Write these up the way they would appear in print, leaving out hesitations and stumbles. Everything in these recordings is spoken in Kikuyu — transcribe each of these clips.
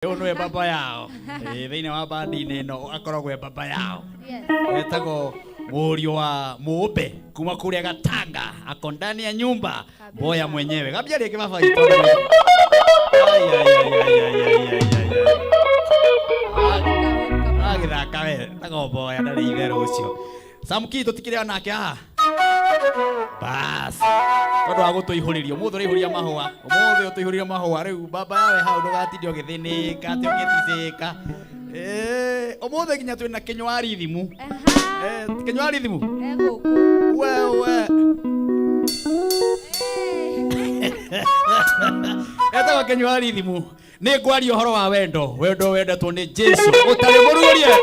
Ũyũ nĩwe baba yao. Ĩĩ, thĩinĩ wa bandi-inĩ ĩno akoragwo e baba yao. Yes. Etagwo mũriũ wa mũmbe kuma kũrĩa Gatanga, ako ndani ya nyumba boya mwenyewe. Gambia rĩngĩ baba witũ. Ai, ai, ai, ai, ai, ai, ai, ai, ai. Agĩthaka we, tagwo boya ndarĩ itherũ ũcio. Samki tũtikĩrĩ onake haha. Bas. Tondũ wa gũtũihũrĩria ũmũthĩ ũraihũria mahũa, ũmũthĩ ũtũihũrĩrie mahũa. Rĩu baba yawe hau ndũgatinde ũgĩthĩnĩka atĩ ũgĩticĩka. Ũmũthĩ nginya twĩna kĩnywa rithimu. Aha. Kĩnywa rithimu. Egũkũ. Wewe etagwo kĩnywa rithimu. Nĩ ngwaria ũhoro wa wendo, wendo wendetwo nĩ Jesu ũtarĩ mũruũrie.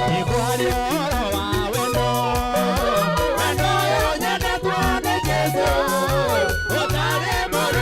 Nĩngwaria ũhoro wa wendo, wendo ũyũ nyendetwo nĩ Jesu ũtarĩ mũruũrie.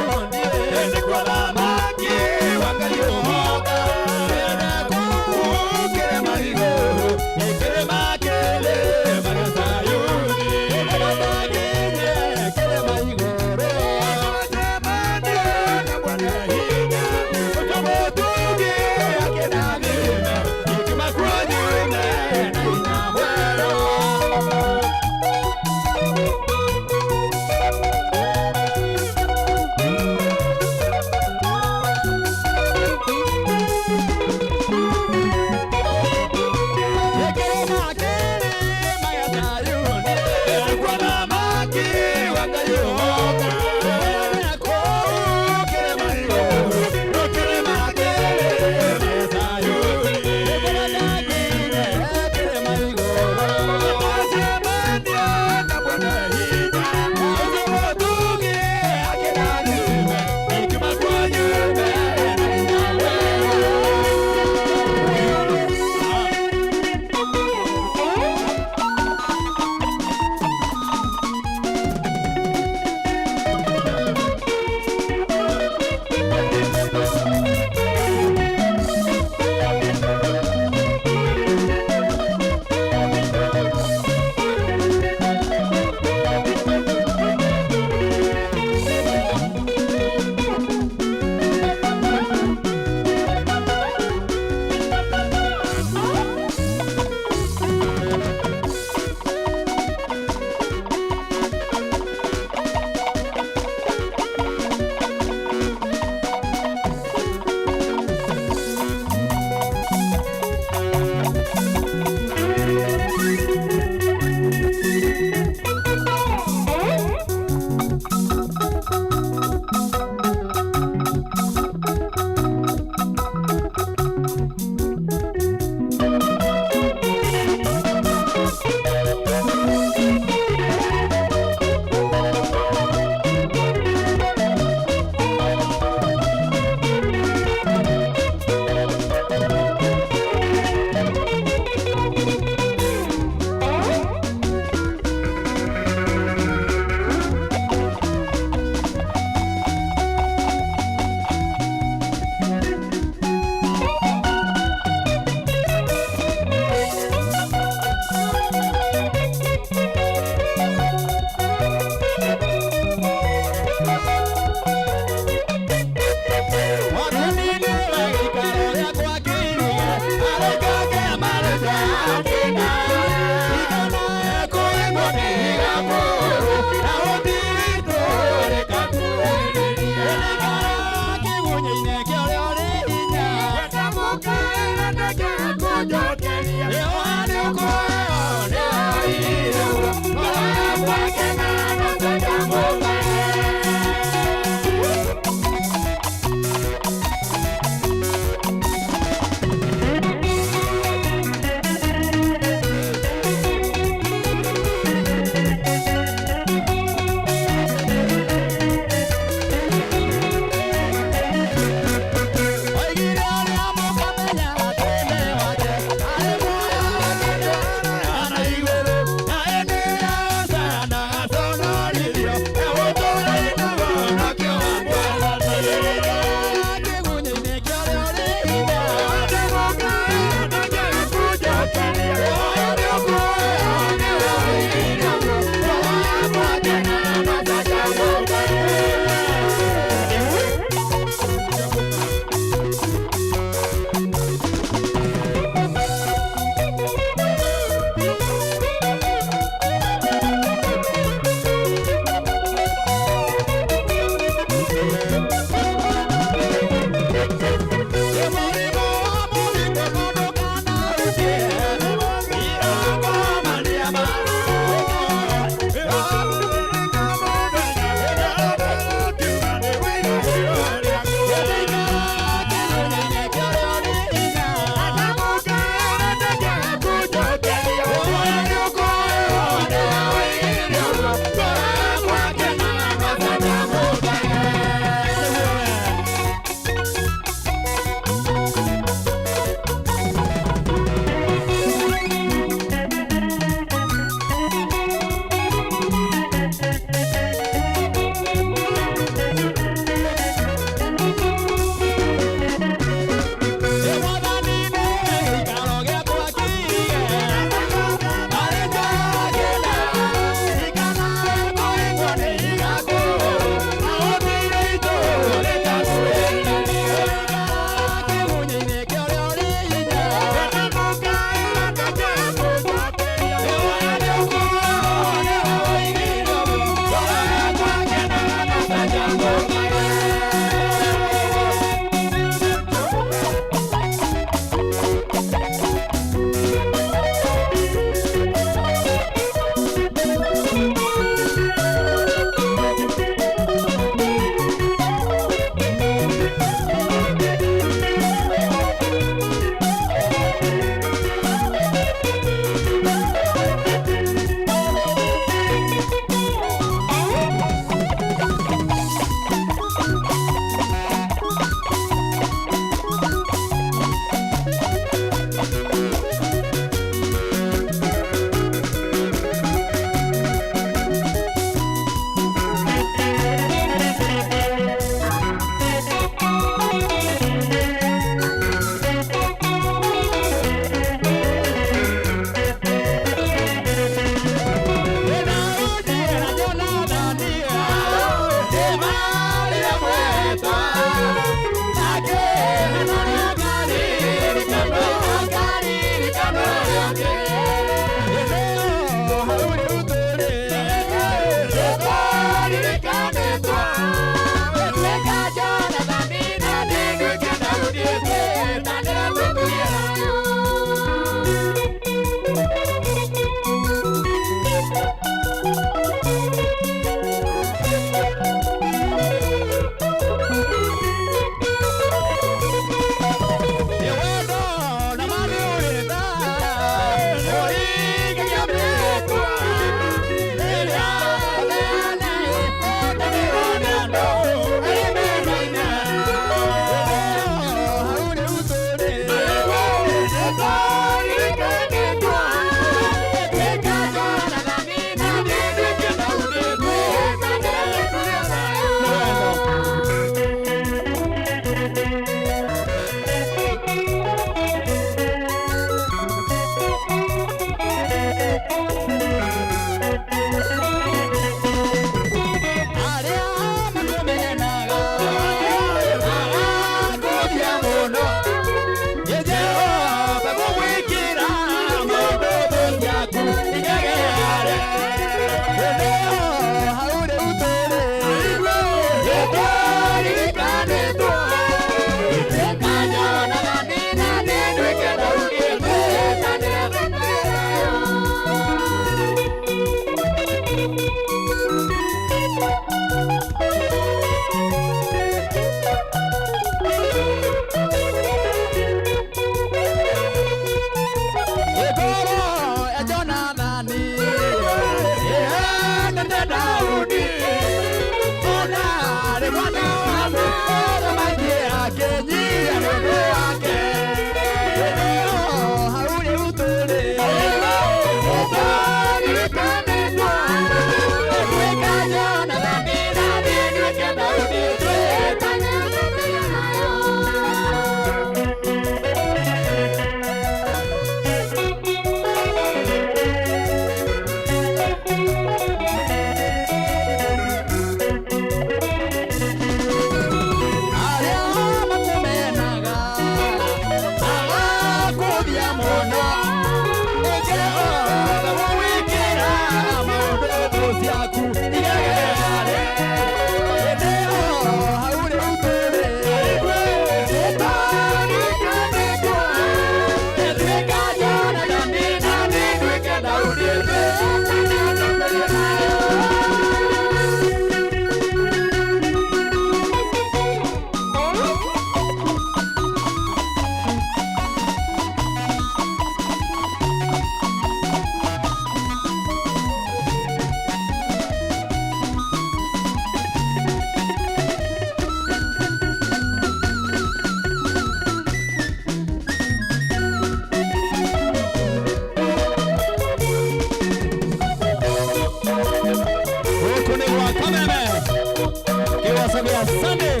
Gĩgaco gĩa Sunday.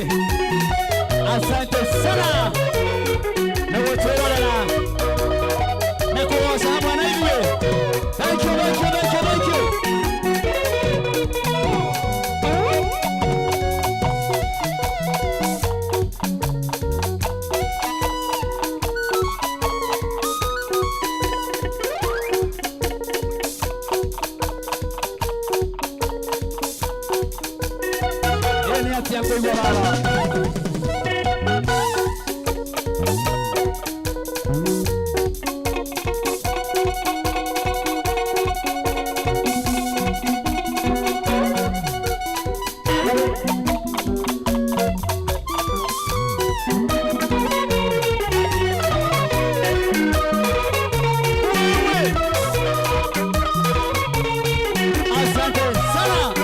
Asante sana nĩ gũtwĩrorera na kũgoca hamwe na ithuĩ. Thank you, thank you, thank you, thank you. Ĩ nĩ atĩa ngũigua baba? Wewe. Asante sana.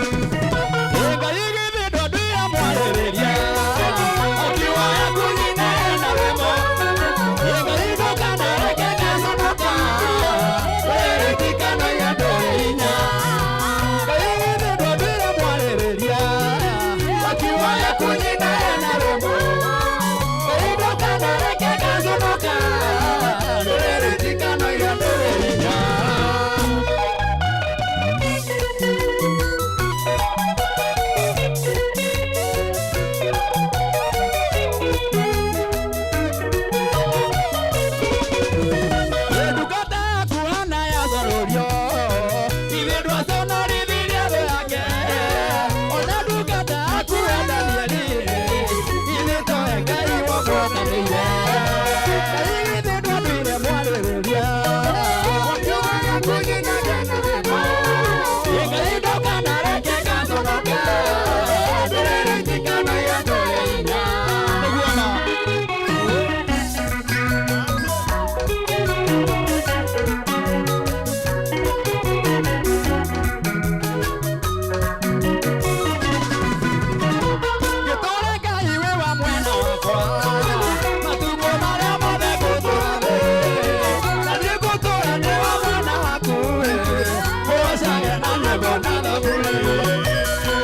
Ngai githĩ ndwandwĩra mwarĩrĩria akiwoya kunyina na wemo. Ngai ndũkanareke ngaconoka wĩrĩtikana ya ndũrĩ hinya. Ngai githĩ ndwandwĩra mwarĩrĩria akiwoya kunyina na wemo. Ngai ndũkanareke ngaconoka wĩrĩtikana ya ndũrĩ hinya. Ndungata yaku Hana yaconorio ithe ndwaconorithirie thũ yake ona ndungata yaku ya Danieli ithe towe Ngai wamwokanĩire. Ngai githĩ ndwatuire mwarĩrĩria Ngai ndũkanareke ngaconoka ndĩrĩritikano ya ndũrĩ hinya. Nĩguo ma. Gĩtũũre Ngai wĩ wa mwena wakwa matukũ marĩa mothe ngũtũũra thĩ na niĩ ngũtũũra ndĩ wa mwena waku ngũgocage na nyĩmbo na thaburi.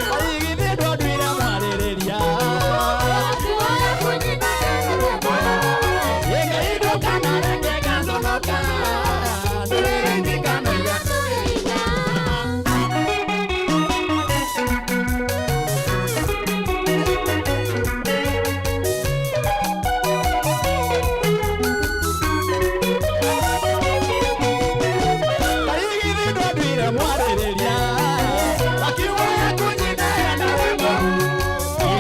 Ngai githĩ ndwanduire mwarĩrĩria? Ngai ndũkanareke ngaconoka ndĩrĩritikano ya. Ngai githĩ ndwanduire mwarĩrĩria akiwoya kunyina na wemo.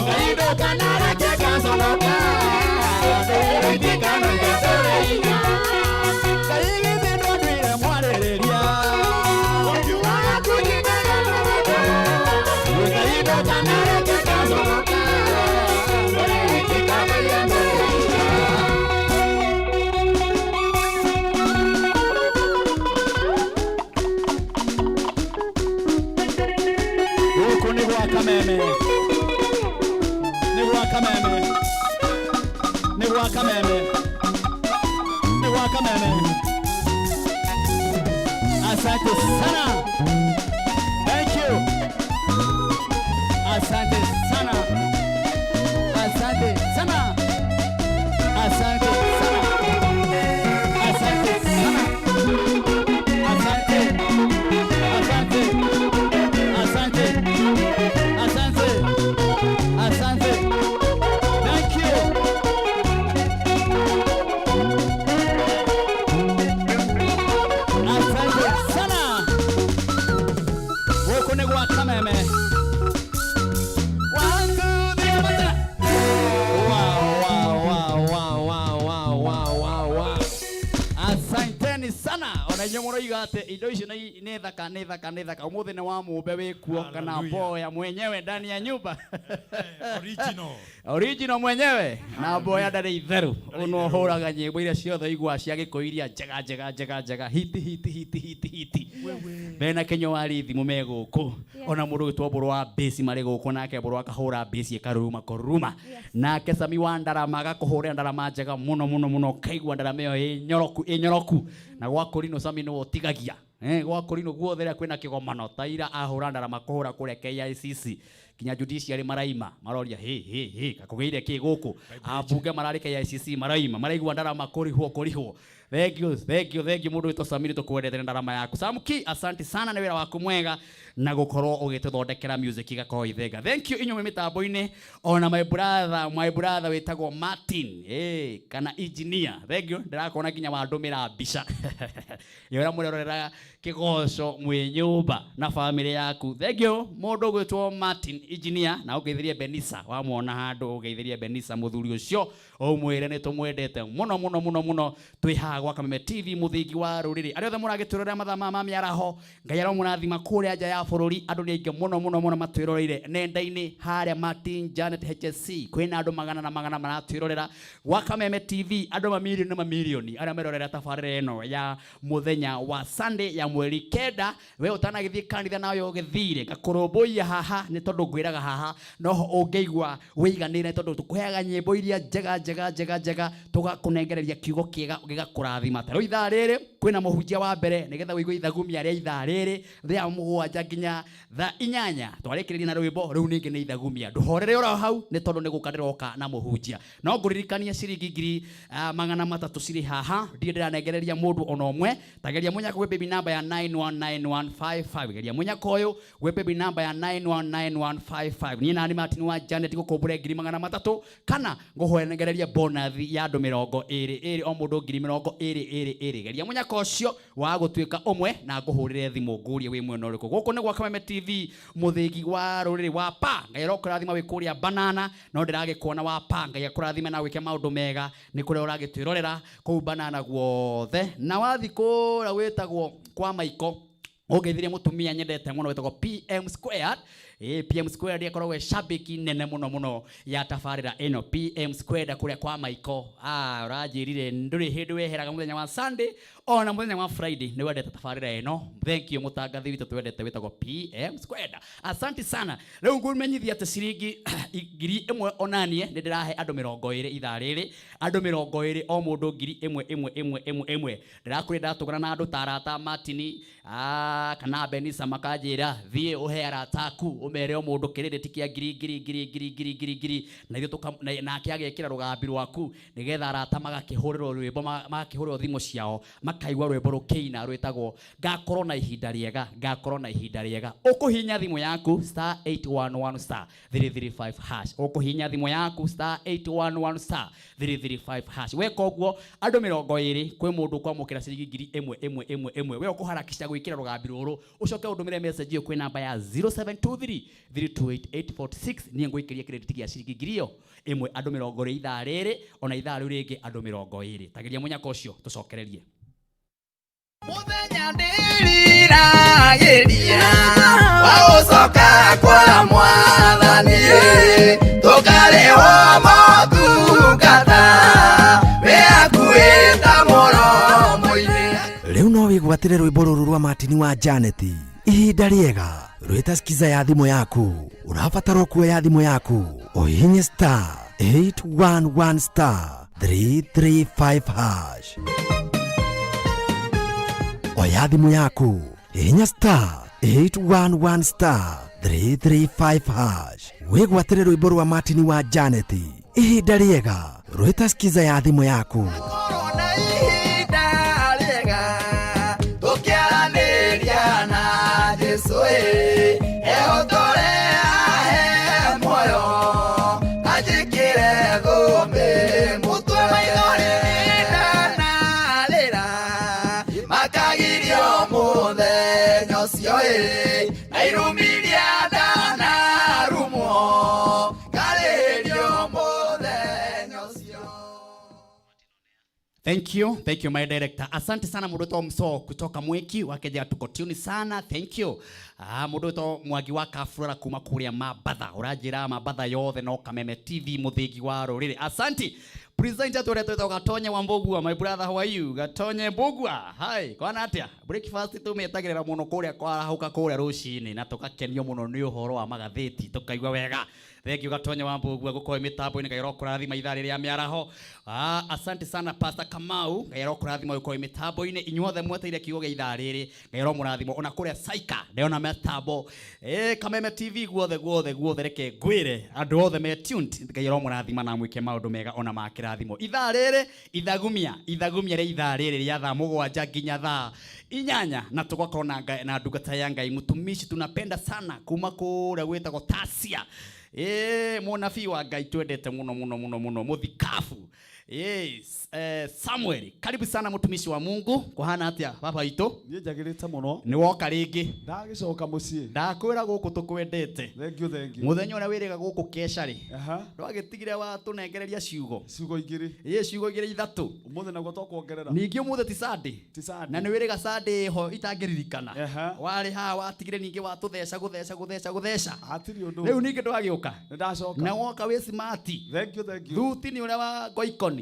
Ngai ndũkanareke ngaconoka ndĩrĩritikano ya ndũrĩ hinya. Ngai githĩ ndwanduire mwarĩrĩria Ngai ndũkanareke ngaconoka ndĩrĩritikano ya ndũrĩ hinya. Gũkũ nĩ gwa Kameme, nĩ gwa Kameme, nĩ gwa Kameme, nĩ gwa Kameme. Asante sana, thank you. Asante sana, asante sana, asante sana, asante sana, asante, asante, asante, asante, asante. Thank you. Asante sana. Ona inyuĩ mũroiga atĩ indo icio nĩ thaka, nĩ thaka, nĩ thaka. Ũmũthĩ nĩ wa mũmbe wĩkuo kana Hallelujah. Mboya mwenyewe ndani ya nyumba. Original. Original mwenyewe na Mboya ndarĩ itherũ. Ũno ũhũraga nyĩmbo iria ciothe igua cia gĩkũyũ, iria njega njega njega njega, hiti hiti hiti hiti hiti. Mena Kenya wa rithimu me gũkũ. Ona mũndũ gwĩtwo Mbũrũ wa Bĩci marĩ gũkũ, nake Mbũrũ akahũra bĩci ĩkaruruma kũruruma. Nake Sami wa ndarama agakũhũrĩra ndarama njega mũno mũno mũno, ũkaigua ndarama ĩyo ĩ nyoroku, ĩ nyoroku. Na gwa Kũrinũ Sami nĩwe ũtigagia. Gwa Kũrinũ guothe rĩrĩa kwĩna kĩgomano taira ahũra ndarama kũhũra kũrĩa KICC kinya judiciary maraima maroria he he he kakũgĩire kĩ gũkũ, ambunge mararĩ KICC maraima maraigua ndarama kũrihwo kũrihwo. Thank you, thank you, thank you, mũndũ wĩtwo Samiri, tũkwendete nĩ ndarama yaku. Samki, asante sana nĩ wĩra waku mwega na gũkorwo ũgĩtũthondekera music igakorwo ithenga. Thank you inyuĩ mĩtambo-inĩ, ona my brother wĩtagwo Martin, kana engineer. Thank you, ndĩrakuona nginya wandũmĩra mbica ya ũrĩa mũrerorera kĩgoco mwĩ nyũmba na family yaku. Thank you mũndũ ũgwĩtwo Martin engineer, na ũngeithĩrie Benisa wamwona handũ, ũgeithĩrie Benisa mũthuri ũcio, ũmwĩre nĩ tũmwendete mũno mũno mũno mũno. Twĩ haha gwa Kameme TV, mũthingi wa rũrĩrĩ. Arĩa othe mũragĩtwĩrorera mathaa maya ma mĩaraho, Ngai aromũrathima. Kũrĩa nja ya bũrũri andũ nĩ aingĩ mũno mũno mũno matwĩroreire nenda-inĩ harĩa Martin Janet HSC, kwĩna andũ magana na magana maratwĩrorera gwa Kameme TV, andũ mamirioni na mamirioni arĩa merorera tabarĩra ĩno ya mũthenya wa Sunday ya mweri 9. We ũtanagĩthiĩ kanitha nawe ũgĩthire ngakũrũmbũiya haha, nĩ tondũ ngwĩraga haha noho ũngĩigua wĩiganĩire, tondũ tũkũheaga nyĩmbo iria njega njega njega njega, tũgakũnengereria kiugo kĩega gĩgakũrathima. Ta rĩu ithaa rĩrĩ kwĩna mũhunjia wa mbere, nĩgetha ũigue ithagumia rĩa ithaa rĩrĩ rĩa 7 nginya thaa 8. Twarĩkĩrĩria na rwĩmbo rĩu, ningĩ nĩ ithagumia. Ndũhorere oro hau, nĩ tondũ nĩ gũka ndĩroka na mũhunjia. No ngũririkania ciringi 300,000 cirĩ haha, ndirĩ ndĩranengereria mũndũ ona ũmwe. Tageria mũnyako gwĩ paybill namba ya 919155. Geria mũnyako ũyũ gwĩ paybill namba ya 919155. Niĩ nani Martin wa Janet gũkũmbũre 300,000 kana ngũhwengereria bonus ya andũ 20 ĩrĩ, o mũndũ 20 20 20. Geria mũnyako ũcio wa gũtuĩka ũmwe na ngũhũrĩre thimũ ngũrie wĩ mwena ũrĩkũ. Gũkũ nĩ gwa Kameme TV, mũthĩgi wa rũrĩrĩ wa pa. Ngai arokũrathima wĩ kũrĩa banana, no ndĩragĩkuona wa pa. Ngai akũrathime na wĩke maũndũ mega nĩ kũrĩa ũragĩtwĩrorera kũu banana guothe. Na wathi kũrĩa wĩtagwo kwa Maiko, ũngeithirie mũtumia nyendete mũno wĩtagwo PM Squared. PM Squared akoragwo e shabiki nene mũno mũno ya tabarĩra ĩno. PM Squared kũrĩa kwa Maiko, ũranjĩrire ndũrĩ hĩndĩ weheraga mũthenya wa Sunday ona mũthenya wa Friday, nĩ wendete tabarĩra ĩno. Thank you mũtangathi witũ twendete wĩtagwo PM Squared, asante sana. Rĩu ngũmenyithia atĩ ciringi 1,000 onanie nĩ ndĩrahe andũ 20 ithaa rĩrĩ, andũ 20, o mũndũ 1,1 1 1 1. Ndĩrakwĩra ndatũgana na andũ ta arata Martini kana Benisa, makanjĩra thiĩ ũhe arata aku, ũmere o mũndũ kĩrĩndĩti kĩa ngiri ngiri ngiri ngiri ngiri ngiri ngiri, na ithuĩ nake agekĩra rũgambi rwaku nĩgetha arata magakĩhũrĩrwo rwĩmbo, magakĩhũrĩrwo thimũ ciao makaigua rwĩmbo rũkĩina rwĩtagwo "Ngakorwo na ihinda rĩega". Ngakorwo na ihinda rĩega, ũkũhihinya thimũ yaku star 811 star 335 hash. Ũkũhihinya thimũ yaku star 811 star 335 hash. Weka ũguo, andũ 20, kwĩ mũndũ ũkwamũkĩra ciringi 1,1 1 1. We ũkũharakisha gwĩkĩra rũgambi rũrũ, ũcoke ũndũmĩre message ĩyo kwĩ namba ya 0723 328846. Niĩ ngũikĩria credit gĩa ciringi 1,000 andũ 20 ithaa rĩrĩ, ona ithaa rĩu rĩngĩ andũ 20. Tageria mũnyaka ũcio, tũcokererie. Mũthenya ndĩriragĩria wa gũcoka kwa mwathani, tũkarĩhwo motungata wĩ hakuhĩ ta mũromo-inĩ. Rĩu no wĩgwatĩre rwĩmbo rũrũ rwa Martin wa Janet, "Ihinda Rĩega", rwĩta skiza ya thimũ yaku. Ũrabatara kuoya thimũ yaku ũhihinye star 811 star 335 hash. Oya thimũ yaku, hihinya star 811 star 335 hash, wĩgwatĩre rwĩmbo rwa Martin wa Janet, "Ihinda Rĩega", rwĩta skiza ya thimũ yaku. Korwo na ihinda rĩega tũkĩaranĩria na Jesũ, ĩ ehotore ahe muoyo anjĩkĩre thũmbĩ mũtwe. Maithori ndanarĩra makagirio mũthenya ũcio, ĩ na irumiria ndanarumwo ngarĩrio mũthenya ũcio. Thank you, thank you my director. Asante sana mũndũ wĩtagwo Msoo kutoka Mweki wa Kenya, tuko tune sana. Thank you. Ah, mũndũ wĩtagwo Mwangi wa Kafurara kuma kũrĩa Mambatha, ũranjĩra Mambatha yothe no Kameme TV mũthingi wa rũrĩrĩ. Asante. Presenter tũrĩa twĩtagwo Gatonye wa Mbũgua, my brother, how are you? Gatonye Mbũgua. Hi, kwana atĩa? Breakfast tũmĩetagĩrĩra mũno kũrĩa kwarahũka kũrĩa rũcinĩ na tũgakenio mũno nĩ ũhoro wa magathĩti, tũkaigua wega. Thank you Gatonye wa Mbũgua gũkorwo mĩtambo-inĩ. Ngai arokũrathima ithaa rĩrĩa mĩaraho. Ah, asante sana Pastor Kamau, Ngai arokũrathima gũkorwo mĩtambo-inĩ. Inyuothe mweteire kiugo gĩa ithaa rĩrĩ, Ngai aromũrathima. Ona kũrĩa Saika ndĩrona mĩtambo, Kameme TV guothe guothe guothe, reke ngwĩre andũ othe me tuned, Ngai aromũrathima na amwĩke maũndũ mega ona ma kĩrathimo. Ithaa rĩrĩ ithagumia, ithagumia rĩa ithaa rĩrĩ rĩa thaa 7 nginya thaa 8, na tũgakorwo na ndungata ya Ngai, mtumishi tunapenda sana kuma kũrĩa gwĩtagwo Tasia, mũnabii wa Ngai twendete mũno mũno mũno mũno, mũthikabu. Yes, Samuel, karibu sana mtumishi wa Mungu. Kuhana atia baba itũ? Niĩ njagĩrĩte mũno. Nĩ woka rĩngĩ. Ndagĩcoka mũciĩ. Ndakwĩra gũkũ tũkwendete. Thank you, thank you. Mũthenya ũrĩa wĩrĩga gũkũ kesha rĩ, ndwagĩtigire watũnengereria ciugo. Ciugo igĩrĩ. Ĩ, ciugo igĩrĩ, ithatũ. Ũmũthĩ naguo twakuongerera. Ningĩ ũmũthĩ ti Sunday. Ti Sunday. Na nĩ wĩrĩga Sunday ho itangĩririkana. Warĩ haha watigire ningĩ watũtheca gũtheca gũtheca gũtheca. Hatirĩ ũndũ. Rĩu ningĩ ndwagĩũka. Nĩ ndacoka. Na woka wĩ smart. Thank you, thank you. Thuti nĩ ũrĩa wa ngoikoni.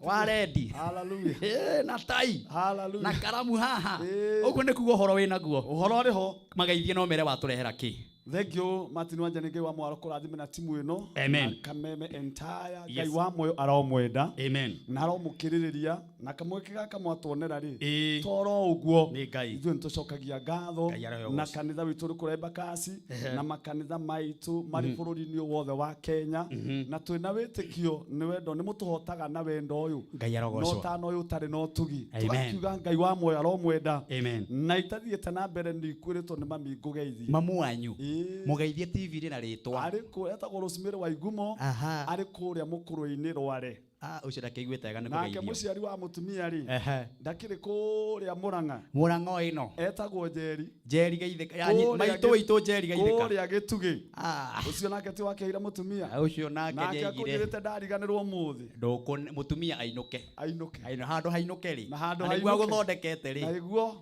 Wa rendi. Hallelujah. Na tai. Hallelujah. Na karamu haha. Ũguo nĩ kuga ũhoro wĩ naguo. Ũhoro ũrĩ ho. Mageithie no mere watũrehera kĩ. Thank you Martin Wanja, Ngai wa mwaro kũrathime na timu ĩno. Amen. Na Kameme entire. Ngai Yes. wa muoyo aromwenda. Amen. Na aromũkĩrĩrĩria na kamweke gaka mwatuonera rĩ, toro ũguo. Nĩ Ngai. Ithuĩ nĩtũcokagia ngatho Ngai arohe na ũgoco. kanitha witũ ũrĩ kũrĩa Embakasi na makanitha maitũ marĩ bũrũri-inĩ wothe wa Kenya, na twĩna wĩtĩkio nĩ wendo nĩ mũtũhotaga na wendo ũyũ Ngai arogocwo. no tano ũyũ ũtarĩ na ũtugi. Amen. Tũgakiuga Ngai wa muoyo aromwenda. Amen. Na itathiĩte na mbere nĩ ikwĩrĩtwo nĩ mami ngũgeithie. Mamu wanyu. Mũgeithie TV-inĩ na rĩtwa. Arĩ kũ etagwo Rosemary wa Igumo. Arĩ kũrĩa mũkũrũ-inĩ Rware. Ah, ũcio ndakĩiguĩte wega nĩ Nake kũgeithio. Mũciari wa mũtumia rĩ, ndakĩrĩ kũrĩa Mũrang'a. Mũrang'o ĩno. Etagwo Njeri. Njeri Geithĩka. Ya, Kũrĩa maitũ witũ Njeri Geithĩka. Kũrĩa Gĩtugĩ. Ah. Ũcio nake ti wakeire mũtumia. Ũcio nake Nake nĩaigire. akũnjĩrĩte ndariganĩrwo ũmũthĩ. Ndũkũ mũtumia ainũke. Ainũke. Aino handũ hainũke rĩ. Na handũ Na nĩguo hainũke. agũthondekete Na rĩ. nĩguo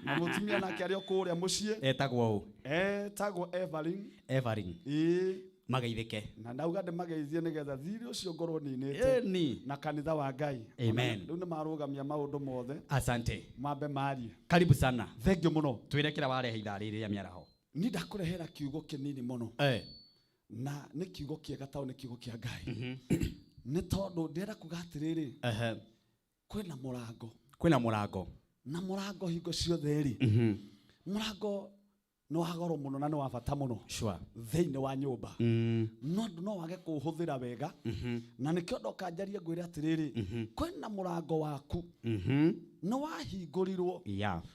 na mũtumia nake arĩ o kũrĩa mũciĩ. Etagwo ũ? Etagwo Evelyn. Evelyn. Ĩĩ. Mageithĩke. Na ndauga ndĩmageithie nĩgetha thirĩ ũcio ngorwo ninĩte. Ĩni. Na kanitha wa Ngai. Amen. Rĩu nĩ marũgamia maũndũ mothe. Asante. Mambe marie. Karibu sana. Thank you mũno. Twĩre kĩrĩa warehe ithaa rĩrĩ rĩa mĩaraho. Ni ndakũrehera kiugo kĩnini mũno. Na nĩ kiugo kĩega tondũ nĩ kiugo kĩa Ngai. Nĩ tondũ ndĩrenda kuga atĩrĩrĩ, kwĩna mũrango. Kwĩna mũrango. Na mũrango hingo ciothe rĩ, mũrango nĩ wa goro mũno na nĩ wa bata mũno. Thĩinĩ wa nyũmba. No andũ no wage kũũhũthĩra wega. Na nĩkĩo ndoka njarie ngwĩre atĩrĩrĩ, kwĩna mũrango waku. Nĩ wahingũrirwo.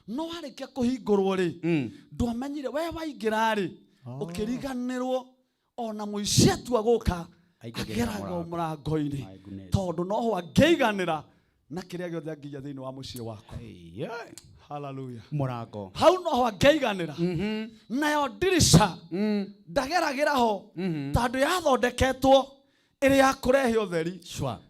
No warĩkia kũhingũrwo rĩ, ndwamenyire we waingĩra rĩ, ũkĩriganĩrwo ona mũici atua gũka Aingagĩrĩra ageragwo mũrango. mũrango-inĩ. My goodness. Tondũ noho angĩiganĩra na kĩrĩa gĩothe angĩiya thĩinĩ wa mũciĩ waku. Hallelujah. Mũrango. Hau noho angĩiganĩra. Nayo ndirisha ndageragĩra ho tondũ yathondeketwo ĩrĩ ya kũrehe ũtheri.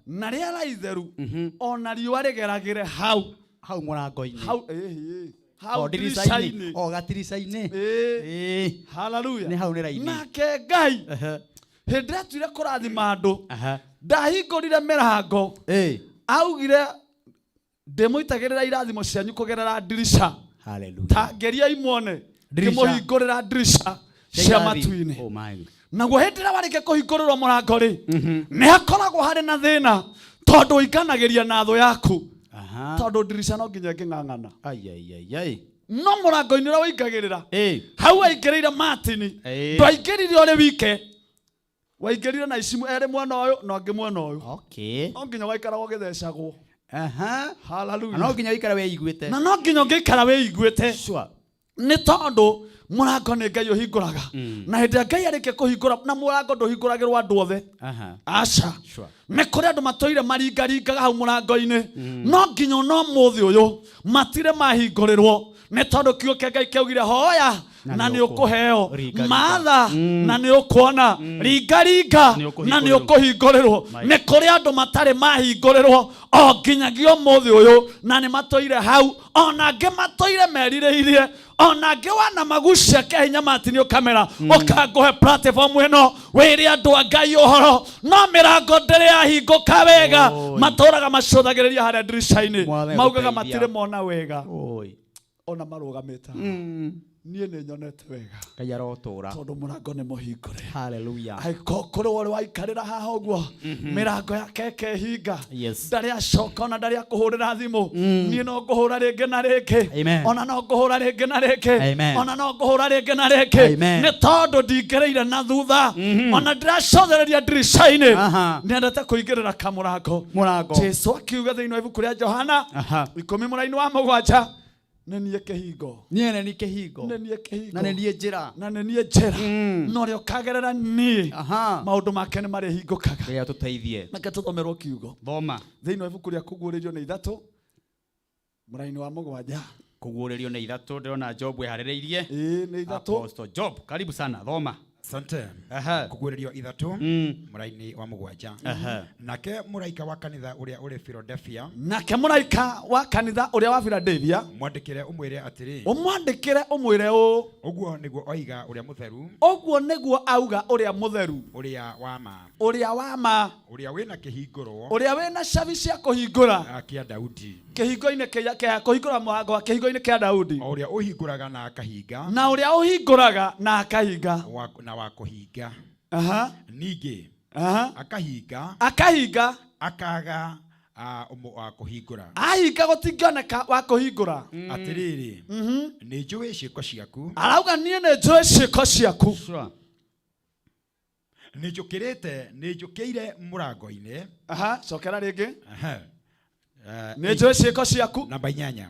Na rĩera itheru ona riũa rĩgeragĩre hau. Hau mũrango-inĩ. Hau, ĩhĩ. Hau O ndirica-inĩ. ndirica-inĩ. O gatirica-inĩ. Ĩĩ. Hallelujah. Nĩ hau nĩ raini. Nake Ngai hĩndĩ ĩrĩa atuire kũrathima andũ, ndahingũrire mĩrango. Augire ndĩmũitagĩrĩra irathimo cianyu kũgerera ndirica. Hallelujah. Ta ngeriai muone Ndirica. ngĩmũhingũrĩra ndirica cia matu-inĩ. Oh my. Naguo hĩndĩ ĩrĩa warĩkia kũhingũrĩrwo mũrango rĩ, nĩ hakoragwo harĩ na thĩna tondũ ũikanagĩria na thũ yaku. Tondũ ndirica no nginya ĩngĩng'ang'ana. Ai, ai, ai, ai. No mũrango-inĩ ũrĩa ũingagĩrĩra, hau waingĩrĩire Martin, ndwaingĩrire ũrĩ wike, waingĩrire na icimu erĩ mwena ũyũ na ũngĩ mwena ũyũ. No nginya ũgaikara ũgĩthecagwo. Hallelujah. Na no nginya ũikare wĩiguĩte. Na no nginya ũngĩikara wĩiguĩte. Nĩ tondũ mũrango nĩ Ngai ũhingũraga. Na hĩndĩ ĩrĩa Ngai arĩkia kũhingũra, na mũrango ndũhingũragĩrwo andũ othe. Aca. Nĩ kũrĩ andũ matũire maringaringaga hau mũrango-inĩ. No nginya ona ũmũthĩ ũyũ matirĩ mahingũrĩrwo. Nĩ tondũ kiugo kĩa Ngai kĩaugire hoya na nĩ ũkũheo. Ringa, ringa. Matha na nĩ ũkuona. Ringa ringa Nĩ na nĩ ũkũhingũrĩrwo. ũkũhingũrĩrwo. My Nĩ kũrĩ andũ matarĩ mahingũrĩrwo o nginyagia ũmũthĩ ũyũ, na nĩ matũire hau, ona angĩ matũire merirĩirie, ona angĩ wana magucia kĩa hinya matinio kamera ũkangũhe platform ĩno wĩre andũ a Ngai ũhoro, no mĩrango ndĩrĩ yahingũka wega. Oi. Matũraga macũthagĩrĩria harĩa ndirica-inĩ, Mwathani maugaga gũteithia. matirĩ mona wega Oi. ona marũgamĩte haha. Niĩ nĩ nyonete wega Ngai arotũra. tondũ mũrango nĩ mũhingũre. Hallelujah. Angĩkorwo kũrĩ ũrĩ waikarĩra haha ũguo mĩrango yake ĩkehinga, Yes. ndarĩ acoka ona ndarĩ akũhũrĩra thimũ, niĩ no ngũhũra rĩngĩ na rĩngĩ. Amen. Ona no ngũhũra rĩngĩ na rĩngĩ. Amen. Ona no ngũhũra rĩngĩ na rĩngĩ. Amen. Nĩ tondũ ndingĩrĩire na thutha, ona ndĩracothereria ndirica-inĩ. Aha. Nĩendete kũingĩrĩra kamũrango. Mũrango. Jesu akiuga thĩinĩ wa ibuku rĩa Johana Aha. 17, nĩ niĩ kĩhingo. Niĩ nĩ niĩ kĩhingo. Nĩ niĩ kĩhingo. Na nĩ niĩ njĩra. Na nĩ niĩ njĩra, na ũrĩa ũkagerera niĩ, Aha. maũndũ make nĩ marĩhingũkaga. Ngai atũteithie. Reke tũthomerwo kiugo Thoma. thĩinĩ wa ibuku rĩa Kũguũrĩrio nĩ 3:7. Kũguũrĩrio nĩ 3, ndĩrona Job eharĩrĩirie. Ĩĩ, nĩ 3. Apostle Job, karibu sana. Thoma. Asante. Aha. Kũguũrĩrio 3:7. Aha. Nake mũraika wa kanitha ũrĩa ũrĩ Philadelphia, Nake mũraika wa kanitha ũrĩa wa Philadelphia, mwandĩkĩre ũmwĩre atĩrĩ, ũmwandĩkĩre ũmwĩre ũũ, ũguo nĩguo oiga ũrĩa mũtheru, ũguo nĩguo auga ũrĩa mũtheru, ũrĩa wa ma, ũrĩa wa ma, ũrĩa wĩna kĩhingũro ũrĩa wĩna cabi cia kũhingũra kĩa Daudi, kĩhingo-inĩ kĩa kũhingũra mũrango wa kĩhingo-inĩ kĩa Daudi, o ũrĩa ũhingũraga na akahinga, na ũrĩa ũhingũraga na akahinga. Na wa kũhinga. Aha. Ningĩ Aha. akahinga, Akahinga, akaga wa kũhingũra. Ahinga gũtingĩoneka wa kũhingũra. Atĩrĩrĩ, nĩ njũĩ ciĩko ciaku, Arauga niĩ nĩ njũĩ ciĩko ciaku. Sure. nĩ njũkĩire mũrango-inĩ. Aha, cokera rĩngĩ. Aha. Nĩ njũĩ ciĩko ciaku. Namba 8.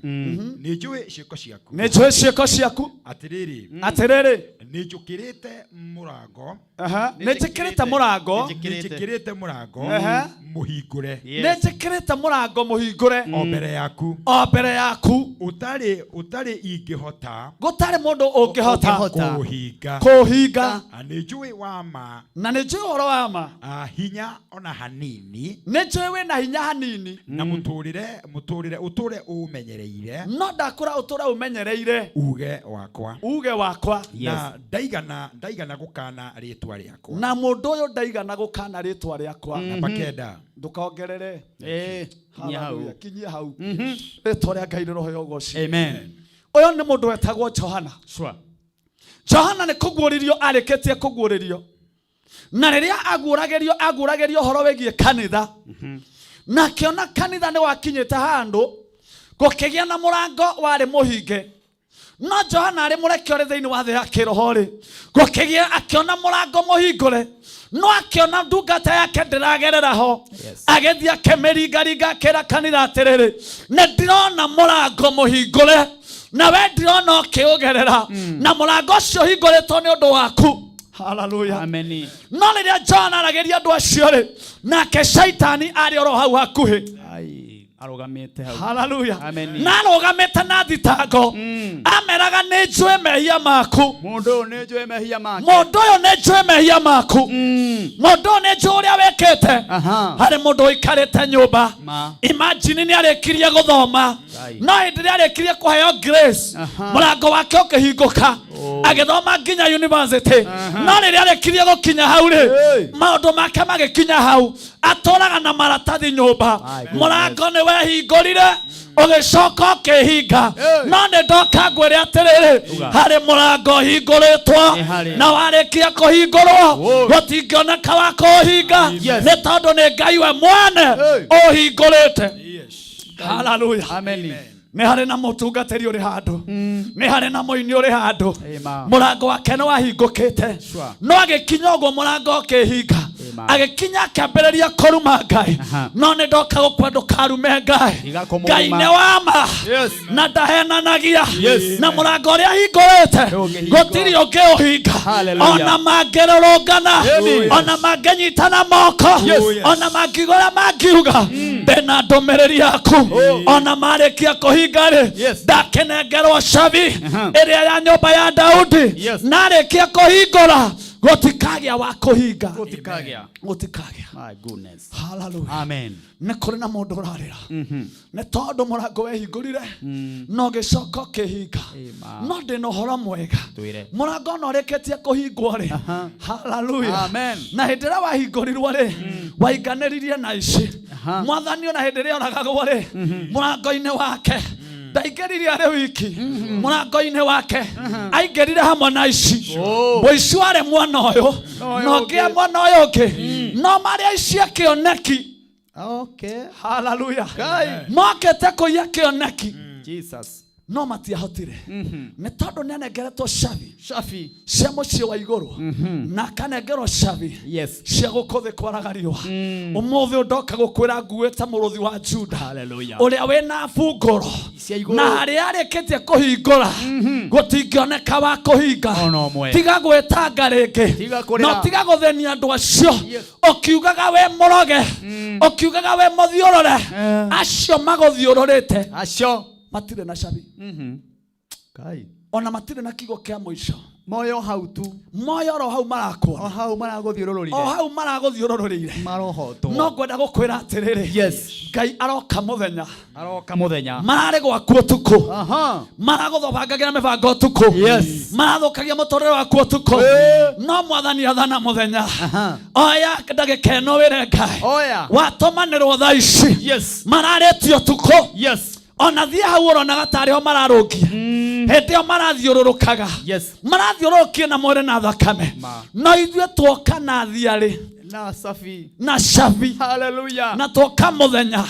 Nĩ njũĩ ciĩko ciaku. Nĩ njũĩ ciĩko ciaku. Atĩrĩrĩ, Atĩrĩrĩ. nĩ njũkĩrĩte mũrango. Aha. Nĩ njĩkĩrĩte mũrango. Nĩ njĩkĩrĩte mũrango Aha. mũhingũre Nĩ njĩkĩrĩte mũrango mũhingũre o mbere yaku, o mbere yaku, ũtarĩ ingĩhota gũtarĩ mũndũ ũngĩhota kũũhinga. kũũhinga. Nĩ njũĩ wa ma, Na nĩ njũĩ ũhoro wa ma, hinya ona hanini, nĩ njũĩ wĩna hinya hanini, na mũtũrĩre ũtũre ũmenyereire no ndakũra ũtũre ũmenyereire uge wakwa, uge wakwa. Na ndaigana gũkana rĩtwa rĩakwa. Na mũndũ ũyũ ndaigana gũkana rĩtwa rĩakwa. Namba 9. Ndũkongerere. Kinyia hau. Hallelujah. Kinyia hau. Rĩtwa rĩa Ngai rĩroheo ũgoci. Amen. Ũyũ nĩ mũndũ wetagwo Johana. Sure. Johana nĩ kũguũrĩrio arĩkĩtie kũguũrĩrio, na rĩrĩa aguũragĩrio ũhoro wĩgiĩ kanitha, na akĩona kanitha nĩ wakinyĩte handũ gũkĩgĩa na mũrango warĩ mũhinge. No Johana arĩ mũreke ũrĩ thĩinĩ wa thĩ ya kĩroho rĩ, gũkĩgĩa akĩona mũrango mũhingũre, no akĩona ndungata yake ndĩragerera ho. Yes. Agĩthiĩ akĩmĩringaringa akĩra kanitha atĩrĩrĩ, nĩ ndĩrona mũrango mũhingũre, na we ndĩrona ũkĩũgerera, na mũrango ũcio ũhingũrĩtwo nĩ ũndũ waku. Hallelujah. Amen. No rĩrĩa Johana aragĩria andũ acio rĩ, nake Shaitani arĩ oro hau hakuhĩ. Ai, arũgamĩte hau. Hallelujah. Amen. Na arũgamĩte na thitango, ameraga nĩ njũĩ mehia maku. Mũndũ ũyũ nĩ njũĩ mehia make. Mũndũ ũyũ nĩ njũĩ mehia maku. Mũndũ ũyũ nĩ njũĩ ũrĩa wĩkĩte. Aha. Harĩ mũndũ ũikarĩte nyũmba. Ma. Imagine nĩ arĩkirie gũthoma, Ai. no hĩndĩ ĩrĩa arĩkirie kũheo grace, Aha. mũrango wake ũkĩhingũka, agĩthoma nginya university. No rĩrĩa arĩkirie gũkinya hau rĩ, maũndũ make magĩkinya hau, atũraga na maratathi nyũmba. My goodness. Mũrango nĩ wehingũrire, ũgĩcoka ũkĩhinga. No nĩ ndoka ngwĩre atĩrĩrĩ, harĩ mũrango ũhingũrĩtwo, Nĩ harĩ. na warĩkia kũhingũrwo gũtingĩoneka wa kũũhinga, nĩ tondũ nĩ Ngai we mwene ũhingũrĩte. Hallelujah. Amen. Nĩ harĩ na mũtungatĩri ũrĩ handũ, nĩ harĩ na mũini ũrĩ handũ, Amen. mũrango wake nĩ wahingũkĩte, Sure. no agĩkinya ũguo mũrango ũkĩhinga, Amen. agĩkinya akĩambĩrĩria kũruma Ngai. Aha. No nĩ ndoka gũkua ndũkarume Ngai. Tiga kũmũruma. Ngai nĩ wa ma Yes. na ndahenanagia, Yes. na mũrango ũrĩa ahingũrĩte Ndũngĩhingwo. gũtirĩ ũngĩ ũhinga. Hallelujah. Ona mangĩrũrũngana, Yes. ona mangĩnyitana moko, Yes. ona mangiuga ũrĩa mangiuga, Ndĩna ndũmĩrĩri yaku ona marĩkia kũhinga rĩ, ndakĩnengerwo cabi ĩrĩa ya nyũmba ya Daudi. Narĩkia kũhingũra gũtikagĩa wa kũhinga. Gũtikagĩa. Gũtikagĩa. My goodness. Hallelujah. Amen. Nĩ kũrĩ na mũndũ ũrarĩra nĩ tondũ mũrango wehingũrire no gĩcoka ũkĩhinga. Amen. No ndĩna ũhoro mwega. Twĩre. Mũrango ona ũrĩkĩtie kũhingwo rĩ, haleluya, Amen. na hĩndĩ ĩrĩa wahingũrirwo rĩ, wainganĩririe na ici. Mwathani ona hĩndĩ ĩrĩa oragagwo rĩ, mũrango-inĩ wake ndaingĩrire arĩ wiki, mũrango-inĩ wake aingĩrire hamwe na ici. Mũici warĩ mwena ũyũ na ũngĩ mwena ũyũ ũngĩ, no marĩ aici a kĩoneki. Haleluya. Mokĩte kũiya kĩoneki, Jesus. no matiahotire nĩ tondũ nĩ anengeretwo cabi Shafi. cia mũciĩ wa igũrũ na akanengerwo cabi cia gũkũ thĩ kwaraga riũa. Ũmũthĩ ũndoka gũkwĩra nguĩte mũrũthi wa Juda Hallelujah. ũrĩa wĩna bungũro Cia igũrũ. na harĩa arĩkĩtie kũhingũra gũtingĩoneka wa kũhinga. Ona ũmwe. Tiga gwĩtanga rĩngĩ. Tiga kũrĩra. No tiga gũthenia andũ acio ũkiugaga we mũroge, ũkiugaga we mũthiũrũre. Acio magũthiũrũrĩte Acio. matirĩ na cabi. Kai. Ona matirĩ na kiugo kĩa mũico. Moyo hau tu. Moyo oro hau O marakuona. hau maragũthiũrũrũrire. O hau maragũthiũrũrũrĩire. Marohotwo. No ngwenda gũkwĩra atĩrĩrĩ, Yes. Ngai aroka mũthenya. Aroka mũthenya. Mararĩ gwaku ũtukũ, Aha. maragũthobangagĩra mĩbango ũtukũ, Yes. marathũkagia mũtũrĩre waku ũtukũ, no mwathani athana mũthenya. Aha. Oya ndagĩka ĩno wĩre Ngai. Oya. Watũmanĩrwo thaa ici. Yes. Mararĩtie ũtukũ. Yes. Ona thiĩ hau ũronaga tarĩ ho mararũngia, hĩndĩ ĩyo marathiũrũrũkaga. Yes. Marathiũrũrũkie na mwĩrĩ na thakame, Ma. no ithuĩ tuoka na thiarĩ Na safi. na cabi. Hallelujah. Na tuoka mũthenya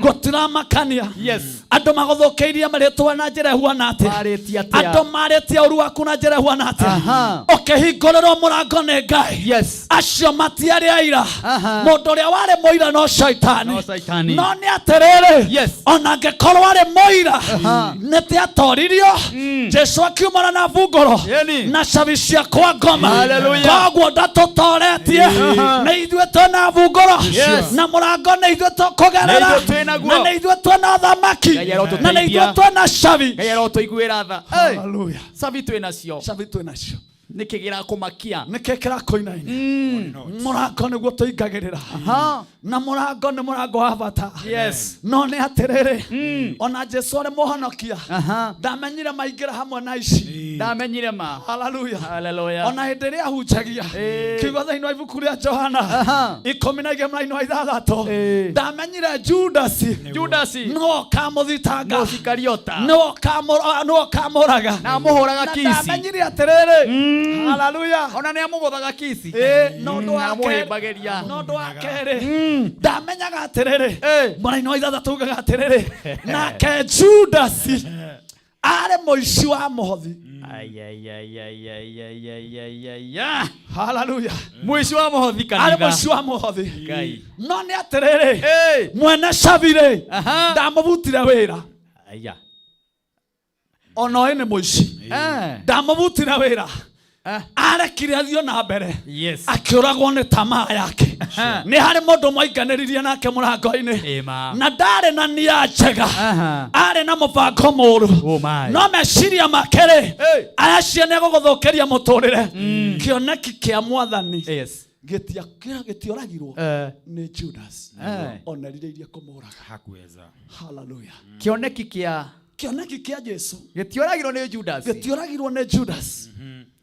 gũtiramakania. Yes. Andũ magũthũkĩirie marĩtwa na njĩra ĩhuana atĩa? Marĩtie atĩa? Andũ marĩtie ũru waku na njĩra ĩhuana atĩa? Aha. Ũkĩhingũrĩrwo mũrango nĩ Ngai, Yes. acio matiarĩ aira. Aha. Mũndũ ũrĩa warĩ mũira no caitani. No Caitani. No nĩ atĩrĩrĩ, Yes. ona angĩkorwo arĩ mũira, Aha. nĩ tiatoririo. Jesu akiumana na bungũro Yeni. na cabi cia kwa ngoma. Hallelujah. Koguo ndatũtoretie. Nĩ ithuĩ twĩna bungũro Yes. na mũrango nĩ ithuĩ tũkũgerera, Nĩ ithuĩ twĩnaguo. na nĩ ithuĩ twĩna thamaki, Ngai arotũteithia. na nĩ ithuĩ twĩna cabi. Ngai arotũiguĩra tha. Hey. Hallelujah. Cabi twĩ nacio. Cabi twĩ nacio. Nĩkĩ gĩrakũmakia? Nĩkĩ kĩrakũinaina? Mũrango nĩguo tũingagĩrĩra, Ha. na mũrango nĩ mũrango wa bata. Yes. No nĩ atĩrĩrĩ, ona Jesu arĩ mũhonokia, Aha. ndamenyire maingĩra hamwe na ici. Ndamenyire ma. Haleluya. Hallelujah. Ona hĩndĩ ĩrĩa ahunjagia Ĩĩ. kiugo thĩinĩ wa ibuku rĩa Johana Aha. 12 mũraini wa 6, Ĩĩ. ndamenyire Judasi Judasi. nĩwe ũkamũthitanga, Mũsikariota. nĩwe ũkamũraga. Na amũhũraga Na kici. ndamenyire atĩrĩrĩ, haleluya, Ona nĩ amũgũthaga kici. Ĩĩ, no ũndũ wa kerĩ, Amũhĩmbagĩria. no ũndũ wa kerĩ ndamenyaga atĩrĩrĩ, Ĩĩ. mũraini wa 6 ugaga atĩrĩrĩ, nake Judasi arĩ mũici wa mũhothi. Ai, ai, ai, ai, ai, ai, ai, ai, ai, ai. Haleluya. Mũici wa mũhothi Arĩ kanitha. mũici wa mũhothi. Ngai. No nĩ atĩrĩrĩ, Ĩĩ. mwene cabi rĩ, Aha. ndamũbutire wĩra. Aya. Ona ũyũ nĩ mũici, Eh. ndamũbutire wĩra. Eh. Arekire athiĩ na mbere Yes. akĩũragwo nĩ tamaa yake. Nĩ harĩ mũndũ mwainganĩririe nake mũrango-inĩ Ĩma. na ndarĩ na nia njega, Aha. arĩ na mũbango mũũru. Oh my. No meciria make rĩ, Hey. aracio nĩ egũgũthũkĩria mũtũrĩre. Kĩoneki kĩa mwathani Yes. gĩtioragirwo Eh. nĩ Judas. Eh. Ona erirĩirie kũmũraga. Hakuweza. Haleluya. Kĩoneki kĩa Kĩoneki kĩa Jesu gĩtioragirwo nĩ Judas. Gĩtioragirwo nĩ Judas.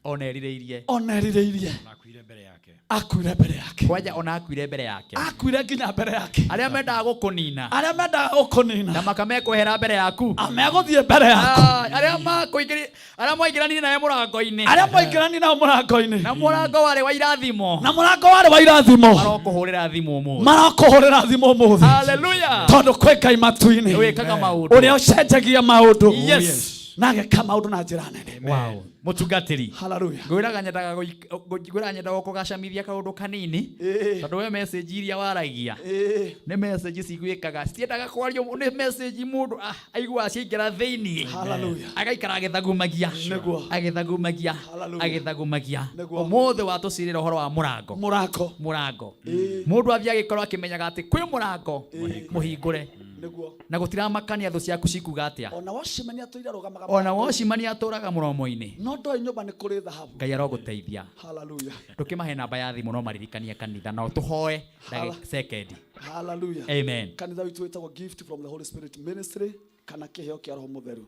Ona erirĩirie. Ona erirĩirie. Akuire mbere yake. Akuire mbere yake. Kwanja ona akuire mbere yake. Akuire nginya mbere yake. Arĩa mendaga gũkũnina. Arĩa mendaga gũkũnina. Na makamekũhera mbere yaku. Amegũthiĩ mbere yaku. Ah, arĩa makũingĩri arĩa mwaingĩranire nawe mũrango-inĩ. Arĩa mwaingĩrani nao mũrango-inĩ. Na mũrango warĩ wa irathimo. Na mũrango warĩ wa irathimo. Marokũhũrĩra thimũ ũmũthĩ. Marokũhũrĩra thimũ ũmũthĩ. Hallelujah. Tondũ kwĩ Ngai matu-inĩ Wĩkaga maũndũ. ũrĩa ũcenjagia maũndũ Yes. na ageka maũndũ na njĩra nene. Wow. Mũtungatĩri. Haleluya. Ngwĩraga nyendaga ngwĩraga nyendaga gũkũgacamithia kaũndũ kanini. Ĩĩ. Tondũ we message iria waragia Ĩĩ. nĩ message ciguĩkaga citiendaga kwario, nĩ message mũndũ aiguaga ciaingĩra thĩiniĩ. Hallelujah. Agaikara agĩthagumagia. Nĩguo. Agĩthagumagia. Hallelujah. Agĩthagumagia. Nĩguo. Ũmũthĩ watũcirĩra ũhoro wa mũrango. Mũrango. Mũrango. Ĩĩ. Mũndũ athiĩ agĩkorwo akĩmenyaga atĩ kwĩ mũrango mũhingũre. Nĩguo. Na gũtiramakania thũ ciaku cikuga atĩa. Ona watchman atũire arũgamaga Ona mũrango-inĩ. watchman atũraga mũromo-inĩ. No ndoĩ nyũmba nĩ kũrĩ thahabu. Ngai arogũteithia. Hallelujah. Ndũkĩmahe namba ya thimũ no maririkanie kanitha no tũhoe ndagĩka second. Hallelujah. Amen. Kanitha witũ wĩtagwo Gift from the Holy Spirit Ministry kana kĩheo kĩa Roho Mũtheru.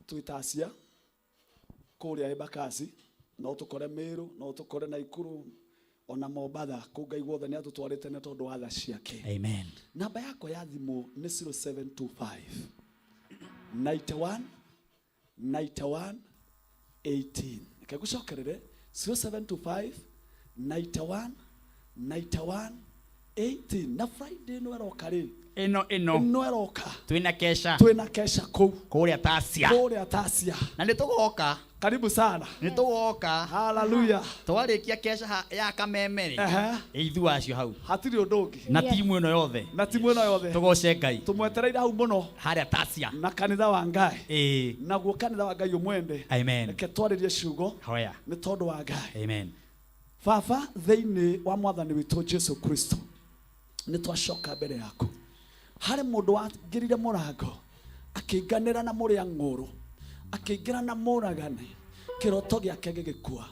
Twĩtacia kũrĩa Embakasi, no tũkore Meru, no tũkore Naikuru, ona Mombatha, kũu Ngai guothe nĩ atũtwarĩte nĩ tondũ wa tha ciake. Amen. Namba yakwa ya thimũ nĩ 0725 91 91 18. Reke ngũcokerere 0725 91 91 18. Na Friday ĩno ĩroka rĩ, Ĩno ĩno ĩno ĩroka twĩna kesha twĩna kesha kũu kũrĩa Tasia. kũrĩa Tasia. Na nĩ tũgoka. Karibu sana. Nĩ tũgoka. Hallelujah. Twarĩkia kesha ya Kameme rĩ. Ehe. Ithuĩ acio hau. Hatirĩ ũndũ ũngĩ. Na timu ĩno yothe. Na timu ĩno yothe. Tũgoce Ngai. Tũmwetereire hau mũno. Harĩa Tasia. Na kanitha wa Ngai. Ĩĩ. Naguo kanitha wa Ngai ũmwende. Amen. Reke twarĩrie ciugo. Hoya. Nĩ tondũ wa Ngai. Amen. Baba, thĩinĩ wa mwathani witũ Jesu Kristo, nĩ twacoka mbere yaku. Harĩ mũndũ wangĩrire mũrango, akĩinganĩra na mũrĩa ng'ũrũ, akĩingĩra na mũragani, kĩroto gĩake gĩgĩkua.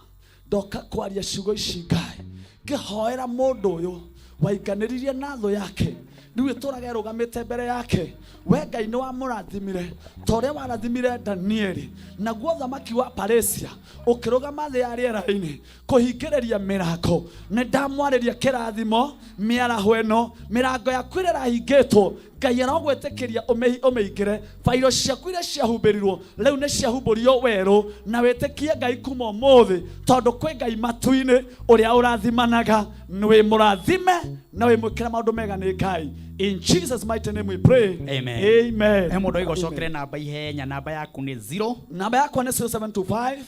Ndoka kwaria ciugo ici Ngai, ngĩhoera mũndũ ũyũ wainganĩririe na thũ yake, rĩu ĩtũraga ĩrũgamĩte mbere yake. We Ngai nĩ wamũrathimire ta ũrĩa warathimire Danieli, naguo thamaki wa Paresia ũkĩrũgama thĩ ya rĩera-inĩ kũhingĩrĩria mĩrango. Nĩ ndamwarĩria kĩrathimo mĩaraho ĩno, mĩrango yaku ĩrĩa ĩrahingĩtwo Ngai arogwĩtĩkĩria ũmĩingĩre. Bairo ciaku iria ciahumbĩrirwo rĩu nĩ ciahumbũrio werũ, na wĩtĩkie Ngai kuma ũmũthĩ, tondũ kwĩ Ngai matu-inĩ ũrĩa ũrathimanaga. Wĩ mũrathime na wĩ mwĩkĩre maũndũ mega nĩ Ngai. In Jesus mighty name we pray. Amen. Amen. He mũndũ oigocokere namba ihenya, namba yaku nĩ 0. Namba yakwa nĩ 0725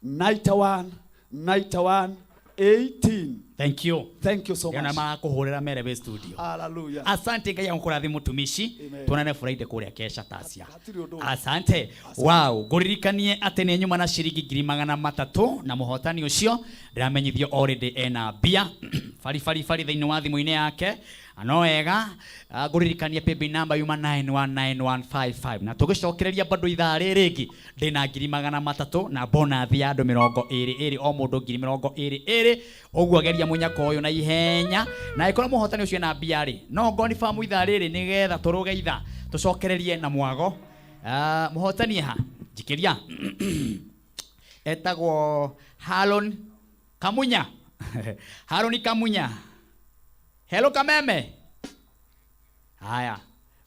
91 91 18. Thank you. Thank you so Yana much. makuhurira mere be studio. Hallelujah. Asante Ngai akurathime mutumishi. Amen. Tuonane Friday kuria kesha Tasia. Hatirĩ ũndũ. Asante. Wow, nguririkanie atĩ nĩ nyuma na ciringi 300,000 na mũhotani ũcio ndĩramenyithio already ena mbia bari bari bari thĩinĩ wa thimũ-inĩ yake. No wega, ngũririkanie paybill number yuma 919155 na tũgĩcokereria bado ithaa rĩrĩ rĩngĩ ndĩna 300,000 na bonus ya andũ mĩrongo ĩrĩ ĩrĩ o mũndũ ngiri mĩrongo ĩrĩ ĩrĩ. Ũguo geria mũnyaka ũyũ na ihenya, na ĩkorwo mũhotani ũcio ena mbia rĩ, no ngoni famu ithaa rĩrĩ nĩgetha tũrũge ithaa tũcokererie na mwago. Mũhotani ha njikĩria etagwo Harlon Kamunya. Harlon Kamunya. Hello Kameme. Haya,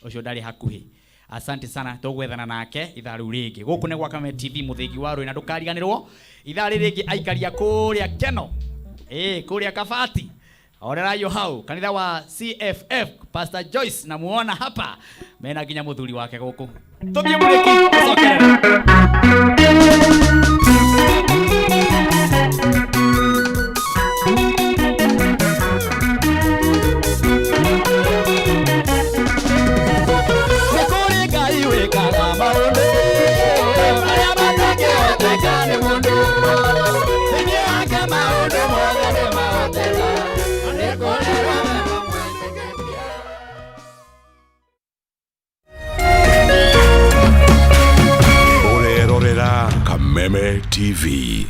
ũcio ndarĩ hakuhĩ. Asante sana, tũgwethana nake ithaa rĩu rĩngĩ. Gũkũ nĩ gwa Kameme TV, mũthĩgi wa rũĩ, na ndũkariganĩrwo ithaa rĩrĩ rĩngĩ aikaria kũrĩa Keno. Kũrĩa Kabati. Orerayo hau kanitha wa CFF, Pastor Joyce namuona hapa mena nginya mũthuri wake gũkũ. Tũthiĩ mũrĩki, tũcokerere. Kameme TV.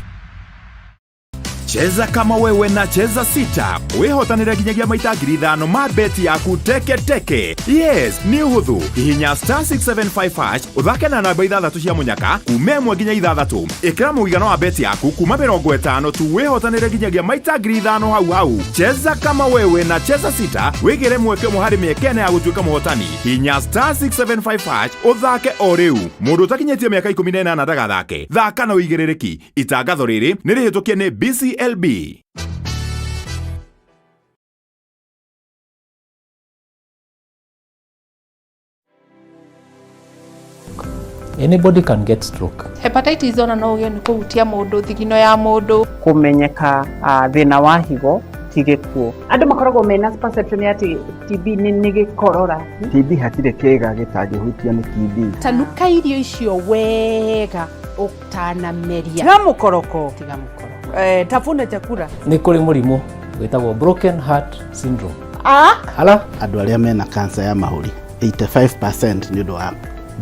Cheza kama wewe na Cheza Sita. Wihotanire nginyagia maita 5,000 ma beti yaku teke teke. Yes, ni uhuthu. Hihinya star 675 hash, uthake na namba ithathatũ cia munyaka kuma ĩmwe nginya ithathatũ. Ĩkĩra mũigana wa beti yaku kuma mĩrongo ĩtano tu wihotanire nginyagia maita 5,000 hau hau. Cheza kama wewe na Cheza Sita, wigire mweke ũmwe harĩ mĩeke ĩna ya gũtuĩka mũhotani. Hihinya star 675 hash, ũthake o rĩu. Mũndũ ũtakinyĩtie mĩaka 18 ndagathake. Thaka na ũigĩrĩrĩki. Itangatho rĩrĩ nĩ rĩhĩtũkie nĩ BCLB. Anybody can get stroke. Hepatitis ona no ũgĩo nĩ kũhutia mũndũ, thigino ya mũndũ. Kũmenyeka thĩna wa higo ti gĩkuũ. Andũ makoragwo mena perception ya atĩ TB nĩ gĩkorora. TB hatirĩ kĩĩga gĩtangĩhutio nĩ TB. Tanuka irio icio wega ũtanameria. Tiga mũkoroko. Tiga mũkoroko. Tafuna chakula. Nĩ kũrĩ mũrimũ wĩtagwo broken heart syndrome. Ah? Ala? Andũ arĩa mena cancer ya mahũri 85% nĩ ũndũ wa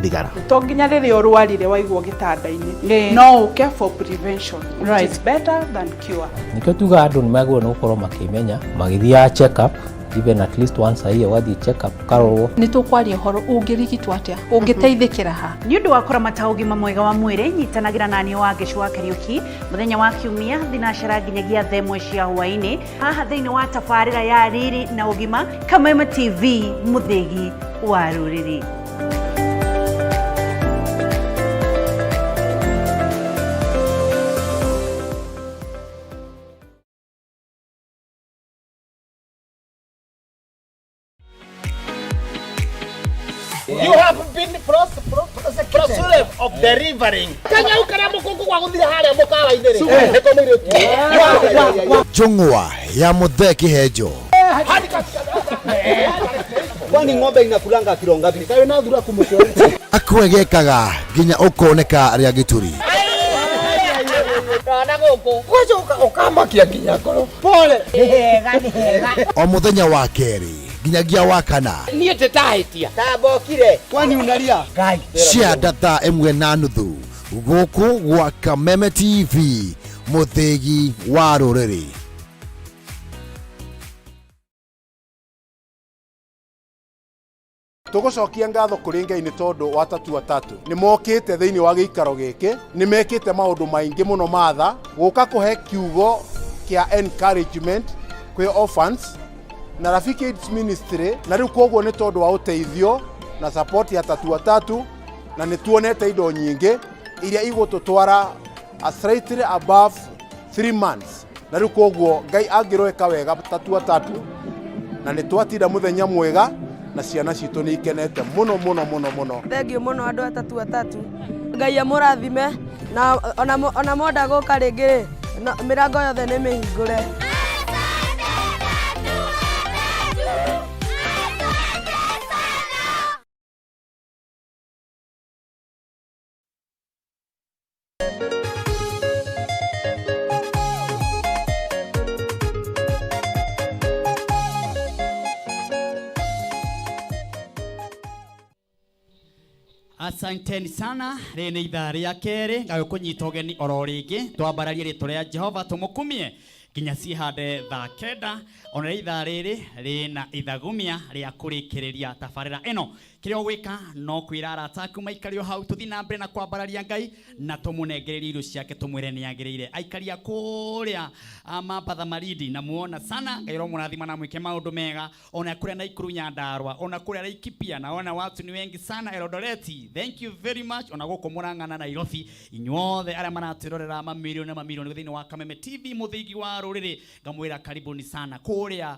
thigara. To nginya rĩrĩa ũrwarire waigwo gĩtanda-inĩ, no ũke for prevention, which is better than cure. Nĩkĩo tugaga andũ nĩ magĩrĩirwo nĩ gũkorwo makĩmenya magĩthiaga check up even at least once a year, ũgathiĩ check up ũkarorwo. Nĩ tũkwaria ũhoro ũngĩrigitwo atĩa, ũngĩteithĩkĩra ha. Nĩ ũndũ wa kũramata ũgima mwega wa mwĩrĩ, nyitanagĩra na niĩ Wangeci wa Kariũki mũthenya wa Kiumia thinacara nginyagia thaa ĩmwe cia hwaĩ-inĩ haha thĩinĩ wa tabarĩra ya Riri na Ũgima, Kameme TV, mũthĩgi wa rũrĩrĩ. You have been prosecuted of delivering. Kanyau karia mukungu gwa guthire haria mukawa-inĩ rĩ, nĩko mũirĩtu. Njũng'wa ya Mũthee Kĩhenjo. Kwani ng'ombe inakulanga kilo ngapi? Kawe na thura kumucio. Akwegekaga nginya ũkoneka rĩa gĩturi. Ndona gũkũ. Gũcoka ũkamakia nginya ngoro. Pole. Nĩ hega, nĩ hega. O mũthenya wa kerĩ nginyagia wa kana. Niĩ ndĩtahĩtia. Tambokire. Kwani unalia? Ngai. Cia thaa 1:30 gũkũ gwa Kameme TV, mũthĩgi wa rũrĩrĩ. Tũgũcokia ngatho kũrĩ Ngai nĩ tondũ wa Tatua Tatu nĩ mokĩte thĩinĩ wa gĩikaro gĩkĩ, nĩ mekĩte maũndũ maingĩ mũno matha gũka kũhe kiugo kĩa encouragement kwĩ orphans na Rafiki AIDS Ministry, na rĩu koguo nĩ tondũ wa ũteithio na support ya Tatua Tatu, na nĩ tuonete indo nyingĩ iria igũtũtwara a slightly above 3 months, na rĩu koguo Ngai angĩroeka wega Tatua Tatu, na nĩ twatinda mũthenya mwega na ciana citũ nĩ ikenete mũno mũno mũno mũno. Thengiũ mũno andũ a Tatua Tatu, Ngai amũrathime na ona mwenda gũka rĩngĩ rĩ, mĩrango yothe nĩ mĩhingũre. Asanteni sana. Rĩrĩ nĩ ithaa rĩa kerĩ, ngagĩkũnyita ũgeni oro rĩngĩ twambararie rĩtwa rĩa Jehova tũmũkumie nginya cihande thaa 9. Ona ithaa rĩrĩ rĩna ithagumia rĩa kũrĩkĩrĩria tabarĩra ĩno. Kĩrĩa ũgwĩka no kwĩra arata aku maikare o hau, tũthiĩ na mbere na kwambararia Ngai na tũmũnengererie irio ciake, tũmwĩre nĩ agĩrĩire. Aikaria kũrĩa Mambatha Marindi na muona sana, Ngai ũromũrathima na mwĩke maũndũ mega. Ona kũrĩa Naikuru Nyandarua, ona kũrĩa Laikipia, naona watu ni wengi sana Eldoret. Thank you very much. Ona gũkũ Murang'a na Nairobi, inyuothe arĩa maratwĩrorera mamirioni na mamirioni thĩinĩ wa Kameme TV mũthĩgi wa rũrĩrĩ, ngamwĩra karibuni sana kũrĩa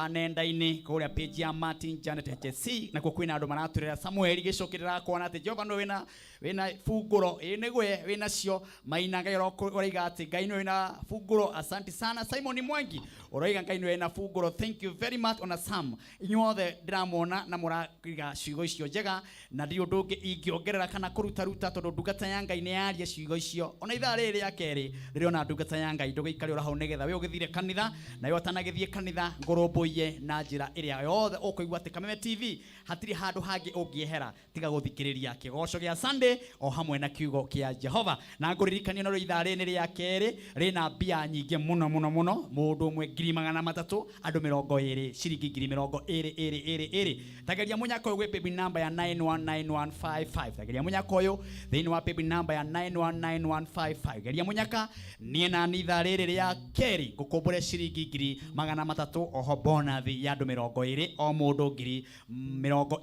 nenda-inĩ, kũrĩa page ya Martin Janet HSC, nakuo kwĩna andũ maratwĩrorera. Samuel gĩcũkĩrĩra kuona atĩ Jehova nĩwe wĩna bungũro, ĩ nĩgwe wĩna cio maina. Ngai ũroiga atĩ Ngai nĩwe wĩna bungũro. Asante sana Simon Mwangi, ũroiga Ngai nĩwe wĩna bungũro. Thank you very much. Ona Sam, inyuothe ndĩramuona na mũraiga ciugo icio njega, na ndirĩ ũndũ ũngĩ ingĩongerera kana kũrutaruta tondũ ndungata ya Ngai nĩ yaria ciugo icio. Ona ithaa rĩrĩ rĩa kerĩ rĩrĩona ndungata ya Ngai, ndũgĩikare oro hau nĩgetha we ũgĩthire kanitha, na we ũtanagĩthiĩ kanitha ngũrũmbũiye na njĩra ĩrĩa yothe ũkũigua atĩ Kameme TV hatirĩ handũ hangĩ ũngĩehera tiga gũthikĩrĩria kĩgoco gĩa Sunday o hamwe na kiugo kĩa Jehova. Na ngũririkanie no ithaa rĩrĩ rĩa kerĩ rĩna mbia nyingĩ mũno mũno mũno, mũndũ ũmwe 300,000, andũ 20 ciringi 20,000 ĩrĩ ĩrĩ ĩrĩ. Tageria mũnyaka ũyũ gwĩ paybill number ya 919155. Tageria mũnyaka ũyũ thĩinĩ wa paybill number ya 919155. Geria mũnyaka niĩ na niĩ ithaa rĩrĩ rĩa kerĩ ngũkũmbũre ciringi 300,000, oho bonathi ya andũ 20 o mũndũ 20,000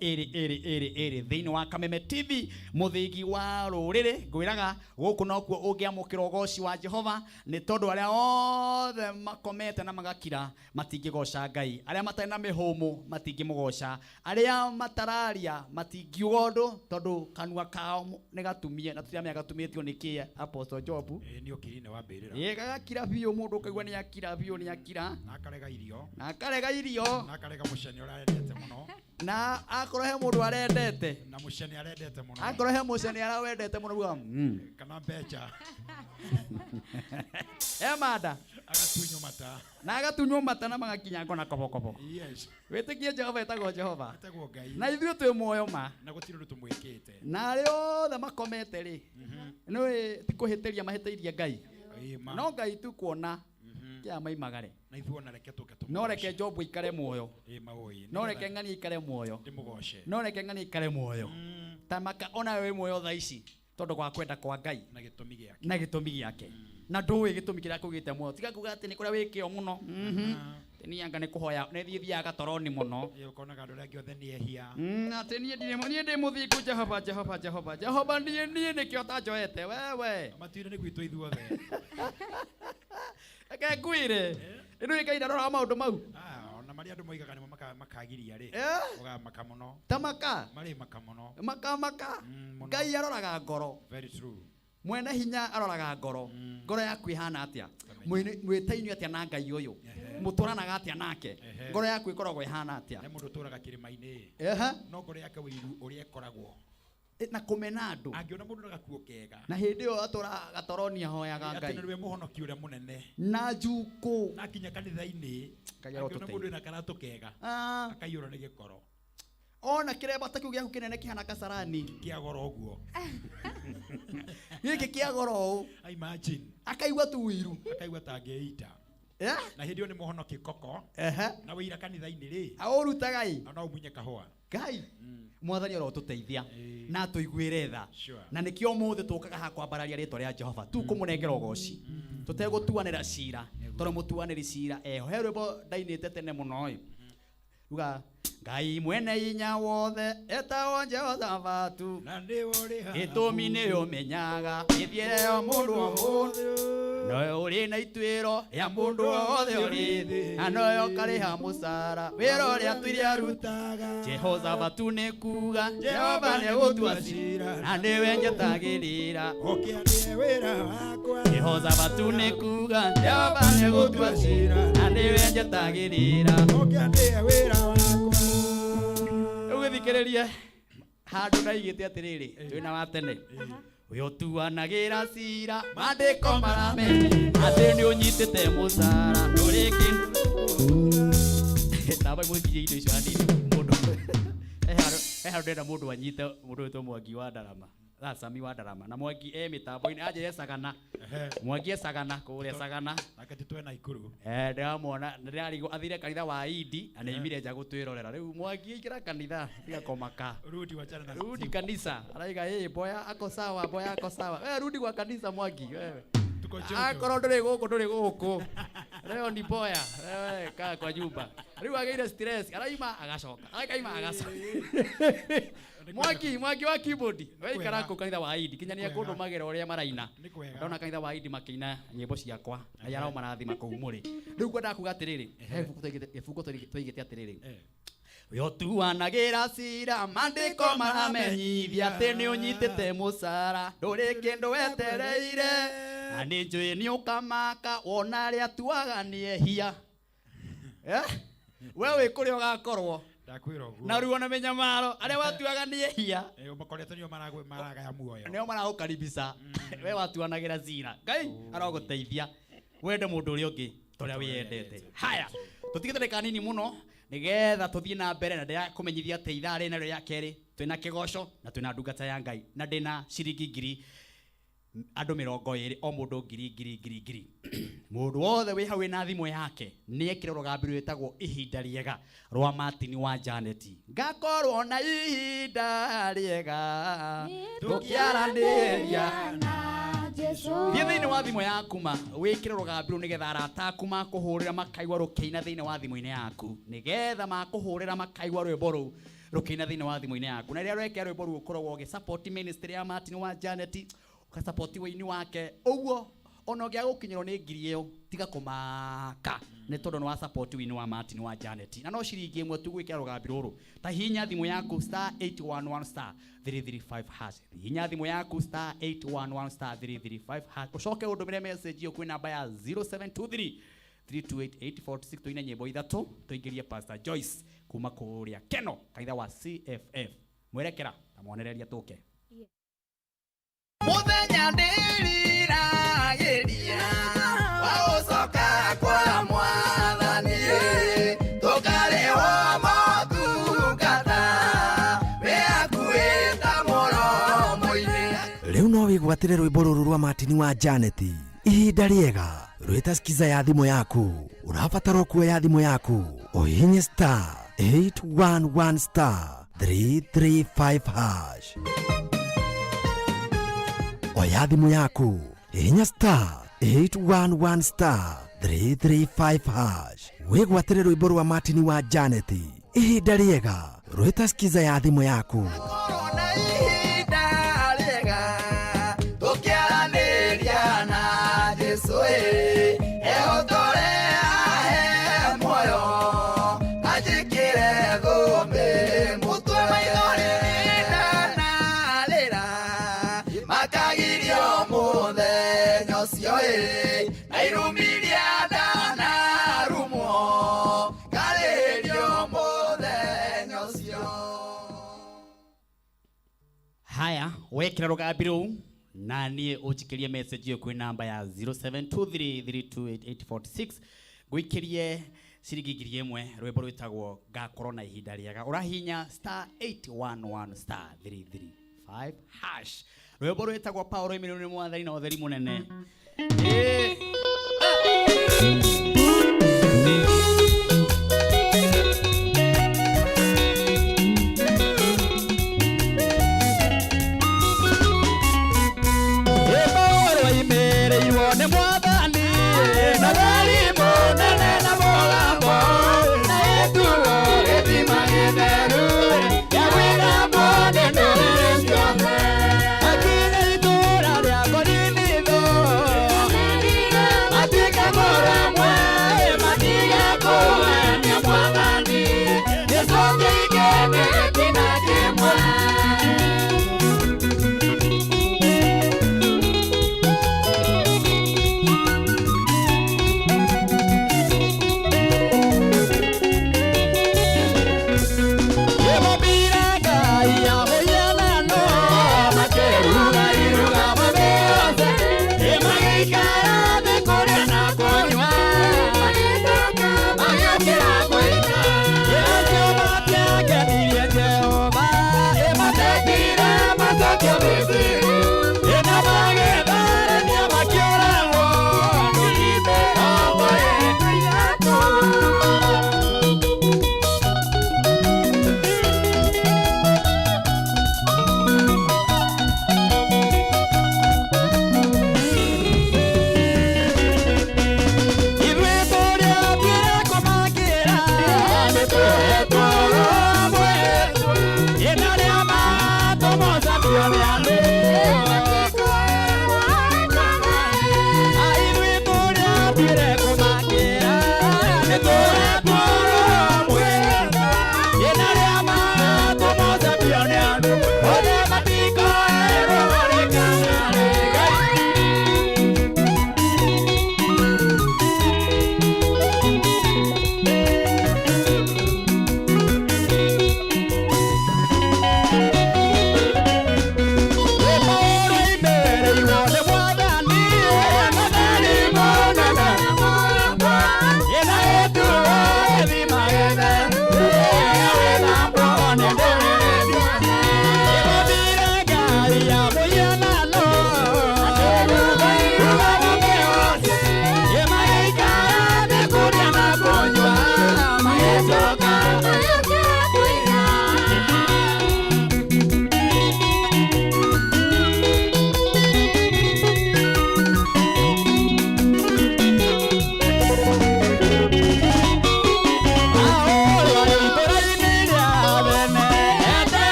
ĩrĩ ĩrĩ ĩrĩ thĩinĩ wa Kameme TV mũthĩgi wa rũrĩrĩ. Ngwĩraga gũkũ nokuo ũngĩamũkĩra ũgoci wa Jehova, nĩ tondũ arĩa othe makomete na magakira matingĩgoca Ngai, arĩa matarĩ na mĩhũmũ matingĩmũgoca, arĩa matararia matingiuga ũndũ tondũ kanua kao nĩ gatumie, na tũtiramenya gatumĩtio nĩ kĩ. Apostle Job Ĩ, nĩ ũkiri-inĩ wa mbĩrĩra. Ĩ, gagakira biũ, mũndũ ũkaigua nĩ akira biũ, nĩ akira. Na akarega irio. Na akarega irio. Na akarega mũcene ũrĩa arendete mũno. Na akorwo he mũndũ arendete. Na mũcene arendete mũno. Akorwo he mũcene arawendete mũno, ugaga, Kana mbeca. E manda. Agatunywo mata. Na agatunywo mata na magakinyangwo na kobokobo. Yes. Wĩtĩkie Jehova etagwo Jehova. Etagwo Ngai. Na ithuĩ twĩ muoyo ma. Na gũtirĩ ũndũ tũmwĩkĩte. Na arĩa othe makomete rĩ, nĩũĩ ti kũhĩtĩria mahĩtĩirie Ngai. Ĩ, ma. No Ngai tu kuona kĩa maimagare. Na ithuĩ ona reke tũke tũmũgoce. No reke Job aikare muoyo. Ĩ, ma ũĩ. No reke ng'ani aikare muoyo. Ndĩmũgoce. No reke ng'ani aikare muoyo. Ta maka ona we wĩ muoyo thaa ici tondũ gwa kwenda kwa Ngai. Na gĩtũmi gĩake. Na gĩtũmi gĩake. Na ndũĩ gĩtũmi kĩrĩa kũgĩte muoyo. Tiga kuga atĩ nĩ kũrĩa wĩ kĩo mũno. Atĩ niĩ anga nĩ kũhoya, nĩ thiĩ thiaga toroni mũno. Ĩ, ũkonaga andũ arĩa angĩ othe nĩ ehia. Atĩ niĩ ndirĩ niĩ ndĩ mũthingu, Jehova, Jehova, Jehova, Jehova, niĩ, niĩ nĩkĩo ũtanjoete, wewe. Matuire nĩ gwitũ ithuothe. Reke ngwĩre. Rĩu Ngai ndaroraga maũndũ mau. Ah, ona marĩa andũ moigaga nĩmo makagiria rĩ. Ũgamaka mũno. Ta maka. Marĩ maka mũno. Maka, maka. Mũno. Ngai aroraga ngoro. Very true. Mwene hinya aroraga ngoro. Ngoro yaku ĩhana atĩa? Mwĩtainio atĩa na Ngai ũyũ? Mũtũranaga atĩa nake? Ngoro yaku ĩkoragwo ĩhana atĩa? He mũndũ ũtũraga kĩrĩma-inĩ. No ngoro yake wĩiru ũrĩa ĩkoragwo. Na kũmena andũ. Angĩona mũndũ na gakuo kega. Na hĩndĩ ĩyo atũraga gatoroni ahoyaga Atĩ Ngai. nĩwe mũhonoki ũrĩa mũnene. Na njukũ. Na akinya kanitha-inĩ, Ngai angĩona arotũteithia. mũndũ wĩna karatũ kega, akaiyũrwo nĩ gĩkoro. Ona kĩremba ta kĩu gĩaku kĩnene kĩhana kasarani. Kĩa goro ũguo. Gĩkĩ kĩa goro ũũ. I imagine. Akaigua tu ũiru. Akaigua ta angĩita. Na hĩndĩ ĩyo nĩ mũhonoki koko. Na wĩira kanitha-inĩ rĩ. Aũrutaga ĩ. Na no ũmunye kahũa. Ngai. Mwathani arotũteithia. Na atũiguĩre tha. Sure. Na nĩkĩo ũmũthĩ tũkaga haha kwambararia rĩtwa rĩa Jehova. Tu kũmũnengera ũgoci. Tũtegũtuanĩra cira. Tondũ mũtuanĩri cira eho. He rwĩmbo ndainĩte tene mũno ĩ. Ruga Ngai mwene hinya wothe etagwo Jehoshafatu. Na nĩwe ũrĩ haha. Gĩtũmi nĩ ũmenyaga mĩthiĩre ya mũndũ o mũndũ. Nowe ũrĩ na ituĩro rĩa mũndũ wothe ũrĩ thĩ, na nowe ũkarĩha mũcara wĩra ũrĩa tuire arutaga. Jehoshafatu nĩ kuga Jehova nĩ gũtua cira, na nĩwe njetagĩrĩra. Ũkĩanĩe wĩra wakwa. Jehoshafatu nĩ kuga Jehova nĩ gũtua cira, na nĩwe njetagĩrĩra. Ũkĩanĩe wĩra wakwa. Rĩu gĩthikĩrĩrie handũ ndaigĩte atĩrĩrĩ, twĩna wa tene. Ũyũ ũtuanagĩra cira, maandĩko maramenya atĩ nĩ ũnyitĩte mũcara, ndũrĩ kĩndũ. Tamba mũnjie indo icio hanini, mũndũ. He handũ ndĩrenda mũndũ anyite mũndũ wĩtwo Mwangi wa Ndarama. Sami wa Ndarama. Na Mwangi e mĩtambo-inĩ, anje e Sagana. Mwangi e Sagana, kũrĩa Sagana. Nake ti twena Ikuru. Ndĩramwona, ndĩrarigwo athire kanitha wa Idi, na nĩaimire nja gũtwĩrorera. Rĩu Mwangi aingĩra kanitha, tiga kũmaka. Rudi wachana na Rudi kanisa. Araiga, ĩ, boya ako sawa, boya ako sawa. We rudi kwa kanisa Mwangi, wewe. Tuko chonjo. Akorwo ndũrĩ gũkũ, ndũrĩ gũkũ. Leo ni boya. Wewe kaa kwa nyumba. Rĩu agĩire stress, araima agacoka. Akaima agacoka. Mwangi, Mwangi wa keyboard. We ikara kũ kanitha wa Idi, kinya nĩ ekũndũmagĩra ũrĩa maraina. Nĩ kwega. Ndona kanitha wa Idi makĩina nyĩmbo ciakwa, na arĩa marathima kũu mũrĩ. Rĩu ngwendaga kuga atĩrĩrĩ, he ibuku tũigĩte atĩrĩrĩ. Ũyũ ũtuanagĩra cira, maandĩko maramenyithia atĩ nĩ ũnyitĩte mũcara, ndũrĩ kĩndũ wetereire, na nĩ njũĩ nĩ ũkamaka wona arĩa atuaga nĩ ehia. We wĩ kũrĩa ũgakorwo. Ndakwĩra ũguo. Na ruo na mĩnyamaro, arĩa watuaga nĩ ehia. Makoretwo nĩo maragaya muoyo. Nĩo maragũkaribisha. We watuanagĩra cira. Ngai arogũteithia. Wende mũndũ ũrĩa ũngĩ ta ũrĩa wĩyendete. Haya, tũtigĩte ndagĩka nini mũno nĩgetha tũthiĩ na mbere na ndĩrakũmenyithia atĩ ithaa rĩna rĩo rĩa kerĩ twĩna kĩgoco na twĩna ndungata ya Ngai na ndĩna ciringi ngiri andũ mĩrongo ĩrĩ o mũndũ ngiri ngiri ngiri ngiri. Mũndũ wothe wĩ hau wĩna thimũ yake nĩ ekĩre rũgambi rwĩtagwo ihinda rĩega rwa Martin wa Janet. Ngakorwo na ihinda rĩega tũkĩaranĩria na Jesũ. Thiĩ thĩinĩ wa thimũ yaku ma wĩkĩre rũgambi rũu nĩgetha arata aku makũhũrĩra makaigua rũkĩina thĩinĩ wa thimũ-inĩ yaku, nĩgetha makũhũrĩra makaigua rwĩmbo rũu rũkĩina thĩinĩ wa thimũ-inĩ yaku. Na rĩrĩa ũrekĩra rwĩmbo rũu ũkoragwo ũgĩ support ministry ya Martin wa Janet, ũgasupport wĩini wake, ũguo Ona ũngĩaga gũkinyĩrwo nĩ ngiri ĩyo tiga kũmaka nĩ tondũ nĩ wa support wini wa Martin wa Janet na no ciringi ĩmwe tu gwĩkĩra rũgambi rũrũ. Ta hihinya thimũ yaku star 811 star 335 hash, hihinya thimũ yaku star 811 star 335 hash, ũcoke ũndũmĩre message ĩyo kwĩ namba ya 0723 328846. Tuine nyĩmbo ithatũ tũingĩrie Pastor Joyce kuma kũrĩa Keno kanitha wa CFF mwerekera na mwonereria tũke. Muthenya ndĩriragĩria wa gũcoka kwa Mwathani, tũkarĩhwo motungata wĩ hakuhĩ ta mũromo-inĩ. Rĩu no wĩgwatĩre rwĩmbo rũrũ rwa Martin wa Janet ihinda rĩega rwĩta skiza ya thimũ yaku. Ũrabatara kuoya thimũ yaku ũhihinye star 811 star 335 hash. Oya thimũ yaku hihinya star 811 star 335 hash, wĩgwatĩre rwĩmbo rwa Martin wa Janet ihinda rĩega rwĩta skiza ya thimũ yaku. Ihinda rĩega tũkĩaranĩria na Jesũ ĩ, ehotore ahe muoyo anjĩkĩre thũmbĩ mũtwe. Maithori ndanarĩra makagirio mũthenya ũcio ĩ, na irumiria ndanarumwo ngarĩrio mũthenya ũcio. Haya, wekĩra rũgambi rũu na niĩ ũnjikĩrie message ĩyo kwĩ namba ya 0723328846, ngũikĩrie ciringi 1000 rwĩmbo rwĩtagwo ngakorwo na ihinda rĩega. Ũrahinya star 811 star 335 hash, rwĩmbo rwĩtagwo Paul Emilio nĩ mwathani na ũtheri mũnene. Ĩĩ. Ĩmũrũimĩrĩirwo nĩ mwathani na theri mũnene na mũgambo na ĩtuo gĩthima gĩtheru gĩa gwĩthambwo nĩ ndũrĩrĩ ciothe. Akinya itũũra rĩa Korinitho atuĩke mũrũmwe.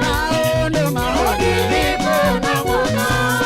Maundu maundini muno muno.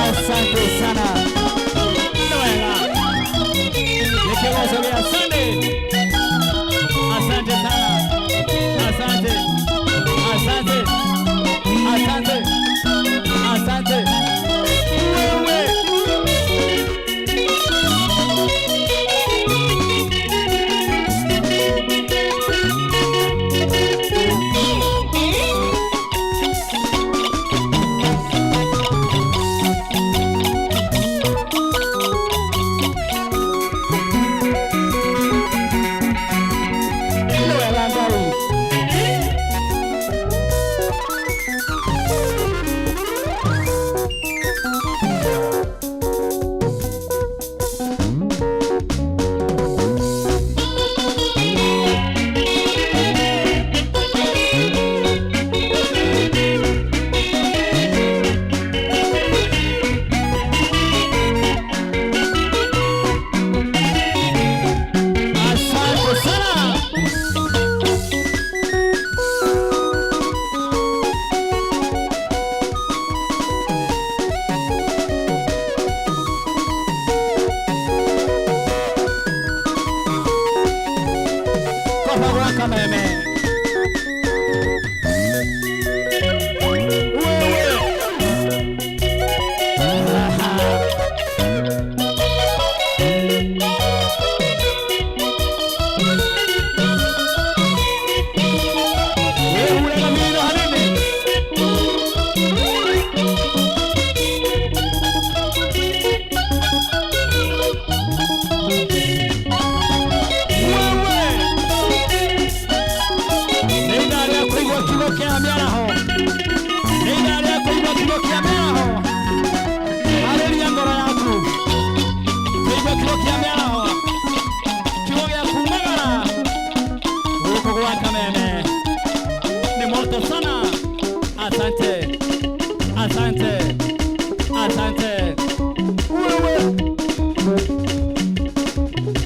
Asante sana. Nĩ wega. Nĩ kĩgoco gĩa Sunday. Asante sana. Asante. Asante. Asante. Asante. Wewe. Nĩ wega Ngai. Asante sana. Kwa favor, Kameme. Wewe. Aha. Wewe uregamiro hanene. Wewe. Nĩ ithaa rĩa kũigua kiugo kĩa mĩaraho. Nĩ ithaa rĩa kũigua kiugo kĩa mĩaraho. Arĩria ngoro yaku. Kũigua kiugo kĩa mĩaraho. Kiugo gĩa kumagara. Gũkũ gwa Kameme. Ni moto sana. Asante. Asante. Asante. Wewe.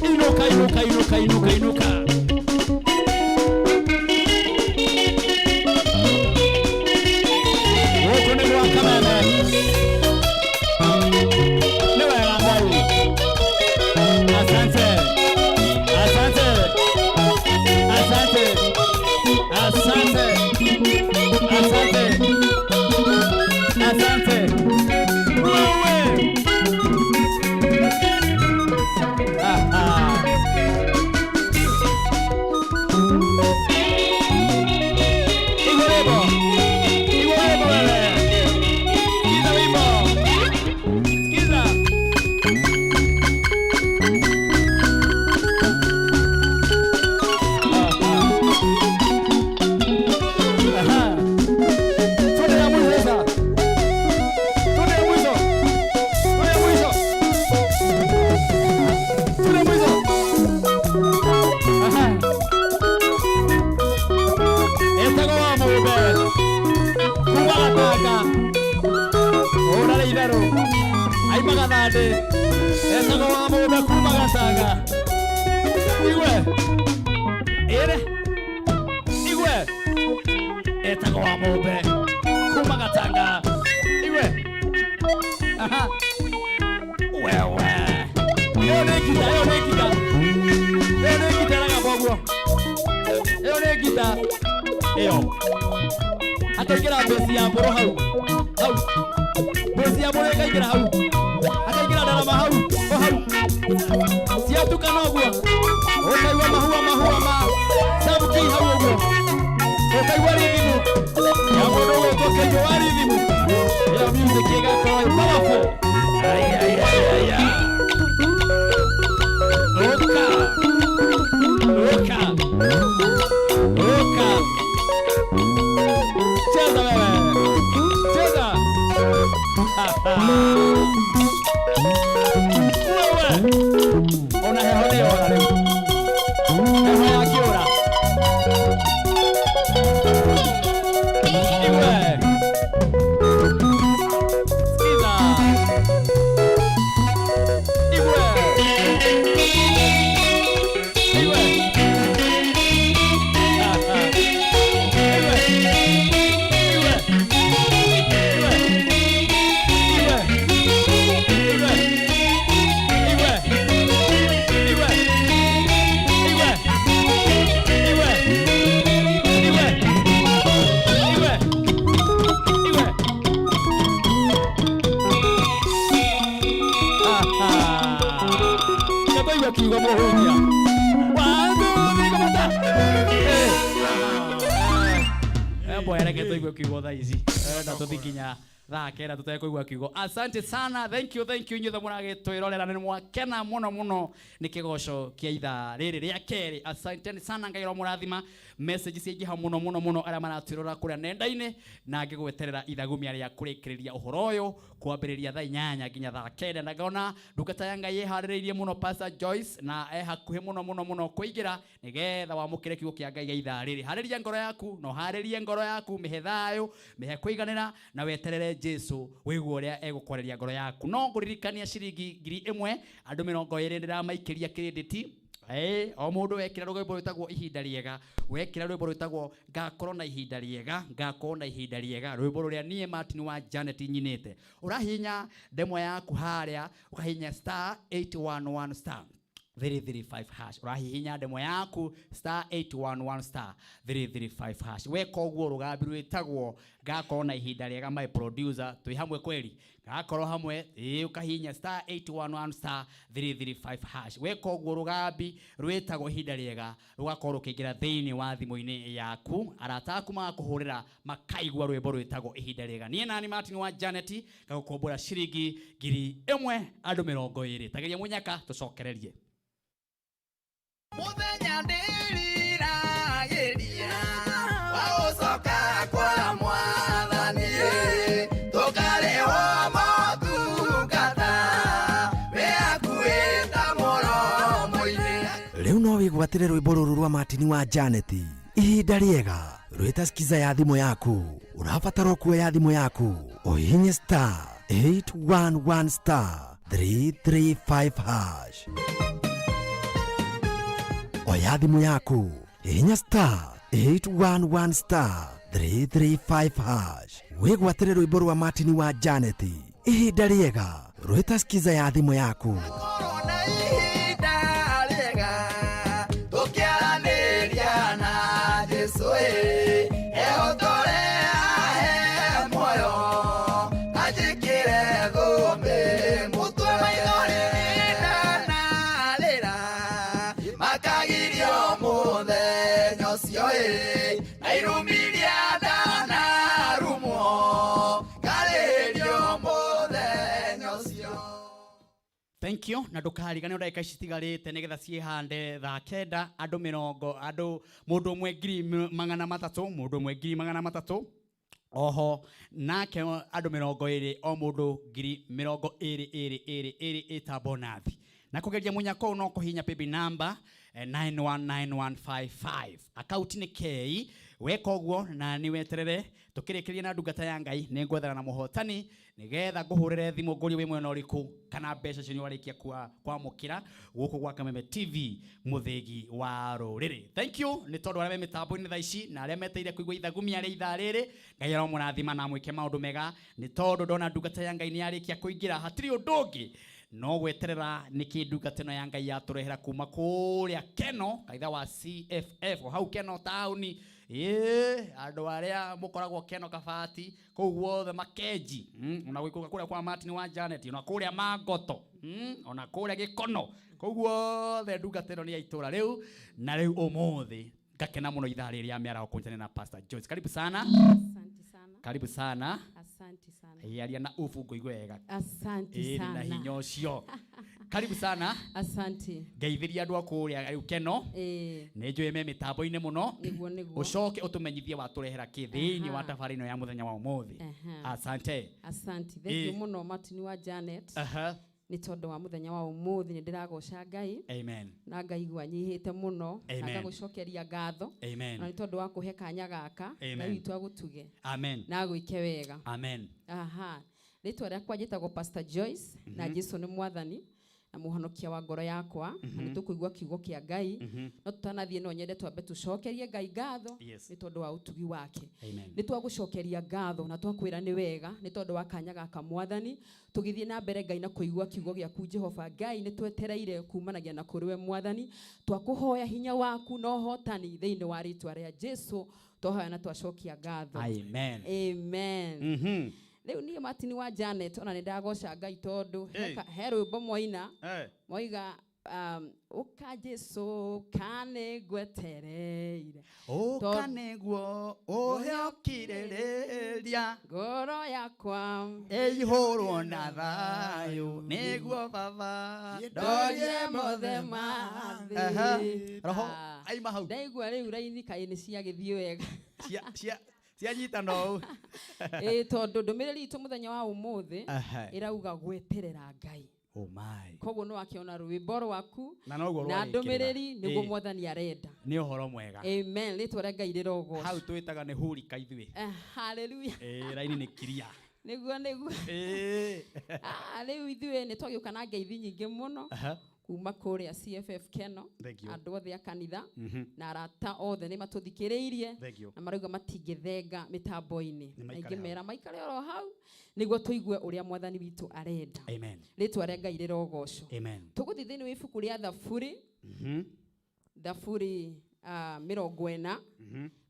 Inuka, inuka, inuka, inuka, inuka. Gũkũ nĩ gwa Kameme. Nĩ wega Ngai. Asante. Asante. Asante. Asante. Asante. Asante. Wewe. Ah, ah. Igorebo. Igorebo wewe. Sikiza wimbo. Sikiza. Aha. Twende ya mwisho sasa. Twende ya mwisho. Twende ya mwisho. Twende ya mwisho. Aha. Etagwo wa mũmbe kuma Gatanga ũrarĩ itherũ aimaga thandĩ. Etagwo wa mũmbe kuma Gatanga. Igwe ĩrĩ igwe. Etagwo wa mũmbe kuma Gatanga. Igwe. Aha. Wewe, ĩyo nĩ ngita, ĩyo nĩ ngita, ĩyo nĩ ngita ĩragamba ũguo. Ĩyo nĩ ngita ĩyo. Akaingĩra mbĩci ya mbũrũ hau hau, mbĩci ya mbũrũ ĩkaingĩra hau, akaingĩra ndarama hau o hau, ciatukana ũguo ũkaigua mahua mahua ma sabuki hau ũguo, ũkaigua rithimu ya mũndũ ũgwĩtwo Kĩnjũ wa rithimu. Ĩyo music ĩgakorwo ĩ powerful. Ai, ai, ai, ai, ai. Ũka ũka ũka. Cheza wewe. Cheza. Wewe. Ona heho nĩ yora rĩu. Heho yakĩũra. Iwe. Sikiza. Iwe. Iwe. Iwe. Iwe. Iwe. Iwe. Mũhunjia. One, two, three, kamata. Eh, boya reke tũigue kiugo thaa ici. Na tũthiĩ nginya thaa kenda tũtekũigua kiugo. Asante sana, thank you, thank you inyuothe mũragĩtwĩrorera, nĩ mwakena mũno mũno nĩ kĩgoco kĩa ithaa rĩrĩ rĩa kerĩ. Asanteni sana, Ngai aromũrathima. Message ciaingĩha mũno mũno mũno arĩa maratwĩrora kũrĩa nenda-inĩ, na ngĩgweterera ithagumia rĩa kũrĩkĩrĩria ũhoro ũyũ kwambĩrĩria thaa 8 nginya thaa 9, na ngona ndungata ya Ngai ĩharĩrĩirie mũno Pastor Joyce, na e hakuhĩ mũno mũno mũno kũingĩra nĩgetha wamũkĩre kiugo kĩa Ngai gĩa ithaa rĩrĩ. Harĩria ngoro yaku, na ũharĩrie ngoro yaku, mĩhe thayũ, mĩhe kũiganĩra, na weterere Jesu wĩigue ũrĩa egũkwarĩria ngoro yaku. No ngũririkania ciringi 1000 andũ 20 ndĩramaikĩria credit. O mũndũ wekĩra rwĩmbo rwĩtagwo ihinda rĩega, wekĩra rwĩmbo rwĩtagwo ngakorwo na ihinda rĩega, ngakorwo na ihinda rĩega, rwĩmbo rũrĩa niĩ Martin wa Janet nyinĩte. Ũrahihinya ndemwa yaku harĩa, ũkahihinya star 811 star 335 hash. Ũrahihinya ndemwa yaku star 811 star 335 hash. Weka ũguo rũgambi rwĩtagwo ngakorwo na ihinda rĩega, my producer, twĩ hamwe kweli, ngakorwo hamwe. Ũkahihinya star 811 star 335 hash. Weka ũguo rũgambi rwĩtagwo ihinda rĩega rũgakorwo rũkĩingĩra thĩinĩ wa thimũ-inĩ yaku, arata aku magakũhũrĩra makaigua rwĩmbo rwĩtagwo ihinda rĩega. Niĩ nani Martin wa Janet ngagũkombora ciringi 1000 andũ 20. Tageria mũnyaka tũcokererie. Mũthenya ndĩriragĩria wa gũcoka kwa Mwathani, tũkarĩhwo motungata wĩ hakuhĩ ta mũromo-inĩ. Rĩu no wĩgwatĩre rwĩmbo rũrũ rwa Martin wa Janet ihinda rĩega rwĩta skiza ya thimũ yaku. Ũrabatara kuoya thimũ yaku ũhihinye star 811 star 335 hash. Oya thimũ yaku, hihinya star 811 star 335 hash, wĩgwatĩre rwĩmbo rwa Martin wa Janet ihinda rĩega rwĩta skiza ya thimũ yaku. Korona ihinda rĩega tũkĩaranĩria na Jesũ, ehotore ahe muoyo anjĩkĩre thũmbĩ mũtwe, maithori ndanarĩra makagirio mũthenya ũcio, na irumiria ndanarumwo ngarĩrio mũthenya ũcio. Thank you. Na ndũkariganĩrwo ndagĩka ici citigarĩte nĩgetha ciĩhande thaa 9, andũ mĩrongo, andũ mũndũ ũmwe 300,000, mũndũ ũmwe 300,000, oho nake andũ 20, o mũndũ 20,000 ĩrĩ ĩrĩ ĩrĩ ĩta bonathi. Na kũgeria mũnyaka ũyũ no kũhihinya paybill number 919155, akaunti nĩ K. Weka ũguo na nĩ weterere tũkĩrĩkĩria na ndungata ya Ngai, nĩ ngwethana na mũhotani nĩgetha ngũhũrĩre thimũ ngũrie wĩ mwena ũrĩkũ kana mbeca icio nĩwarĩkia kwamũkĩra gũkũ gwa Kameme TV mũthĩgi wa rũrĩrĩ. Thank you nĩ tondũ arĩa me mĩtambo-inĩ thaa ici na arĩa meteire kũigua ithagumia rĩa ithaa rĩrĩ, Ngai aromũrathima na amwĩke maũndũ mega, nĩ tondũ ndona ndungata ya Ngai nĩyarĩkia kũingĩra, hatirĩ ũndũ ũngĩ no gweterera nĩkĩ ndungata ĩno ya Ngai yatũrehera kuma kũrĩa Keno, kanitha wa CFF o hau Keno taũni. Andũ arĩa mũkoragwo Keno Kabati kũu guothe Makenji, ona gũikũrũka kũrĩa kwa Martin wa Janet, ona kũrĩa Mangoto, ona kũrĩa Gĩkono, kũu guothe ndungata ĩno nĩ ya itũra rĩu. Na rĩu ũmũthĩ ngakena mũno ithaa rĩrĩ rĩa mĩaraho kũnyitanĩra na Pastor Joyce. Karibu sana. Asante sana. Karibu sana. Asante sana. Aria na ubu ngũigue wega. Asante Na sana. hinya ũcio. Karibu sana. Asante. Ngeithiria andũ a kũrĩa rĩu Keno. Nĩ njũĩ me mĩtambo-inĩ mũno. Nĩguo, nĩguo. Ũcoke ũtũmenyithie watũrehera kĩ thĩinĩ wa tabarĩra ĩno ya mũthenya wa ũmũthĩ. Asante. Asante. Thank you mũno Martin wa Janet. Nĩ tondũ wa mũthenya wa ũmũthĩ nĩ ndĩragoca Ngai. Amen. Na ngaigua nyihĩte mũno. Na Amen. ngagũcokeria ngatho. Amen. Na nĩ tondũ wa kũhe kanya gaka. Amen. Ngai witũ agũtuge. Amen. Na agwĩke wega. Amen. Rĩtwa rĩakwa njĩtagwo Pastor Joyce, na Jesu nĩ mwathani na mũhonokia wa ngoro yakwa. Na nĩ tũkũigua kiugo kĩa Ngai. No tũtanathiĩ no nyende twambe tũcokerie Ngai ngatho nĩ tondũ wa ũtugi wake. Amen. Nĩ twagũcokeria ngatho na twakwĩra nĩ wega nĩ tondũ wa kanya gaka mwathani. Tũgĩthiĩ na mbere Ngai na kũigua kiugo gĩaku Jehova Ngai, nĩ twetereire kumanagia na kũrĩ we mwathani. Twakũhoya hinya waku na ũhotani thĩinĩ wa rĩtwa rĩa Jesu, twahoya na twacokia ngatho. Amen. Amen. Rĩu niĩ Martin wa Janet ona nĩ ndagoca Ngai tondũ Hey. he rwĩmbo mwaina. Hey. Moiga Ũka Jesu ka nĩ ngwetereire. Ũka nĩguo ũhe ũkirĩrĩria. Ngoro yakwa ĩihũrwo na thayũ nĩguo baba ndorie mothe ma thĩ. Aha. Roho Ah, aima hau. Ndaigua rĩu raini kaĩ nĩ ciagĩthiĩ wega. Cianyitana ũũ. Ĩĩ, tondũ ndũmĩrĩri itũ mũthenya wa ũmũthĩ Aha. ĩrauga gweterera Ngai. Oh my. Koguo nĩ wakĩona rwĩmbo rwaku Na noguo na rwarĩkĩrĩra. ndũmĩrĩri nĩguo Ĩĩ. mwathani arenda. Nĩ ũhoro mwega. Amen. Rĩtwa rĩa Ngai rĩrogocwo. Hau twĩtaga nĩ hurika ithuĩ. Hallelujah. Ĩĩ, raini nĩ kiria. Nĩguo nĩguo. Ĩĩ. Ah, rĩu ithuĩ nĩ twagĩũka na ngeithi nyingĩ mũno Aha. kuma kũrĩa CFF Keno. Thank you. Andũ othe a kanitha na arata othe nĩ matũthikĩrĩirie Thank you. na marauga matingĩthenga mĩtambo-inĩ. Nĩ Na maikare ingĩmera maikare oro hau nĩguo tũigue ũrĩa mwathani witũ arenda. Amen. Rĩtwa rĩa Ngai rĩrogocwo. Amen. Tũgũthiĩ thĩinĩ wa ibuku rĩa Thaburi, Thaburi 40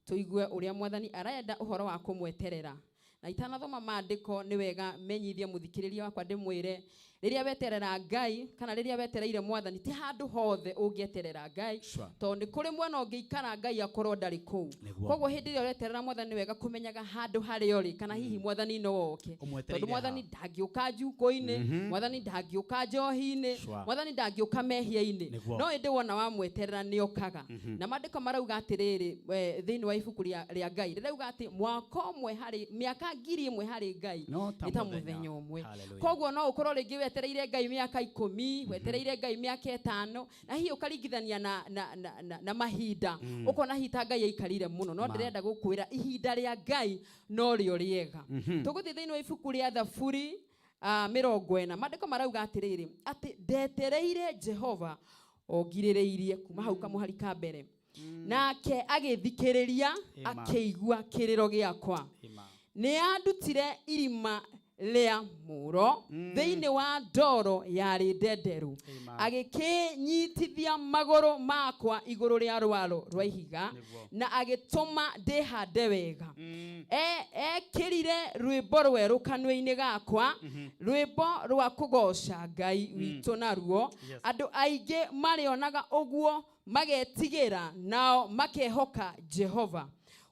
tũigue ũrĩa mwathani arenda ũhoro wa kũmweterera. Na itanathoma maandĩko nĩ wega menyithie mũthikĩrĩria wakwa ndĩmwĩre rĩrĩa weterera Ngai kana rĩrĩa wetereire mwathani ti handũ hothe ũngĩeterera Ngai. Sure. Tondũ nĩ kũrĩ mwena ũngĩikara Ngai akorwo ndarĩ kũu. Nĩguo. Koguo hĩndĩ ĩrĩa ũreterera mwathani nĩ wega kũmenyaga handũ harĩa ũrĩ kana hihi mwathani no oke. Ũmwetereire Tondũ mwathani ha? ndangĩũka njukũ-inĩ, mwathani ndangĩũka njohi-inĩ, Sure. mwathani ndangĩũka mehia-inĩ. Nĩguo. No ĩndĩ wona wamweterera nĩ okaga. Na maandĩko marauga atĩrĩrĩ, thĩinĩ wa ibuku rĩa Ngai rĩrauga atĩ mwaka ũmwe harĩ mĩaka 1000 harĩ Ngai No ta nĩ ta mũthenya. mũthenya ũmwe. Hallelujah. Koguo no ũkorwo rĩngĩ wetereire Ngai mĩaka 10, wetereire Ngai mĩaka 5, na hihi ũkaringithania na mahinda. Ũkona hihi ta Ngai aikarire mũno, no Ma. ndĩrenda gũkwĩra ihinda rĩa Ngai no rĩo rĩega. Tũgũthiĩ thĩinĩ wa ibuku rĩa Thaburi 40. Maandĩko marauga atĩrĩrĩ, atĩ ndetereire Jehova ongirĩrĩirie kuma hau kamũhari ka mbere. Nake agĩthikĩrĩria Amen. akĩigua kĩrĩro gĩakwa. Amen. Nĩ andutire irima rĩa mũro thĩinĩ wa ndoro yarĩ ndenderu. Amen. Agĩkĩnyitithia magũrũ makwa igũrũ rĩa rwaro rwa ihiga Nĩguo. na agĩtũma ndĩhande wega. Ekĩrire rwĩmbo rwerũ kanua-inĩ gakwa, rwĩmbo rwa kũgoca Ngai witũ naruo. Yes. Andũ aingĩ marĩonaga ũguo magetigĩra nao makehoka Jehova.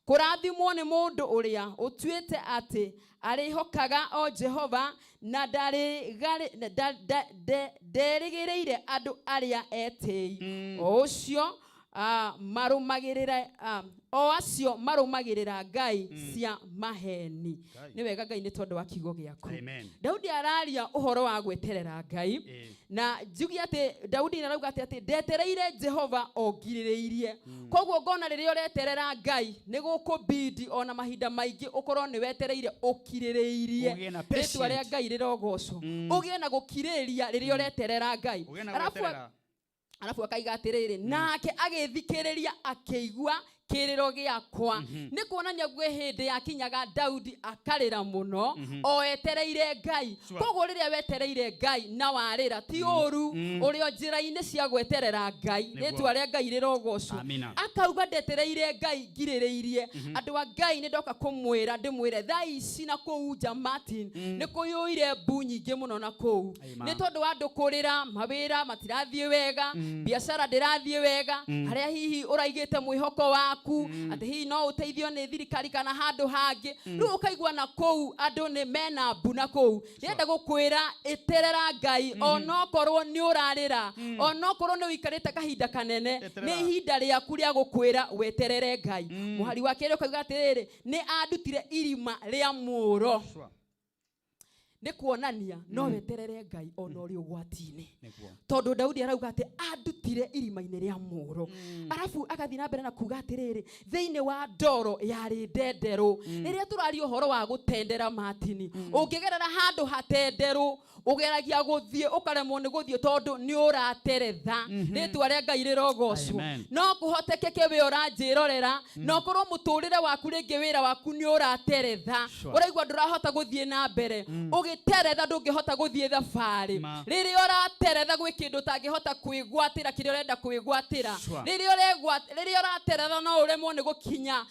Kũrathimwo nĩ mũndũ ũrĩa ũtuĩte atĩ arĩhokaga o Jehova na nderĩgĩrĩire andũ arĩa etĩi. O ũcio, marũmagĩrĩra, o acio marũmagĩrĩra Ngai cia maheni. Ngai. Nĩ wega Ngai nĩ tondũ wa kiugo gĩaku. Amen. Daudi araria ũhoro wa gweterera Ngai. Na njuge atĩ Daudi arauga atĩ ndetereire Jehova ongirĩrĩirie. Koguo ngona rĩrĩa ũreterera Ngai nĩ gũkũbidi ona mahinda maingĩ ũkorwo nĩ wetereire ũkirĩrĩirie. Ũgĩe na Rĩtwa rĩa patience. Ngai rĩrogocwo. Ũgĩe na gũkirĩrĩria rĩrĩa ũreterera Ngai. Ũgĩe na Arabu gweterera. Arabu akaiga atĩrĩrĩ, nake agĩthikĩrĩria akĩigua kĩrĩro gĩakwa. Nĩ kuonania gwĩ hĩndĩ yakinyaga Daudi akarĩra mũno, o etereire Ngai. Sure. Koguo rĩrĩa wetereire Ngai na warĩra ti ũru, ũrĩ o njĩra-inĩ cia gweterera Ngai. Nĩguo. Rĩtwa rĩa Ngai rĩrogocwo. Amina. Akauga ndetereire Ngai ngirĩrĩirie. Andũ a Ngai nĩ ndoka kũmwĩra ndĩmwĩre thaa ici na kũu nja Martin nĩ kũiyũire mbu nyingĩ mũno na kũu. Amen. Nĩ tondũ wa andũ kũrĩra, mawĩra matirathiĩ wega, biacara ndĩrathiĩ wega, harĩa hihi ũraigĩte mwĩhoko waku atĩ hihi no ũteithio nĩ thirikari kana handũ hangĩ. Rĩu ũkaigua na kũu andũ nĩ mena mbu na kũu. Ndĩrenda gũkwĩra ĩterera Ngai onokorwo nĩ ũrarĩra, onokorwo nĩ ũikarĩte kahinda kanene, Eterera. nĩ ihinda rĩaku rĩa gũkwĩra weterere Ngai. Mũhari wa kerĩ ũkauga atĩrĩrĩ, nĩ andutire irima rĩa mũũro. Sure. Nĩ kuonania no weterere Ngai ona ũrĩ ũgwati-inĩ. Nĩguo. Tondũ Daudi arauga atĩ andutire irima-inĩ rĩa mũũro. Arabu agathiĩ na mbere na kuga atĩrĩrĩ, thĩinĩ wa ndoro yarĩ ndenderũ. Rĩrĩa tũraria ũhoro wa gũtendera Martin, ũngĩgerera handũ hatenderũ, ũgeragia gũthiĩ ũkaremwo nĩ gũthiĩ tondũ nĩ ũrateretha. Rĩtwa rĩa Ngai rĩrogocwo. Amen. No kũhotekeke we ũranjĩrorera, no korwo mũtũrĩre waku rĩngĩ wĩra waku nĩ ũrateretha. Sure. Ũraigua ndũrahota gũthiĩ na mbere. Ũgĩteretha ndũngĩhota gũthiĩ thabarĩ. Ma. Rĩrĩa ũrateretha gwĩ kĩndũ ũtangĩhota kwĩgwatĩra kĩrĩa ũrenda kwĩgwatĩra. Sure. Rĩrĩa rĩrĩa ũrateretha no ũremwo nĩ gũkinya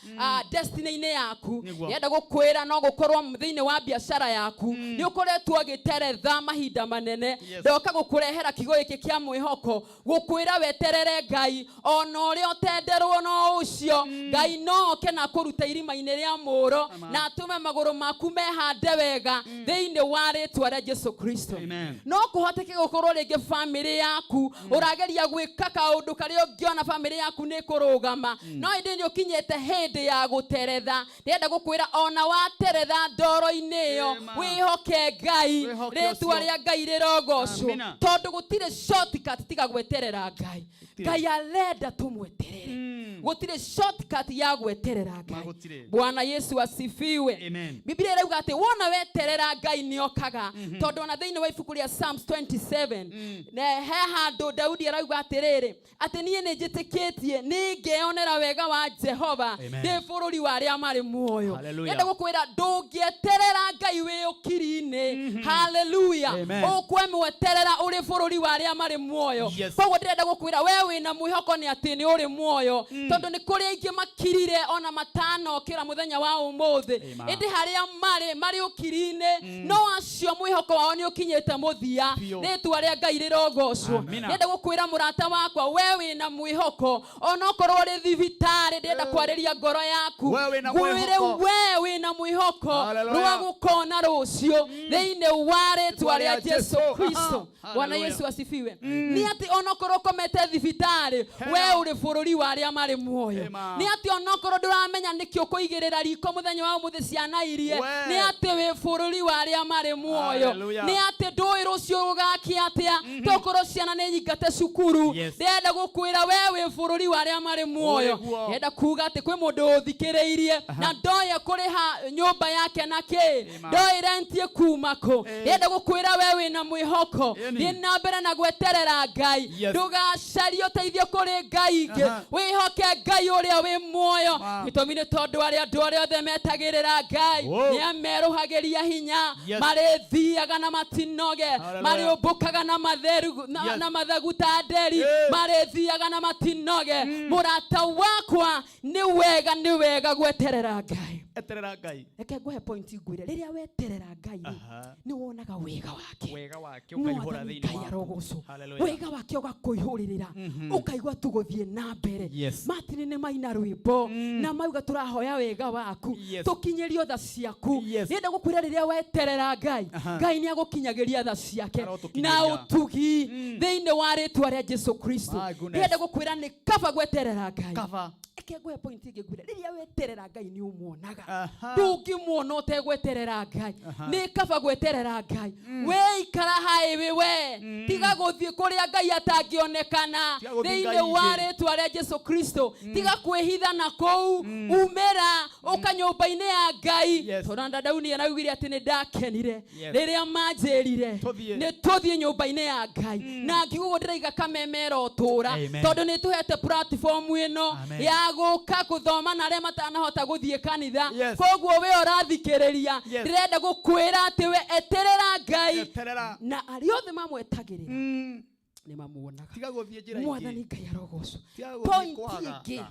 destiny-inĩ yaku. Nĩguo. Ndĩrenda gũkwĩra no gũkorwo thĩinĩ wa biacara yaku nĩ ũkoretwo ũgĩteretha mahinda manene. Yes. Ndoka gũkũrehera kiugo gĩkĩ kĩa mwĩhoko, gũkwĩra weterere Ngai ona ũrĩa ũtenderwo no ũcio. Ngai no oke na akũrute irima-inĩ rĩa mũũro na atũme magũrũ maku mehande wega thĩinĩ wa rĩtwa rĩa Jesu Kristo. Amen. No kũhoteke gũkorwo rĩngĩ bamĩrĩ yaku ũrageria gwĩka kaũndũ karĩa ũngĩona bamĩrĩ yaku nĩ kũrũgama, no ĩndĩ nĩ ũkinyĩte hĩndĩ ya gũteretha. Ndĩrenda gũkwĩra ona wateretha ndoro-inĩ ĩyo, Ema. wĩhoke Ngai, Wĩhoke rĩtwa ũcio. rĩa Ngai rĩrogocwo, Amina. tondũ gũtirĩ shortcut tiga gweterera Ngai. Ngai arenda tũmweterere, gũtirĩ shortcut ya gweterera Ngai. Gũtirĩ. Bwana Yesu asifiwe. Amen. Biblia ĩrauga atĩ wona weterera Ngai nĩokaga, tondũ ona thĩinĩ wa ibuku rĩa Psalms 27 ne he handũ Daudi arauga atĩrĩrĩ, atĩ niĩ nĩ njĩtĩkĩtie nĩ ngeyonera wega wa Jehova Amen. ndĩ bũrũri wa arĩa marĩ muoyo. Hallelujah. Ndĩrenda gũkwĩra ndũngĩeterera Ngai wĩ ũkiri-inĩ. Haleluya. Amen. Ũkwemweterera ũrĩ bũrũri wa arĩa marĩ muoyo. Yes. Koguo ndĩrenda gũkwĩra we wĩna mwĩhoko nĩ atĩ nĩ ũrĩ muoyo, tondũ nĩ kũrĩ aingĩ makirire ona matanokĩra mũthenya wa ũmũthĩ, Amen. ĩndĩ harĩa marĩ marĩ ũkiri-inĩ, no acio mwĩhoko wao nĩ ũkinyĩte mũthia. Biũ. Rĩtwa rĩa Ngai rĩrogocwo. Amina. Ndĩrenda gũkwĩra mũrata wakwa, we wĩna mwĩhoko onokorwo ũrĩ thibitarĩ. Ndĩrenda kwarĩria ngoro yaku, We wĩna ngwĩre mwĩhoko. we wĩna mwĩhoko Hallelujah. rwa gũkona rũciũ thĩinĩ wa rĩtwa rĩa Jesu Kristo. Aha. Bwana Hallelujah. Yesu asifiwe. Nĩ atĩ onokorwo ũkomete thibitarĩ, we ũrĩ bũrũri wa arĩa marĩ muoyo. Amen. Nĩ atĩ onokorwo ndũramenya nĩkĩ ũkũigĩrĩra riko mũthenya wa ũmũthĩ ciana irie, We. nĩ atĩ wĩ bũrũri wa arĩa marĩ muoyo. Hallelujah. Nĩ atĩ ndũĩ rũciũ rũgakĩa atĩa, tokorwo ciana nĩ nyingate cukuru. Yes. Ndĩrenda gũkwĩra we wĩ bũrũri wa arĩa marĩ muoyo. Ũrĩguo. Ndĩrenda kuga atĩ kwĩ mũndũ ũthikĩrĩirie na ndoĩ kũrĩha nyũmba yake na kĩ, ndoĩ renti ĩkuma kũ. Ndĩrenda gũkwĩra we wĩna mwĩhoko, Ĩni. thiĩ na mbere na gweterera Ngai. Yes. Ndũgacarie ũteithio kũrĩ Ngai ingĩ, Aha. wĩhoke Ngai ũrĩa wĩ muoyo. Ma. Gĩtũmi nĩ tondũ arĩa andũ arĩa othe metagĩrĩra Ngai Wow. nĩ amerũhagĩria hinya, Yes. marĩthiaga na matinoge, Hallelujah. marĩũmbũkaga na matheru Yes. na mathagu ta nderi, Eh. marĩthiaga na matinoge. Mũrata wakwa, nĩ wega nĩ wega gweterera Ngai. Eterera Ngai. Reke ngũhe point ngwĩre, rĩrĩa weterera Ngai rĩ, Aha. nĩ wonaga wega wake. Wega wake ũkaihũra Mwathani thĩinĩ Ngai waku. arogocwo. Hallelujah. Wega wake ũgakũihũrĩrĩra, ũkaigua tu gũthiĩ na mbere. Yes. Martin nĩ maina rwĩmbo na mauga tũrahoya wega waku, Yes. tũkinyĩrio tha ciaku. Yes. Nĩenda gũkwĩra rĩrĩa weterera Ngai, Aha. Ngai nĩ agũkinyagĩria tha ciake Arotũkinyĩria. na ũtugi thĩinĩ wa rĩtwa rĩa Jesu Kristo. My goodness. Ndĩrenda gũkwĩra nĩ kaba gweterera Ngai. Kaba. Reke ngũhe point ĩngĩ ngwĩre, rĩrĩa weterera Ngai nĩ ũmuonaga. Aha. Ndũngĩmuona ũtegweterera Ngai. Aha. Nĩ kaba gweterera Ngai. Wĩikara haĩ we, tiga gũthiĩ kũrĩa Ngai atangĩonekana Tiga gũthiĩ thĩinĩ Ngai wa ingĩ. rĩtwa rĩa Jesu Kristo. Tiga kwĩhitha na kũu, umĩra ũka nyũmba-inĩ ya Ngai. Yes. Tondũ na Daudi araugire atĩ nĩ ndakenire Yes. rĩrĩa manjĩrire Tũthiĩ. nĩ tũthiĩ nyũmba-inĩ ya Ngai. Na ngiuga ũguo ndĩraiga kamemera ũtũra, Amen. tondũ nĩ tũhete platform ĩno Amen. ya gũka gũthoma na arĩa matanahota gũthiĩ kanitha. Yes. Koguo we ũrathikĩrĩria, Yes. ndĩrenda gũkwĩra atĩ we eterera Ngai. Eterera. Na arĩa othe mamwetagĩrĩra nĩ mamuonaga. Tiga gũthiĩ njĩra Mwathani ingĩ. Ngai arogocwo. Tiga gũthiĩ Point kwaga. ĩngĩ,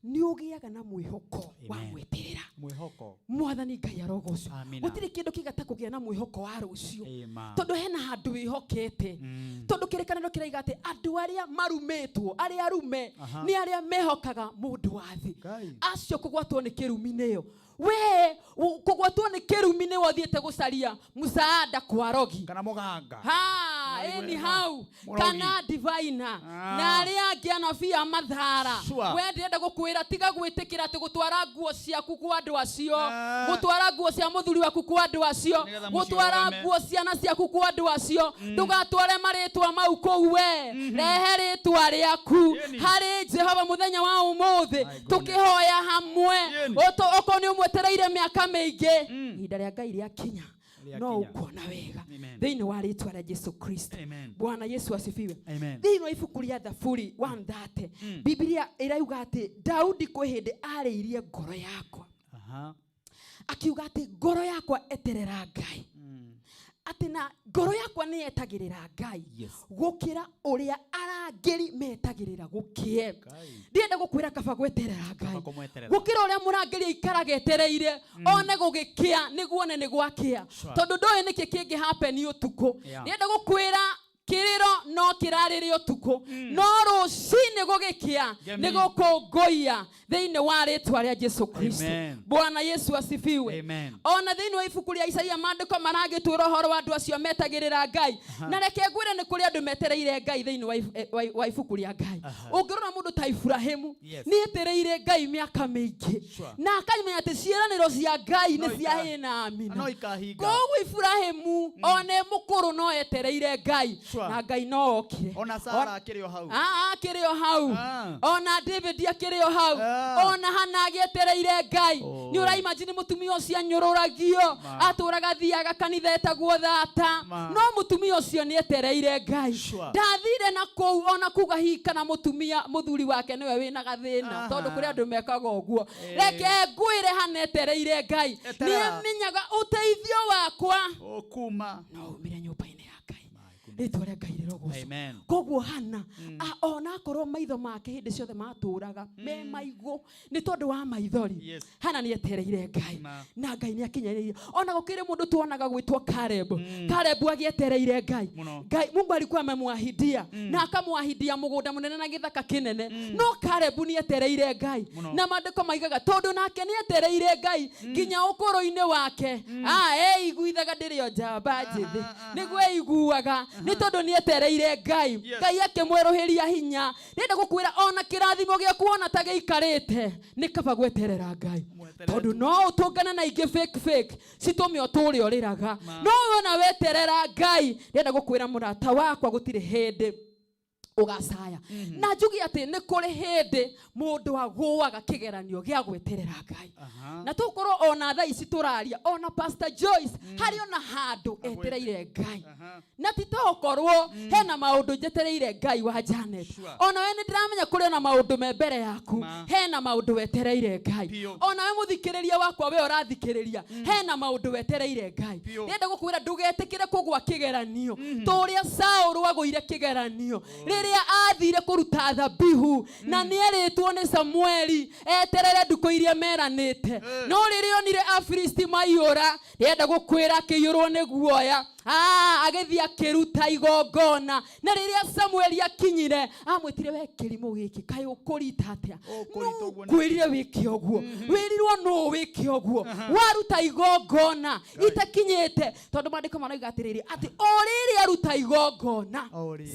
nĩ ũgĩaga na mwĩhoko wa Amen. gweterera. Mwĩhoko. Mwathani Ngai arogocwo. Amina. Gũtirĩ kĩndũ kĩega ta kũgĩa na mwĩhoko wa rũciũ, Amen. tondũ hena handũ wĩhokete. Tondũ kĩrĩkanĩro kĩraiga atĩ andũ arĩa marumĩtwo, arĩa arume, Aha. nĩ arĩa mehokaga mũndũ wa thĩ. Ngai. Acio kũgwatwo nĩ kĩrumi nĩyo we kũgwatwo nĩ kĩrumi nĩwe ũthiĩte gũcaria msaada kwa rogi Kana mũganga. ha anyhow, Mũrogi. kana divina Ah. na arĩa angĩ anabii a mathara. Sure. We ndĩrenda gũkwĩra tiga gwĩtĩkĩra atĩ gũtwara nguo ciaku kwa andũ acio, Ah. gũtwara nguo cia mũthuri waku kwa andũ acio, Nĩgetha mũciĩ gũtwara ũrũgame. nguo ciana ciaku kwa andũ acio. Ndũgatware marĩtwa mau kũu, we rehe rĩtwa rĩaku Ĩni. harĩ Jehova mũthenya wa ũmũthĩ, My goodness. tũkĩhoya hamwe. Ĩni. Okorwo nĩ ũmwetereire mĩaka mĩingĩ, ihinda rĩa Ngai rĩakinya Rĩakinya. no ũkuona wega Amen. thĩinĩ wa rĩtwa rĩa Jesu Kristo. Amen. Bwana Yesu asifiwe. Amen. Thĩinĩ wa ibuku rĩa Thaburi 130, Biblia ĩrauga atĩ Daudi kwĩ hĩndĩ arĩirie ngoro yakwa, Aha. akiuga atĩ ngoro yakwa eterera Ngai. Atĩ na ngoro yakwa nĩ yetagĩrĩra Ngai gũkĩra ũrĩa arangĩri metagĩrĩra gũkĩe. Ndienda gũkwĩra kaba gweterera Ngai Kũmweterera. Gũkĩra ũrĩa mũrangĩri aikaraga etereire one gũgĩkĩa nĩguo one nĩ gwakĩa, tondũ ndũĩ nĩkĩ kĩngĩ happen ũtukũ. Ndienda gũkwĩra kĩrĩro no kĩrarĩrĩ ũtukũ, no rũcinĩ gũgĩkĩa Ngemi. nĩ gũkũngũiya thĩinĩ wa rĩtwa rĩa Jesu Kristo. Amen. Bwana Yesu asifiwe. Amen. Ona thĩinĩ wa ibuku rĩa Isaia maandĩko maragĩtwĩra ũhoro wa andũ acio metagĩrĩra Ngai. Na reke ngwĩre nĩ kũrĩ andũ metereire Ngai thĩinĩ wa ibuku rĩa Ngai. Ũngĩrora mũndũ ta Iburahĩmu, nĩ etereire Ngai mĩaka mĩingĩ na akamenya atĩ ciĩranĩro cia Ngai nĩ cia ĩĩ na amina. No ikahinga. Koguo Iburahĩmu one mũkũrũ no etereire Ngai na Ngai no okire. Ona Sara akĩrĩ o hau. Ah, akĩrĩ o hau. Ona David akĩrĩ o hau. Ona Hana agĩetereire Ngai. Nĩ ũraimagine mũtumia ũcio anyũrũragio, atũraga athiaga kanitha etagwo thata, no mũtumia ũcio nĩ etereire Ngai. Ndathire na kũu ona kuga hihi kana mũtumia mũthuri wake nĩwe wĩna gathĩna, tondũ kũrĩ andũ mekaga ũguo. Reke ngwĩre, Hana etereire Ngai, nĩ Eterera. amenyaga ũteithio wakwa Ũkuma no umire nyũmba-inĩ ya Ngai. Rĩtwa rĩa Ngai rĩrogocwo. Amen. Koguo Hana ona akorwo maitho make hĩndĩ ciothe matũraga me maigũ nĩ tondũ wa maithori, Hana nĩ etereire Ngai na Ngai nĩ akinyanĩirie. Ona gũkĩrĩ mũndũ tuonaga gwĩtwo Caleb. Caleb agĩetereire Ngai. Mũno. Ngai Mungu alikuwa amemwahidia na akamwahidia mũgũnda mũnene na gĩthaka kĩnene, no Caleb nĩ etereire Ngai. Mũno. Na maandĩko maigaga tondũ nake nĩ etereire Ngai nginya ũkũrũ-inĩ wake, eiguithaga ndĩrĩ o njamba njĩthĩ, nĩguo eiguaga, nĩ tondũ nĩ etereire Ngai. Ngai akĩmwerũhĩria hinya. Ndĩrenda gũkwĩra ona kĩrathimo gĩaku ona ta gĩikarĩte, nĩ kaba gweterera Ngai, tondũ no ũtũngane na ingĩ fake fake citũme ũtũre ũrĩraga, no wona weterera Ngai. Ndĩrenda gũkwĩra mũrata wakwa, gũtirĩ hĩndĩ ũgacaya. Na njuge atĩ nĩ kũrĩ hĩndĩ mũndũ agũaga kĩgeranio gĩa gweterera Ngai, na tũkorwo ona thaa ici tũraria, ona Pastor Joyce harĩ ona handũ etereire Ngai, na ti tokorwo hena maũndũ njetereire Ngai wa Janet. Ona we nĩ ndĩramenya kũrĩ ona maũndũ me mbere yaku, hena maũndũ wetereire Ngai. Ona we mũthikĩrĩria wakwa, we ũrathikĩrĩria, hena maũndũ wetereire Ngai. Ndĩrenda gũkwĩra ndũgetĩkĩre kũgwa kĩgeranio tũrĩa Saũlũ agũire kĩgeranio rĩrĩa athire kũruta thabihu, na nĩerĩtwo nĩ Samueli eterere ndukũ iria meranĩte, no rĩrĩa onire Afilisti maiyũra, ndĩrenda gũkwĩra akĩiyũrwo nĩ guoya. Agĩthiĩ akĩruta igongona, na rĩrĩa Samueli akinyire amwĩtire, we kĩrimũ gĩkĩ, kaĩ ũkũrita atĩa? Kwĩrire wĩke ũguo, wĩrirwo nũ wĩke ũguo, waruta igongona itakinyĩte, tondũ maandĩko marauga atĩrĩrĩ, atĩ o rĩrĩ aruta igongona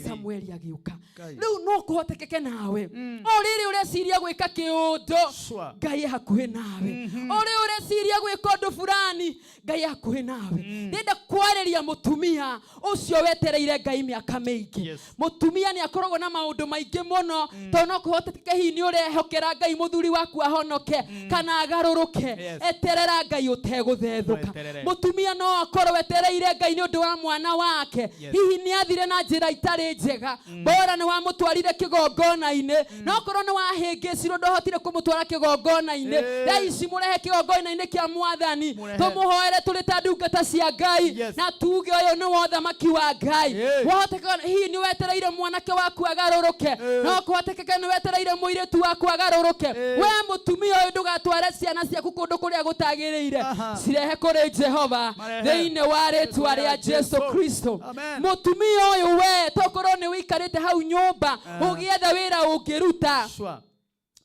Samueli agĩũka. Rĩu no kũhotekeke nawe o rĩrĩ ũreciria gwĩka kĩũndũ, Ngai e hakuhĩ nawe. O rĩrĩ ũreciria gwĩka ũndũ fulani, Ngai e hakuhĩ nawe. Ndĩrenda kwarĩria mũtumia ũcio wetereire Ngai mĩaka mĩingĩ. Mũtumia nĩ akoragwo na maũndũ maingĩ mũno, tondũ no kũhotekeke hihi nĩ ũrehokera Ngai mũthuri waku ahonoke kana agarũrũke. Eterera Ngai ũtegũthethũka. Mweterere. Mũtumia no akorwo etereire Ngai nĩ ũndũ wa mwana wake. Hihi nĩ athire na njĩra itarĩ njega, bora nĩ wamũtwarire kĩgongona-inĩ, no korwo nĩ wahĩngĩcirwo ndũhotire kũmũtwara kĩgongona-inĩ, thaa ici mũrehe kĩgongona-inĩ kĩa Mwathani, tũmũhoere tũrĩ ta ndungata cia Ngai na tuge ũyũ nĩ wothamaki wa Ngai. Wahoteka hihi nĩ wetereire mwanake waku agarũrũke, no kũhotekeke nĩ wetereire mũirĩtu waku agarũrũke. We mũtumia ũyũ, ndũgatware ciana ciaku kũndũ kũrĩa gũtagĩrĩire, cirehe kũrĩ Jehova Marehe. thĩinĩ wa rĩtwa rĩa Jesu Kristo. Mũtumia ũyũ, we tokorwo nĩ ũikarĩte hau nyũmba ũgĩetha wĩra ũngĩruta,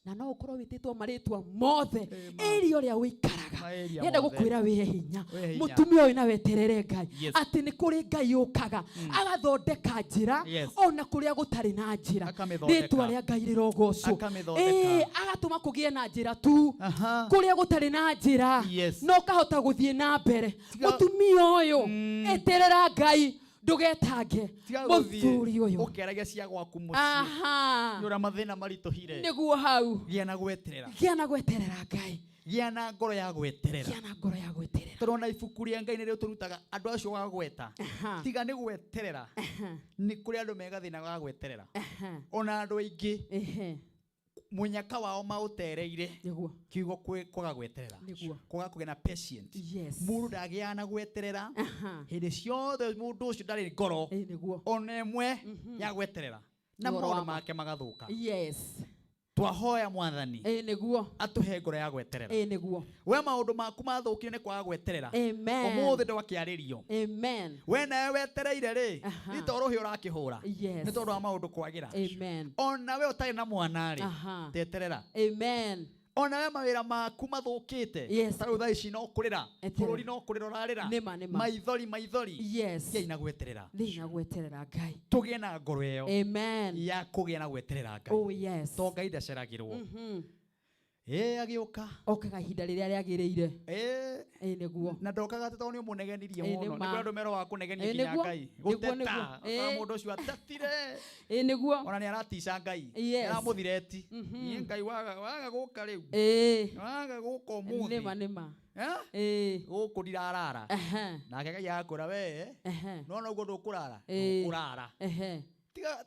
na no ũkorwo wĩtĩtwo marĩtwa mothe ĩria ũrĩa ũikaraga, Maĩria nĩenda mothe. gũkwĩra wĩhe hinya, Wĩhe hinya. mũtumia ũyũ, na weterere Ngai atĩ nĩ kũrĩ Ngai ũkaga agathondeka njĩra ona kũrĩa gũtarĩ na njĩra. Akamĩthondeka. Rĩtwa rĩa Ngai rĩrogocwo. Akamĩthondeka. Ĩĩ, agatũma kũgĩe na njĩra tu kũrĩa gũtarĩ na njĩra, na ũkahota gũthiĩ na mbere. Mũtumia ũyũ, eterera Ngai, ndũgetange. Tiga gũthiĩ Mũthuri ũyũ, ũkĩaragia cia gwaku mũciĩ nĩ ũrĩa mathĩna maritũhire. Nĩguo hau. Gĩa na gweterera. Gĩa na gweterera Ngai. Gĩa na ngoro ya gweterera. Gĩa na ngoro ya gweterera. Tondũ ona ibuku rĩa Ngai nĩrĩo tũrutaga andũ acio wa gweta, tiga nĩ gweterera, nĩ kũrĩ andũ me gathĩna ga gweterera, ona andũ aingĩ. Munyaka wao mautereire. Nĩguo. Kiugo kwaga gweterera. Nĩguo. Kwaga kũgĩa na patient. Yes. Mũndũ ndagĩaga na gweterera. Aha. Hĩndĩ ciothe mũndũ ũcio ndarĩ ngoro. Nĩguo. Ona ĩmwe ya gweterera. Na Ũhoro maũndũ wa ma. make magathũka. Yes. Twahoya mwathani. Nĩguo. Atũhe ngoro ya gweterera. Nĩguo. We maũndũ maku mathũkire nĩ kwaga gweterera. Amen. Ũmũthĩ ndwakĩarĩrio. Amen. We nawe wetereire rĩ, nĩ tondũ rũhĩ ũrakĩhũra. Yes. Nĩ tondũ wa maũndũ kwagĩra. Amen. Ona we ũtarĩ na mwana rĩ, Aha. teterera. Amen. Ona we mawĩra maku mathũkĩte. Yes. Ta rĩu thaa ici no kũrĩra. Eterera. Bũrũri no kũrĩra ũrarĩra. Nĩma, nĩma. Maithori, maithori. Yes. Gĩai na gweterera. Thiĩ na gweterera Ngai. Tũgĩe na ngoro ĩyo. Amen. Ya kũgĩa na gweterera Ngai. Oh yes. To Ngai ndaceragĩrwo. Agĩũka. Okaga ihinda rĩrĩa rĩagĩrĩire. Nĩguo. Na ndokaga atĩ tondũ nĩ ũmũnegenirie Ĩĩ, mũno. nĩma. Nĩ kũrĩ andũ mero wa kũnegenia Ĩĩ, nginya nĩguo. Ngai. Nĩguo, Gũteta. nĩguo. Ũkora Ĩĩ. mũndũ ũcio atetire. Nĩguo. Ona nĩ aratica Ngai. Yes. Nĩ aramũthireti. Niĩ Ngai waga gũka rĩu. Waga gũka ũmũthĩ. Nĩma, nĩma. Gũkũ ndirarara. Aha. Nake Ngai agakwĩra we. Aha. No noguo ndũkũrara. Ndũkũrara. Ehe.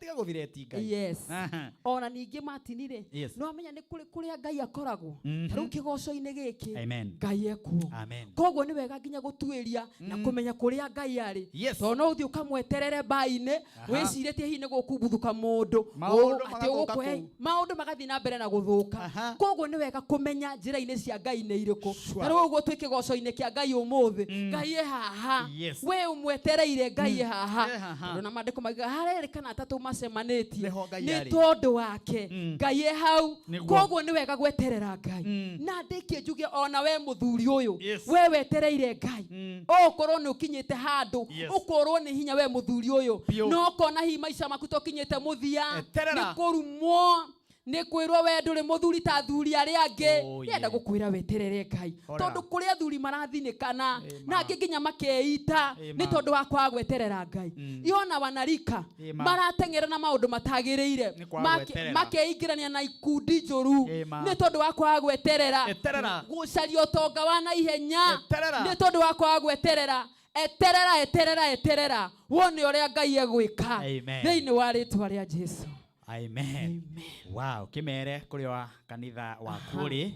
Tiga gũthireti Ngai. Yes. Aha. Ona ningĩ Martin rĩ, Yes. nĩ wamenya nĩ kũrĩ kũrĩa Ngai akoragwo. Ta rĩu kĩgoco-inĩ gĩkĩ, Amen. Ngai ekuo. Amen. Koguo nĩ wega nginya gũtuĩria na kũmenya kũrĩa Ngai arĩ. Yes. Tondũ no ũthiĩ ũkamweterere mbainĩ, Aha. wĩcirĩtie hihi nĩ gũkumbuthũka mũndũ, Maũndũ atĩ magathũka ũgũkũhe- kũu. maũndũ magathiĩ na mbere na gũthũka. Koguo nĩ wega kũmenya njĩra-inĩ cia Ngai nĩ irĩkũ. Sure. Na rĩu ũguo twĩ kĩgoco-inĩ kĩa Ngai ũmũthĩ, Ngai e haha. Yes. We ũmwetereire Ngai e haha. E haha. Tondũ na maandĩko maugaga harerĩkana atatũ macemanĩtie Nĩho Ngai nĩ arĩ. tondũ wake. Ngai e hau. Nĩguo. Koguo nĩ wega gweterera Ngai. Na ndĩkie njuge ona we mũthuri ũyũ, Yes. we wetereire Ngai. Ũkorwo nĩ ũkinyĩte handũ, Yes. ũkorwo nĩ hinya we mũthuri ũyũ, Biũ. na ũkona hihi maica maku tokinyĩte mũthia, Eterera. nĩ kũrumwo, nĩ kwĩrwo we ndũrĩ mũthuri ta athuri arĩa angĩ. Oh, Ndĩrenda yeah. gũkwĩra weterere Ngai. Horera. Tondũ kũrĩ athuri marathinĩkana, na angĩ nginya makeita Ĩma. nĩ tondũ wa kwaga gweterera Ngai. Iona wanarika Ĩma. marateng'era na maũndũ matagĩrĩire, Nĩ kwaga gweterera. makeingĩrania na ikundi njũru Ĩma. nĩ tondũ wa kwaga gweterera. Eterera. Gũcaria ũtonga wa naihenya Eterera. nĩ tondũ wa kwaga gweterera. Eterera, eterera, eterera wone ũrĩa Ngai egwĩka Amen. thĩinĩ wa rĩtwa rĩa Jesu. Amen. Wow, kĩmere kũrĩa wa kanitha waku ũrĩ.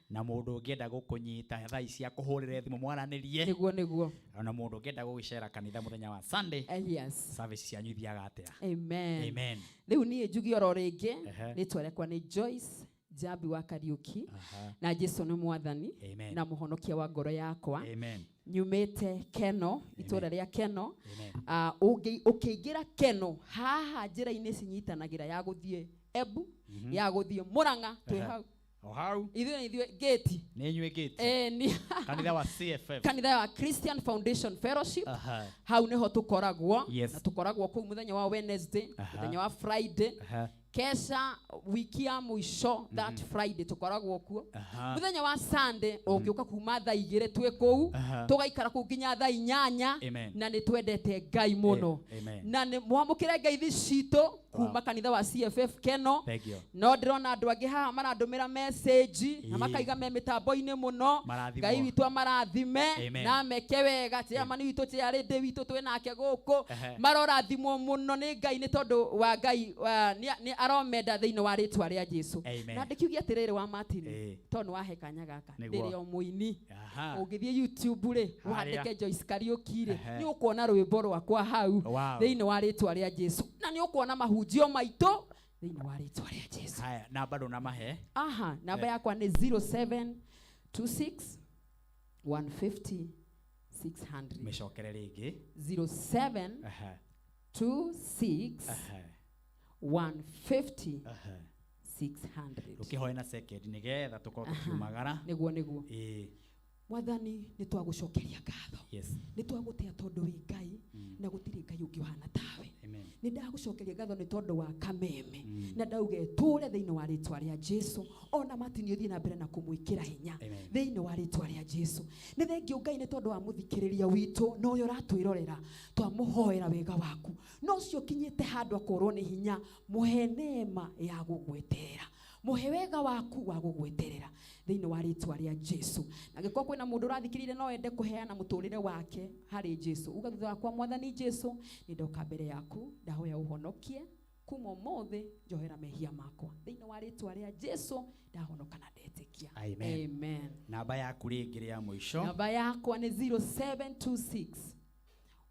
Na mũndũ ũngĩenda gũkũnyita thaa ici akũhũrĩre thimũ mwaranĩrie. Nĩguo, nĩguo. Ona mũndũ ũngĩenda gũgĩcera kanitha mũthenya wa Sunday. Yes. Service cianyu ithiaga atĩa? Amen. Amen. Rĩu niĩ njuge oro rĩngĩ, Ehe. rĩtwa rĩakwa nĩ Joyce Njambi wa Kariuki. Aha. Na Jesu nĩ mwathani Amen. na mũhonokia wa ngoro yakwa. Amen. Nyumĩte Keno, itũũra rĩa Keno. Amen. Ũkĩingĩra Keno, haha njĩra-inĩ cinyitanagĩra ya gũthiĩ Embu, ya gũthiĩ Mũrang'a, twĩ hau. O hau. Ithuĩ nĩ ithuĩ gate. Nĩ inyuĩ gate. Kanitha wa CFF. Kanitha wa Christian Foundation Fellowship. Aha. Hau nĩho tũkoragwo. Yes. Na tũkoragwo kũu mũthenya wa Wednesday, Aha. mũthenya wa Friday. Aha. Kesha wiki ya mũico that Friday tũkoragwo kuo. Aha. Mũthenya wa Sunday ũngĩũka kuma thaa igĩrĩ twĩ kũu, Aha. tũgaikara kũu nginya thaa inyanya. Amen. Na nĩ twendete Ngai mũno. Amen. Na nĩ mwamũkĩre ngeithi citũ kuma Wow. kanitha wa CFF Keno. Thank you. No ndĩrona andũ angĩ haha marandũmĩra message na Ĩĩ. makaiga me mĩtambo-inĩ mũno. Marathimwo. Ngai witũ amarathime Amen. na ameke wega. Chairman witũ, chairlady witũ twĩ nake gũkũ. Ehe. Marorathimwo mũno nĩ Ngai nĩ tondũ wa Ngai, nĩ aromenda thĩinĩ wa rĩtwa rĩa Jesu. Amen. Na ndĩkiuge atĩrĩrĩ wa Martin, Ĩĩ. tondũ nĩ wahe kanya gaka, Nĩguo. ndĩrĩ o mũini. Aha. Ũngĩthiĩ YouTube rĩ, Harĩa. wandĩke Joyce Kariuki rĩ, Ehe. nĩ ũkuona rwĩmbo rwakwa hau Wow. thĩinĩ wa rĩtwa rĩa Jesu. Na nĩ ũkuona mahunjio maitũ thĩinĩ wa rĩtwa rĩa Jesu. Haya, namba ndũnamahe. Aha, namba Eh. yakwa nĩ 0726 150 600. Mĩcokere rĩngĩ. 07 Aha. 26 Aha. 150 Aha. 600. Ndũkĩhoe na second nĩgetha tũkorwo tũkiumagara. Nĩguo, nĩguo. Ĩĩ. Mwathani, nĩ twagũcokeria ngatho. Yes. Nĩ twagũtĩa tondũ wĩ Ngai, na gũtirĩ Ngai ũngĩ ũhana tawe. Amen. Nĩ ndagũcokeria ngatho nĩ tondũ wa kameme. Na ndauga ĩtũũre thĩinĩ wa rĩtwa rĩa Jesu. Ona Martin ũthiĩ na mbere na kũmwĩkĩra hinya Amen. thĩinĩ wa rĩtwa rĩa Jesu. Nĩ thengiũ Ngai nĩ tondũ wa mũthikĩrĩria witũ na ũrĩa ũratwĩrorera, twamũhoera wega waku. No ũcio ũkinyĩte handũ akorwo nĩ hinya, mũhe neema ya gũgweterera. Mũhe wega waku wa gũgweterera thĩinĩ wa rĩtwa rĩa Jesu. Na angĩkorwo kwĩna mũndũ ũrathikĩrĩria no ende kũheana mũtũrĩre wake harĩ Jesu, uga thutha wakwa, Mwathani Jesu, nĩ ndoka mbere yaku, ndahoya ũhonokie Kuma ũmũthĩ njohera mehia makwa. Thĩinĩ wa rĩtwa rĩa Jesu ndahonoka na ndetĩkia. Amen. Amen. Namba yaku rĩngĩ rĩa mũico. Namba yakwa nĩ 0726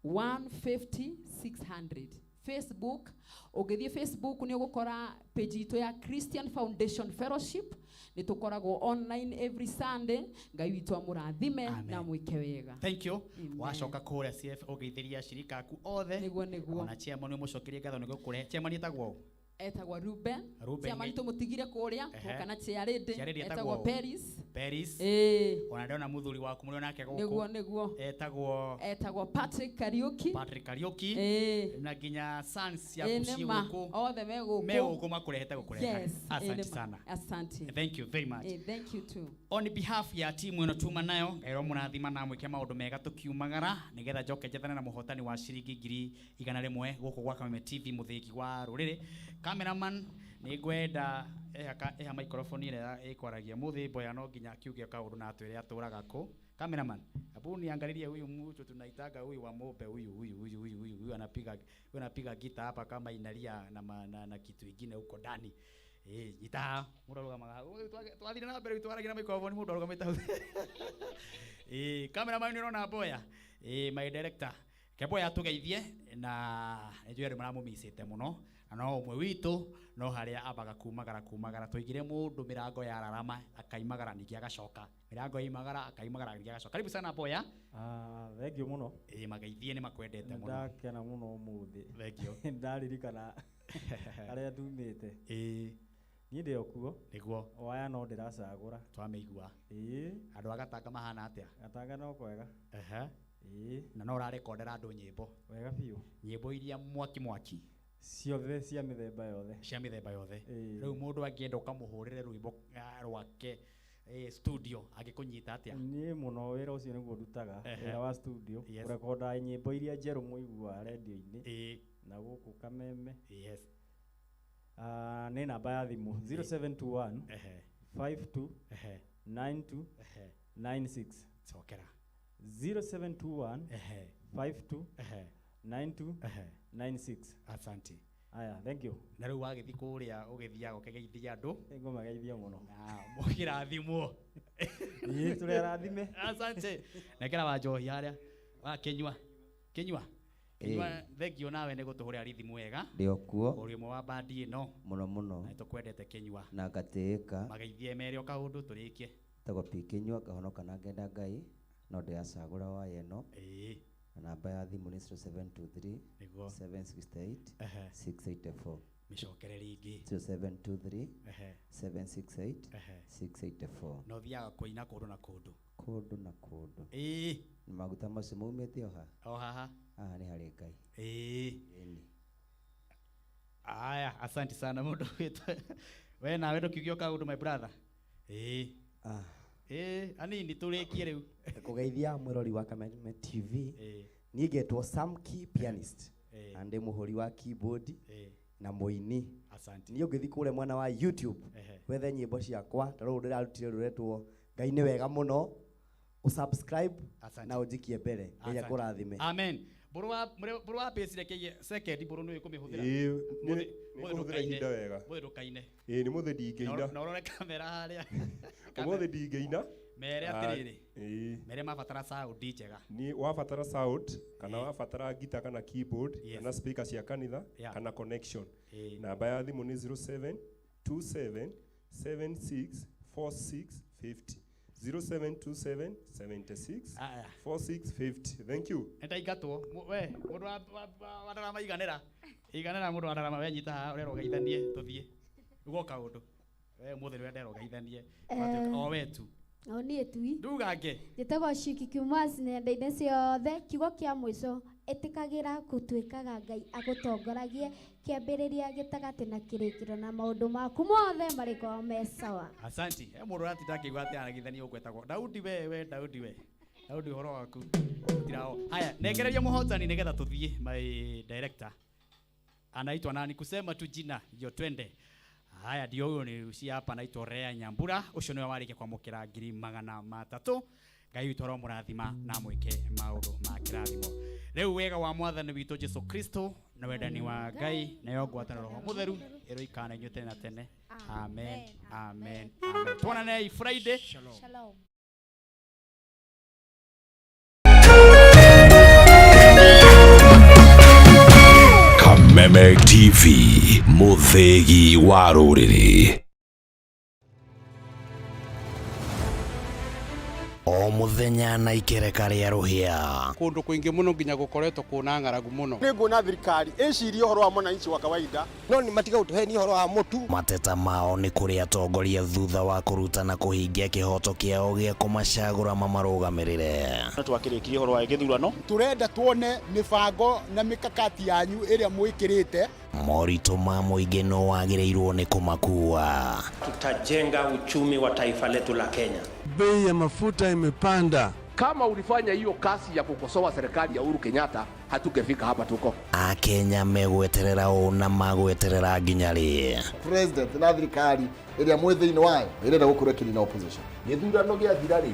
150 600. Facebook, ũngĩthiĩ Facebook nĩ ũgũkora page itũ ya Christian Foundation Fellowship. Nĩ tũkoragwo online every Sunday. Ngai witũ amũrathime na mwĩke wega. Thank you. Amen. Wacoka kũrĩa CF ũgeithĩria ashirika aku othe. Nĩguo, nĩguo. Ona chairman ũmũcokerie ngatho nĩ gũkũrehe. Chairman etagwo ũ? Etagwo Ruben. Ruben. Chairman tũmũtigire kũrĩa, tuoka na chairlady. Chairlady Etagwo etagwo ũ? Peris. Peris. Ĩĩ. Ona ndĩrona mũthuri waku mũrĩ onake gũkũ. Nĩguo, nĩguo. Etagwo Etagwo Patrick Kariuki. Patrick Kariuki. Ĩĩ. Na nginya sons ciaku Ĩĩ, ciĩ nĩ ma. gũkũ. Othe me gũkũ. Me gũkũ makũrehete gũkũrehe. Yes. Ĩĩ, Asante nĩ ma. sana. Asante. Thank you very much. Ĩĩ, thank you too. On behalf ya timu ĩno tuma nayo, Ngai mũrathima na mwĩke maũndũ mega tũkiumagara nĩgetha njoke njethane na mũhotani wa ciringi 100,000 gũkũ gwa Kameme TV mũthĩgi wa rũrĩrĩ. Cameraman nĩ ngwenda eha microphone ĩrĩa ĩkwaragia mũthĩ mboya no nginya akiuge kaũndũ na atwĩre atũraga kũ. Cameraman, hebu niangalilie huyu mtu tunaitanga huyu wa mobe huyu huyu huyu huyu huyu huyu anapiga gita hapa kama inalia na kitu ingine huko ndani. Nyita mũndũ arũgamaga hau. Twathire na mbere twaragia na microphone mũndũ arũgamĩte hau. Cameraman nĩ ũrona Mboya. My director. Ke Mboya tũgeithie na nĩnjũĩ andũ maramũmicĩte mũno. Na no ũmwe witũ no harĩa ambaga kumagara kumagara tũigire mũndũ mĩrango ya rarama akaimagara ningĩ agacoka. Mĩrango yaimagara akaimagara ningĩ agacoka. Karibu sana Mboya. Thank you mũno. Mageithie nĩ makwendete mũno. Ndakena mũno ũmũthĩ. Thank you. Ndaririkana harĩa ndumĩte. Niĩ ndĩ o kuo. Nĩguo. Waya no ndĩracagũra. Twamĩigua. Andũ a Gatanga mahana atĩa? Gatanga no kwega. Na no ũrarekondera andũ nyĩmbo. Wega biũ. Nyĩmbo iria mwaki mwaki. Ciothe cia mĩthemba yothe. Cia mĩthemba yothe. Rĩu mũndũ angĩenda ũkamũhũrĩre rwĩmbo rwake studio angĩkũnyita atĩa? Niĩ mũno wĩra ũcio nĩguo ndutaga, wĩra wa studio, kũrekonda nyĩmbo iria njerũ mũiguaga redio-inĩ. Na gũkũ Kameme. Nĩ namba ya thimũ 0721 52 92 96. Cokera. 0721 52 92 96. Asante. Aya, thank you. Na rĩu wagĩthiĩ kũrĩa ũgĩthiaga ũkĩgeithia andũ. Nĩngũmageithia mũno. Na mũkĩrathimwo. Ĩĩ, tũrĩ arathime. Asante. Nekera wa njohi harĩa. Wa kĩnyua. Kĩnyua. Kĩnyua, thank you nawe nĩ gũtũhũrĩra rithimu wega. Ndĩ o kuo. Ũrĩ ũmwe wa bandi ĩno. Mũno mũno. Na nĩtũkwendete kĩnyua. Na ngatĩĩka. Mageithie mere o kaũndũ tũrĩkie. Tagwo P Kĩnyua, ngahonoka na ngenda Ngai, no ndĩracagũra waya ĩno. Na namba ya thimũ nĩ 0723 Nĩguo. 768 684. Mĩcokere rĩngĩ. 0723 768 684. Na ũthiaga kũina kũndũ na kũndũ. Kũndũ na kũndũ. Na maguta macio maumĩte o ha? O haha. Haha nĩ harĩ Ngai. Ĩni. Aya, asante sana mũndũ witũ. We nawe ndũkiuge o kaũndũ my brother. Anini tũrĩkie rĩu. Kũgeithia mwĩrori wa Kameme TV. Niĩ ngetwo Samki pianist. Na ndĩ mũhũri wa keyboard na mũini. Asante. Niĩ ũngĩthiĩ kũrĩa mwena wa YouTube wethe nyĩmbo ciakwa ta rũrũ ndĩrarutire rũretwo Ngai nĩ wega mũno. Ũsubscribe na ũnjikie mbere. Ngai akũrathime. Amen. Mbũrũ wa mbũrũ wa pace reke second mbũrũ nĩ ũkũmĩhũthĩra. Ĩĩ, nĩ kũhũthĩra ihinda wega. Mũthĩ ndũkaine. Ĩĩ, nĩ mũthĩ ndingĩina. Na ũrore kamera harĩa. Ũmũthĩ ndingĩina. Mere atĩrĩrĩ. Mere mabatara sound njega. Nĩ wabatara sound kana wabatara guitar kana keyboard kana speaker cia kanitha kana connection. Namba ya thimũ nĩ 0727 76 46 50. 0727 76 46 50. Thank you. Nĩndaingatwo. We, mũndũ wa ndarama iganĩra. Iganĩra mũndũ wa ndarama we nyita haha ũrerwo ũgeithanie tũthiĩ. Ugo kaũndũ. We ũmũthĩ nĩwe nderwo ũgeithanie. O we tu. O niĩ tui. Ndugange. Njĩtagwo Shiki Kiumas nenda-inĩ ciothe. Kiugo kĩa mũico, ĩtĩkagĩra gũtuĩkaga Ngai agũtongoragie kĩambĩrĩria, gĩtagatĩ na kĩrĩkĩro, na maũndũ maku mothe marĩkorwo me sawa. Asante. He mũndũ ũratinda akĩigua atĩ aragithania ũgwetagwo Daudi we, we Daudi we. Daudi ũhoro waku. Tirao. Haya, nengereria mũhotani nĩgetha tũthiĩ my director. Anaitwa nani? Kusema tu jina ndio twende. Haya, ndio huyo ni ucia hapa anaitwa Rea Nyambura. Ucio niwe warĩkia kwamũkĩra 300,000. Ngai witũ aromũrathima na amwĩke maũndũ ma kĩrathimo. Rĩu wega wa mwathani witũ Jesu Kristo na wendani wa Ngai nayo ngwatanĩro Roho Mũtheru ĩroikara na inyuĩ tene na tene. Amen, amen, amen. Tuonanei Friday. Shalom. Shalom. Kameme TV, mũthĩgi wa rũrĩrĩ. O mũthenya na ikereka rĩa rũhĩa. Kũndũ kũingĩ mũno nginya gũkoretwo kũna ng'aragu mũno. Nĩ nguona thirikari ĩcirie ũhoro wa mwananchi wa kawaida no nĩ matiga gũtũhenia ũhoro wa mũtu. Mateta mao nĩ kũrĩ atongoria thutha wa kũruta na kũhingia kĩhoto kĩao gĩa kũmacagũra mamarũgamĩrĩre. No twakĩrĩkirie ũhoro wa gĩthurano. Tũrenda tuone mĩbango na mĩkakati yanyu ĩrĩa mwĩkĩrĩte. Moritũ ma mũingĩ no wagĩrĩirwo nĩ kũmakua. Tutajenga uchumi wa taifa letu la Kenya. Bei ya mafuta imepanda. Kama ulifanya hiyo kazi ya kukosoa serikali ya Uhuru Kenyatta, hatungefika hapa tuko. Akenya megweterera ũ na magweterera nginya rĩ? President na thirikari ĩrĩa mwĩ thĩinĩ wayo ĩrenda gũkorwo ĩkĩnina opposition. Gĩthurano gĩathira rĩ,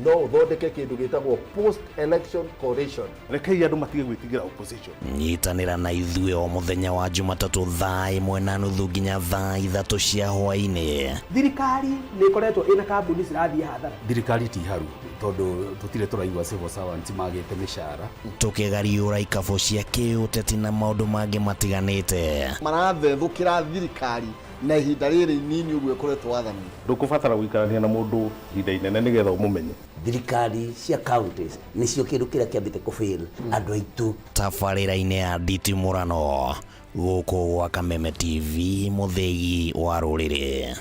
no ũthondeke kĩndũ gĩtagwo post election coalition. Rekei andũ matige gwĩtigĩra opposition. Nyitanĩra na ithuĩ o mũthenya wa Jumatatũ thaa 1:30 nginya thaa 3 cia hwaĩ-inĩ. Thirikari nĩ ĩkoretwo ĩna kambuni cirathiĩ hathara. Thirikari ti haru tondũ tũtirĩ tũraigua civil servants magĩte mĩcara. Tũkĩgariũra ikabũ cia kĩũteti na maũndũ mangĩ matiganĩte. Marathethũkĩra thirikari na ihinda rĩrĩ inini ũguo ĩkoretwo wathani. Ndũkũbatara gũikarania na mũndũ ihinda inene nĩgetha ũmũmenye. Thirikari cia counties nĩcio kĩndũ kĩrĩa kĩambĩte kũfail andũ aitũ. Tabarĩra-inĩ ya nditimũrano gũkũ gwa Kameme TV, mũthĩgi wa rũrĩrĩ.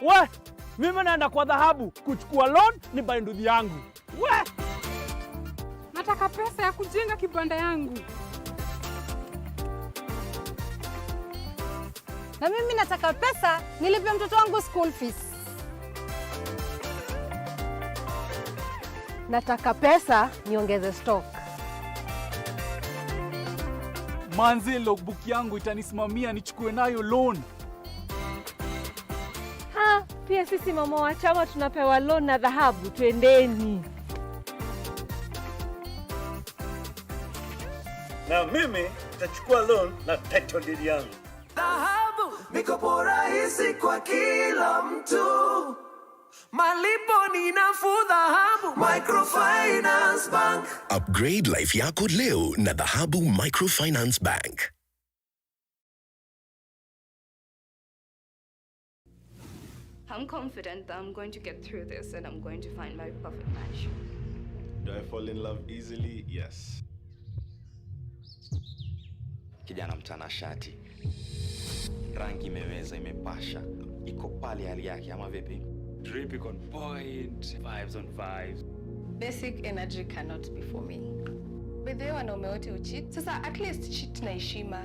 We, mimi naenda kwa dhahabu kuchukua loan ni buy nduthi yangu. We! Nataka pesa ya kujenga kibanda yangu. Na mimi nataka pesa nilipe mtoto wangu school fees. Nataka pesa niongeze stock. Manze, logbook yangu itanisimamia nichukue nayo loan. Ha, pia sisi mama wa chama tunapewa loan na dhahabu, twendeni. Na mimi nitachukua loan na title deed yangu. Dhahabu, mikopo rahisi kwa kila mtu. Malipo ni nafuu. Dhahabu Microfinance Bank. Upgrade life yako leo na Dhahabu Microfinance Bank. I'm confident that I'm going to get through this and I'm going to find my perfect match. Do I fall in love easily? Yes. Kijana mtanashati, rangi imeweza, imepasha, iko pale hali yake, ama vipi? Drip iko on point, vibes on vibes. Basic energy cannot be for me. By the way, wanaume wote ucheat. Sasa at least cheat na heshima.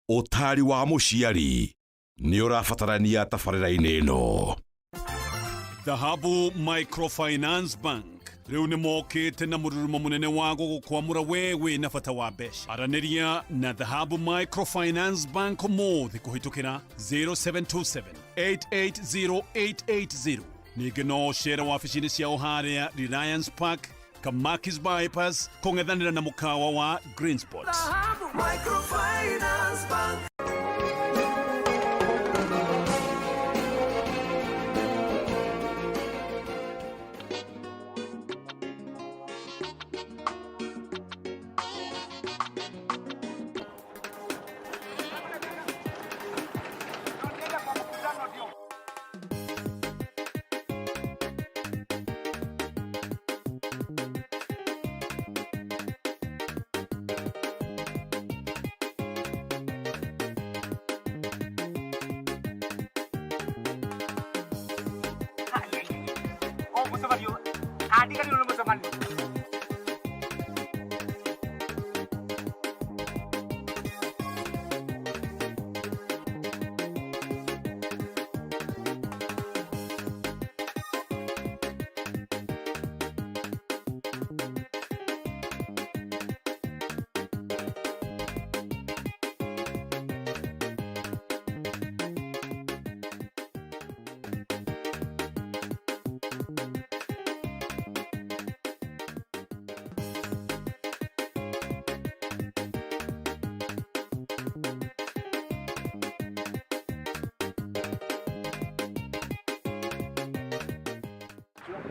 Ũtari wa mũciari nĩ ũrabatarania tabarĩra-inĩ ĩno. Dhahabu Microfinance Bank rĩu nĩ mokĩte na mũrurumo mũnene wa gũgũkwamũra we wĩna bata wa mbeca. Aranĩria na Dhahabu Microfinance Bank ũmũthĩ kũhĩtũkĩra 0727 880880. Ningĩ no ũcere wabici-inĩ ciao harĩa Reliance Park, Kamakis Bypass, kũng'ethanĩra na mũkawa wa Green Spot. Dhahabu Microfinance Bank.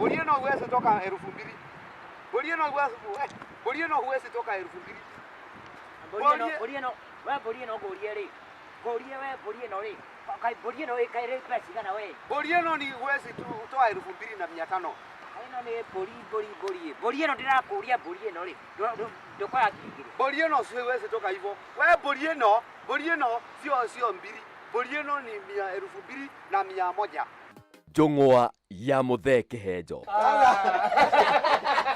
Mbũri ĩno huwezi toka 2000. Mbũri ĩno huwezi, mbũri ĩno huwezi toka 2000. Mbũri ĩno, mbũri ĩno, we mbũri ĩno ngũrie rĩ. Ngũrie we mbũri ĩno rĩ. Kaĩ mbũri ĩno ĩkaĩrĩ mbeca cigana we? Mbũri ĩno ni huwezi toa 2500. Ĩno nĩ mbũri mbũri mbũri. Mbũri ĩno ndĩrakũria mbũri ĩno rĩ. Ndũkoya 2000. Mbũri ĩno siwezi toka hivyo. We mbũri ĩno sio mbili. Mbũri ĩno ni 2100. Njũng'wa ya Muthee Kihenjo.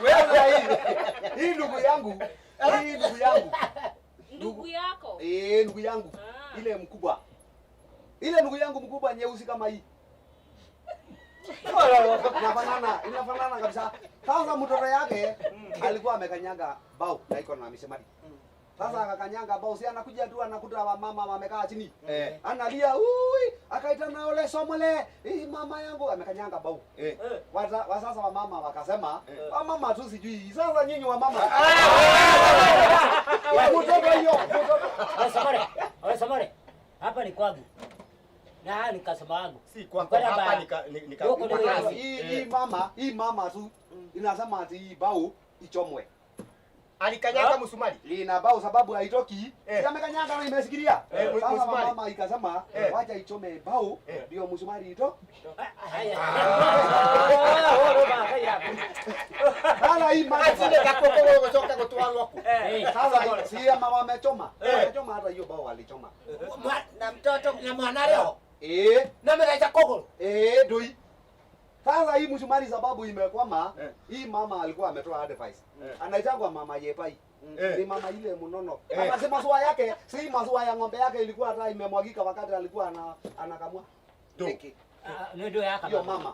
Wewe hii ndugu yangu, hii ndugu yangu. Ndugu yako? Eh, ndugu yangu. Ile mkubwa. Ile ndugu yangu mkubwa nyeusi kama hii. Inafanana, inafanana kabisa. Sasa mtoto yake alikuwa amekanyaga bao na iko na misumari. Sasa akakanyanga bao, si anakuja tu anakuta wamama wamekaa chini. Analia, ui, akaita na ole somole, hii mama yangu amekanyanga bao. Sasa wamama wakasema, wamama tu sijui. Sasa nyinyi wamama. Mtoto hiyo, mtoto. Wewe Samore. Hapa ni kwangu. Na ni kasema wangu. Si kwako, hapa ni hii mama tu inasema ati hii bao ichomwe. Alikanyaga msumari. Lina bao sababu haitoki. Si amekanyaga na imesikilia. Sasa mama ikasema wacha ichome bao ndio msumari ito. Sasa hii mama atile kakoko gocoka gutwarwo ku. Sasa si mama wamechoma. Wamechoma hata hiyo bao walichoma. Na mtoto na mwana leo. Na mmegaita kogoro. Ndui. Sasa hii msumari sababu imekwama, hii mama alikuwa ametoa advice. Anaitangwa mama Yepai. Ni mama ile mnono. Akasema maziwa yake, si maziwa ya ng'ombe yake ilikuwa hata imemwagika wakati alikuwa anakamua. Ndio yaka. Hiyo mama.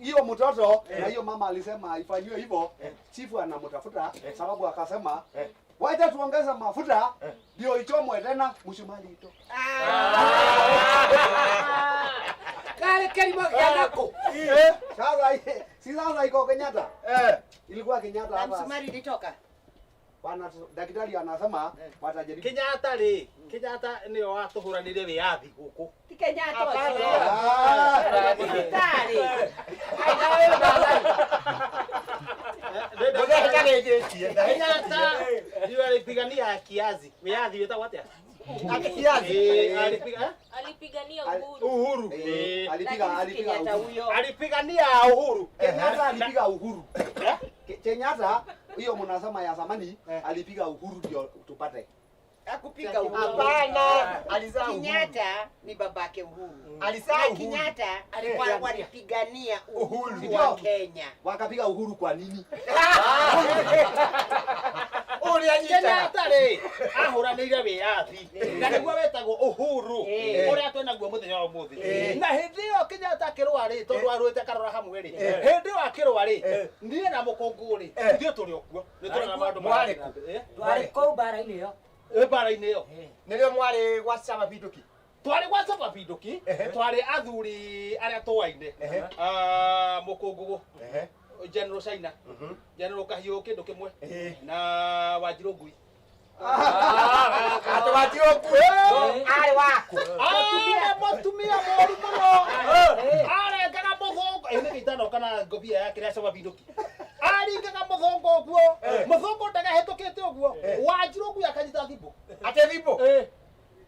Hiyo mtoto na hiyo mama alisema ifanywe hivyo. Chifu anamtafuta sababu akasema wacha tuongeze mafuta ndio ichomwe tena msumari ito. Kale kelimo yanako. Sasa si sasa iko Kenyatta. Ilikuwa Kenyatta hapa. Na msumari ilitoka. Bwana daktari anasema watajaribu. Kenyatta ri, Kenyatta nio watuhuranire wiathi guku. Ti Kenyatta ucio. Daktari. Kenyatta ndio alipigania kiazi. Wiathi wetagwo atia? Kiazi. Alipigania uhuru. Uhuru. Alipiga uhuru. Alipigania uhuru. Kenyatta alipiga uhuru. Kenyatta hiyo mnasema ya zamani alipiga uhuru ndio tupate. Hakupiga uhuru. Hapana, alizaa uhuru. Kenyatta ni babake Uhuru. Alizaa uhuru. Kenyatta alikuwa walipigania uhuru wa Kenya. Wakapiga uhuru kwa nini? Kenyatta ri ahuranire wiathi na niguo wetagwo uhuru uria twenaguo muthenya wa umuthi. Na hindi iyo Kenyatta akirũa ri tondu arũĩte akarora hamwe ri hindi iyo akirũa ri niĩ na mũkũngũ ri ithuĩ tũrĩ o kuo nĩ tũrona maũndũ mwarĩ kũ? Twarĩ kũu mbara-inĩ ĩyo. Mbara-inĩ ĩyo nĩrĩo mwarĩ gwa Chama Pinduki. Twarĩ gwa Chama Pinduki, twarĩ athuri arĩa tũaine mũkũngũgũ General China, General Kahiũ kĩndũ kĩmwe na Wanjirũ Ngui. Ati Wanjirũ Ngui arĩ waku? Mũtumia mũru mũno. Arengaga mũthũngũ. Ĩ nĩkĩ itanoka na ngobia yake ya Chama Pinduki. Aringaga mũthũngũ ũguo. Mũthũngũ ndagahĩtũkĩte ũguo. Wanjirũ Ngui akanyita thimũ. Ati thimũ?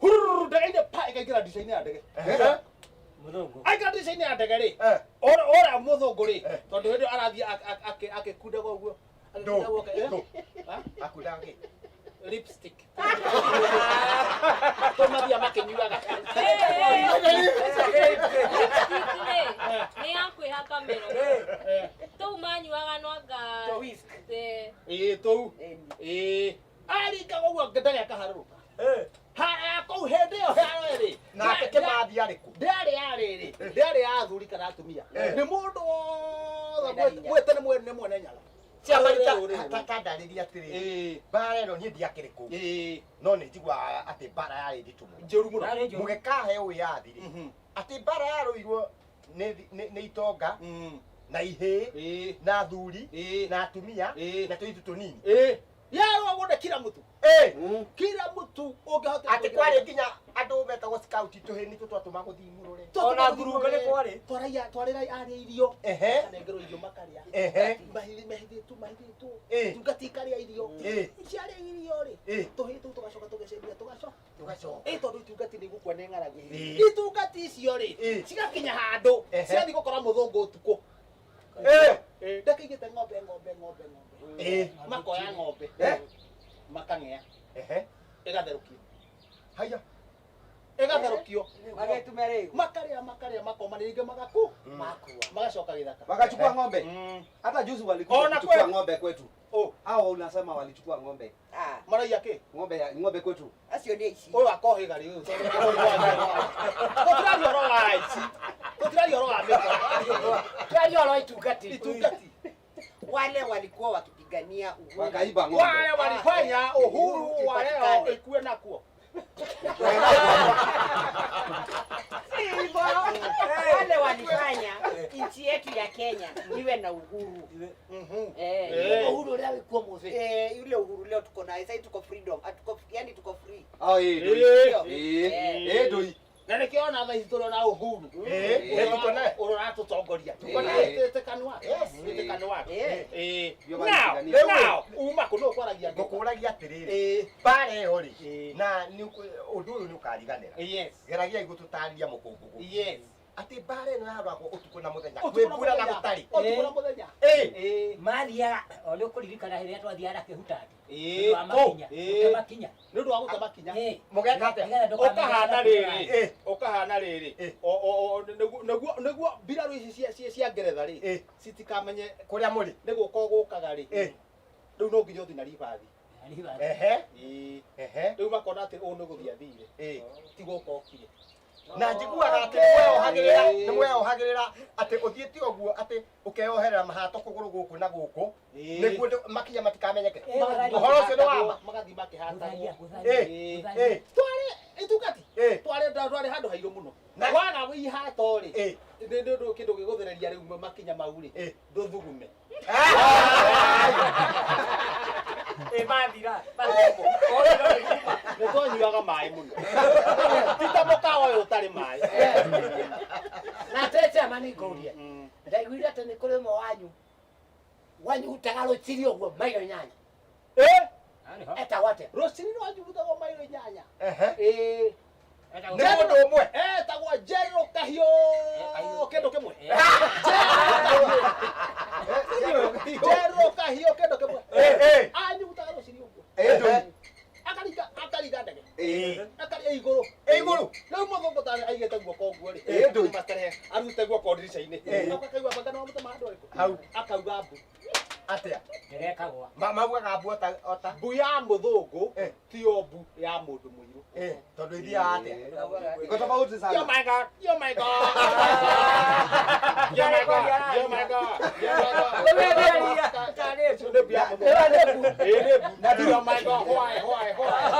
Hururu ndege-inĩ pa ĩkaingĩra ndica-inĩ ya ndege. Mũthũngũ. Aingĩra ndica-inĩ ya ndege rĩ, ora mũthũngũ rĩ, tondũ hĩndĩ ĩyo arathiĩ akĩkundaga ũguo. Akundaga kĩ? Lipstick. Tũmathiaga makĩnyuaga. Lipstick rĩ, nĩ ya kwĩhaka mĩromo. Tũu manyuaga no anga Ĩĩ tũu. Ĩĩ. Aringaga ũguo ndege ĩkaharũrũka. Haya kũu hĩndĩ ĩyo rĩ. Nake Kĩmathi arĩ kũ? Ndĩarĩ ya rĩrĩ, ndĩarĩ ya athuri kana atumia. Nĩ mũndũ wothe mwĩte nĩ mwene nyaga. Tandarĩria atĩrĩrĩ, mbara ĩno niĩ ndiakĩrĩ kũu no nĩ njiguaga atĩ mbara yarĩ nditũ mũno. Njũru mũno. Mũgĩkahe wĩyathi rĩ, atĩ mbara yarũirwo nĩ itonga na ihĩĩ na athuri na atumia na tũirĩtu tũnini. Yarũagwo nĩ kila mũtu. Kila mũtu ũngĩhota. Atĩ kwarĩ nginya andũ twerwo betagwo scout tũhĩ nĩtwo twatũma gũthiĩ mũrũre. Ona ngurunga nĩ kwarĩ. Twaraiya twarĩra arĩa irio. Ehe. Kanengerwo irio makarĩa. Ehe. Mahithĩtwo mahithĩtwo. Eh. Itungati ikarĩa irio. Eh. Ciarĩa irio rĩ. Eh. Tũhĩ tũu tũgacoka tũgecenjia tũgacoka. Tũgacoka. Ĩ tondũ itungati nĩ igũkua nĩ ng'aragu. Eh. Itungati icio rĩ Eh. cigakinya handũ Ehe. ciathiĩ gũkora mũthũngũ ũtukũ. Eh. Eh, ndakĩigĩte ng'ombe ng'ombe ng'ombe ng'ombe. Eh. Makoya ng'ombe. Eh. Makang'ea. Ehe. Ĩgatherũkio. Haya. Ĩgatherũkio. Magetume rĩu. Makarĩa makarĩa makoma rĩngĩ magaku. Magacoka gĩthaka. Wakachukua ng'ombe. Hata juzi walikuja Ona kuchukua kwe- ng'ombe kwetu. Oh. Hao unasema walichukua ng'ombe. Ah, Maraiya kĩ? Ng'ombe ya ng'ombe kwetu. acio nĩ aici. Ũyũ akohĩga rĩ ũyũ. Tũtiraria ũhoro wa aici. Tũtiraria ũhoro wa mĩkora. Twaria ũhoro wa itungati. Itungati. Wale walikuwa wakipigania uhuru. Wakaiba ng'ombe. Wale walifanya uhuru wa leo Ipatikane. ikuwe nakuo. Sivyo? Wale walifanya nchi yetu ya Kenya iwe na uhuru. Eh, Eh. Uhuru ũrĩa wĩkuo mũthĩ. eh, yule uhuru leo tuko naye sasa, tuko freedom, hatuko yani tuko free. Ah, eh, doi. Eh. Eh, eh, doi. Na nĩkĩo ona thaa ici tũrĩ na uhuru. Eh, eh, tuko naye. Ũrĩa ũratũtongoria. Tuko Eh. naye twĩte kanua. Yes. Twĩte kanua. Eh. Eh. Ndio Now, walipigania. now, uma kũ nũ ũkwaragia ngũkũ. Ngũkũragia atĩrĩrĩ. Eh. Mbara ĩyo rĩ Eh. na ũndũ ũyũ nĩ ũkariganĩra. Yes. Geragiai gũtũtarĩria mũkũngũgũ. Yes. Atĩ mbara ĩno yarũagwo ũtukũ na mũthenya. Ũtukũ Kwĩ na mbura na mũthenya. gũtarĩ. Ũtukũ na mũthenya. Eh. Eh. Mathiaga o nĩ ũkũririkana hĩndĩ ĩrĩa twathiaga na kĩhutati. Eh. Nĩ ũndũ wa makinya. Eh. Gũte makinya. Nĩ ũndũ wa gũte makinya. Eh. Mũgeka atĩa? Nĩgetha ndũkamenye Ũkahana kũrĩa rĩrĩ. Eh. Ũkahana rĩrĩ. Eh. O o o nĩguo nĩguo nĩguo mbirarũ ici cia cia cia Ngeretha rĩ. Eh. Citikamenye Kũrĩa mũrĩ. nĩ gũka ũgũkaga rĩ. Eh. Rĩu no nginya ũthiĩ na ribathi. Ehe. Ĩĩ. Ehe. Rĩu makona atĩ ũũ nĩ gũthiĩ athire. Eh. Ti gũka okire. Na njiguaga atĩ nĩmweyohagĩrĩra nĩmweyohagĩrĩra atĩ ũthiĩte ũguo atĩ ũkeyoherera mahato kũgũrũ gũkũ na gũkũ Ĩĩ. nĩguo makinya matikamenyeke. Eh, Ũhoro ũcio nĩ wa ma. Magathiĩ makĩhatagwo. Gũtharia, gũtharia, Eh. gũtharia. Eh. Twarĩ itungati. Eh. Twarĩ twarĩ handũ hairũ mũno. Na- Waga ihato rĩ. Eh. Nĩ nĩ ũndũ kĩndũ gĩgũthereria rĩu makinya mau rĩ. Eh. Ndũthugume. Ĩ mathira. Nĩ twanyuaga maĩ mũno. Ti ta mũkawa ũyũ ũtarĩ maĩ. Na tete mani ngũrie. Ndaiguire atĩ nĩ kũrĩ ũmwe wanyu wanyugutaga rũciri ũguo mairo inyanya. Eh. Etagwo atĩa? Rũciri rwanyugutagwo mairo inyanya. Ehe. Ĩĩ. Nĩ mũndũ ũmwe. Etagwo Njerũ Kahiũ kĩndũ kĩmwe. Njerũ Kahiũ kĩndũ kĩmwe. Eh, eh. Anyugutaga rũciri ũguo. Eh, doi. Akaringa akaringa ndege. Eh. Akaria igũrũ. Eh, igũrũ. Rĩu mũthũngũ tarĩ aigĩte guoko ũguo rĩ. Eh, ndũi. Mastarehe arute guoko ndirica-inĩ. Eh. Akaigua banga no mũtema handũ arĩkũ. Hau. Akauga mbu. Atĩa? Ndĩrekagwa. Maugaga mbu ota ota. Mbu ya mũthũngũ Eh. tiyo mbu ya mũndũ mũirũ. Eh, tondũ ithiaga atĩa? Iko tofauti Oh sana. my God! Oh my God! Oh my God! Oh my God! Oh my God! Nĩ mbu ya mũthũngũ. Ĩĩ, nĩ mbu. Na nduru. Oh my God! Why, why, why?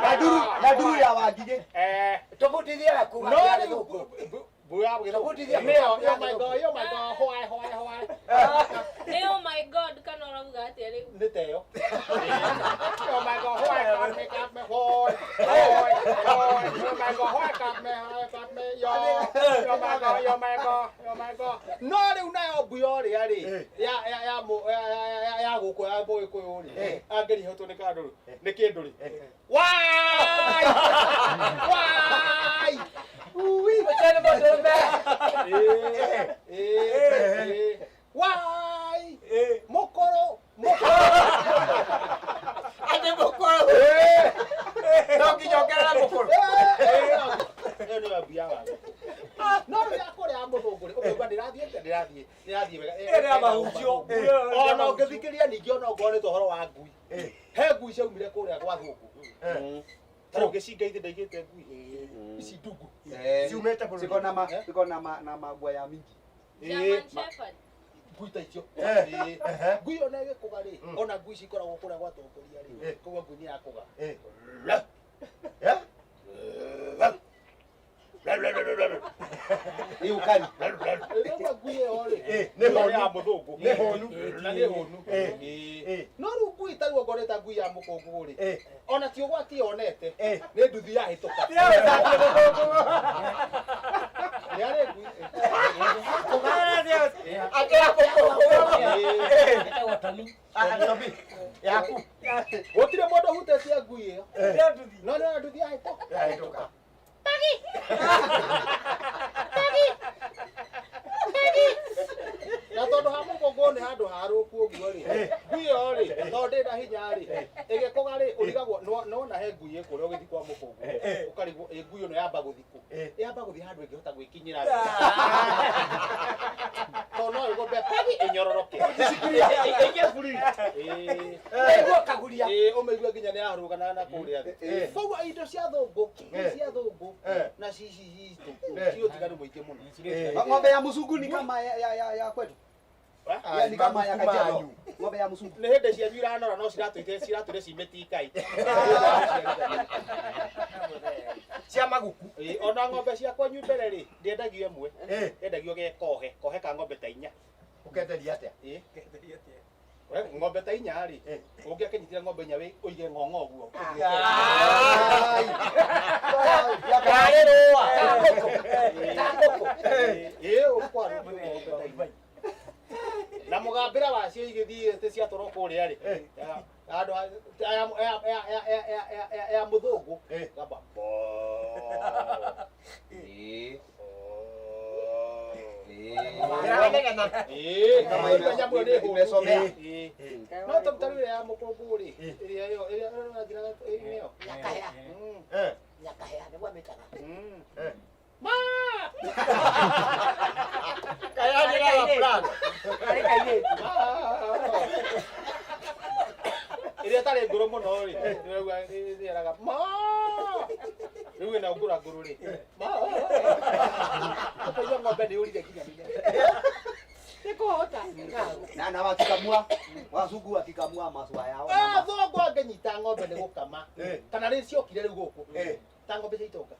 Na nduru, na nduru ya Wangigĩ. Eh, Tũbundithie we kuma no kĩa rĩu gĩthũngũ. mbu ya gĩthũngũ. Tũbundithie Nĩyo, kuma kĩa oh my God! Oh my God! Why, why, why? Nĩ oh my god kana ũrauga atĩa rĩu? Nĩ teyo. Oh my God! Why got me, got me, why, why, why? Oh my God! Why got me, why got me, yo. Oh my God! Oh my God! Oh my God! No rĩu nayo mbu yorĩa rĩ ya ya ya mũ- ya ya ya ya gũkũ ya mũgĩkũyũ rĩ angĩrihũtwo nĩ kandũ rĩ nĩ kĩndũ rĩ why why Ui. Ũcio nĩ mũndũrũme. Eh, eh, eh. Why mũkũrũ mũkũrũ Atĩ mũkũrũ. No nginya ongerere mũkũrũ. Ĩyo nĩyo mbu ya watho. No rĩu ya kũrĩa ya mũthũngũ rĩ, ũkaigua ndĩrathiĩ atĩa, ndĩrathiĩ ndĩrathiĩ wega. Ĩyo nĩ ya mahunjio. Ona ũngĩthikĩrĩria ningĩ ona ongorwo nĩ ta ũhoro wa ngui. He ngui ciaumire kũrĩa gwa thũngũ. Ta rĩu gĩcinga ithe ndaigĩte ngui. Ici ndungu. Eh. Ciumĩte bũrũri. Ziko na ma, ziko na ma, na maguaya mingi. German Shepherd. Ngui ta icio. Eh. Ĩĩ. Ehe. Ngui ona ĩgĩkũga rĩ, ona ngui ici ikoragwo kũrĩa gwa tongoria rĩ, Eh. koguo ngui nĩ yakũga. Eh. Eh? Ni ukali. Ĩrĩa ngui ĩyo rĩ, Eh, nĩ ĩyo hũnu. ya mũthũngũ. Nĩ hũnu. Na nĩ hũnu. Eh. Ĩĩ. Eh. No rĩu ngui Ngui ta ruo ngoreta ngui ya mukungu ri ona ti ugwati yonete ni nduthi yahituka ni ari ngui akira mukungu Etagwo Tomi. Tomi yaku gutire mundu hutetie ngui iyo no ni nduthi yahituka yahituka Pagi Pagi Pagi na tondu ha mugongo ni handu haruku uguo ri ngui iyo ri tondu ndĩ na hinya ri ĩgĩkũga ri ũrigagwo nona he ngui ĩkũrĩa ũgĩthiĩ kwa mũkũngũ ũkarigwo ĩ ngui ĩno yamba gũthiĩ kũ yamba gũthiĩ handũ ĩngĩhota gwĩkinyĩra tondũ no ĩgombe pagi ĩnyororoke ĩingĩ buri Ĩguo kaguria ũmĩigue nginya nĩ yarũgana na kũrĩa thĩ koguo indo cia thũngũ cia thũngũ na cici citũ ci ũtiganu mũingĩ mũno Ng'ombe ya mzungu ni kama ya kwetu. Ya ni kama ya Kajiado. Ng'ombe ya mzungu. Nĩ hĩndĩ cianyu iranora no ciratũire ciratũire cimĩtikai. Cia maguku. Ona ng'ombe cia kwanyu mbere rĩ ndĩendagio ĩmwe. Yendagio ge kohe, kohe ka ng'ombe ta inya. Ũkenderia atĩa? Ng'ombe ta inya rĩ ũngĩakĩnyitire ng'ombe inya ũige ng'ong'o ũguo. Karĩ rũa. Ta ngũkũ. Ũkwarwo ng'ombe ta inya. Na mugambira wacio igithii ti ciatwarwo kuria ri andu ya muthungu gamba no ta ria ya mukungu ri iria iyo iria ĩrathiraga ĩyo Nyakahea. Nyakahea nĩguo amĩtaga. Ma! Kaya Karĩ kairĩtu. Ĩrĩa ĩtarĩ ngũrũ mũno rĩ nĩraigua ĩraga ma rĩu ĩna ngũra ngũrũ rĩ ma ũkaigua ng'ombe nĩ yũrire nginya Nĩkũhota. Na wakikamua wazungu wakikamua maziwa yao. Thũngũ angĩnyita ng'ombe nĩ gũkama kana rĩ ciokire rĩu gũkũ ta ng'ombe cia itonga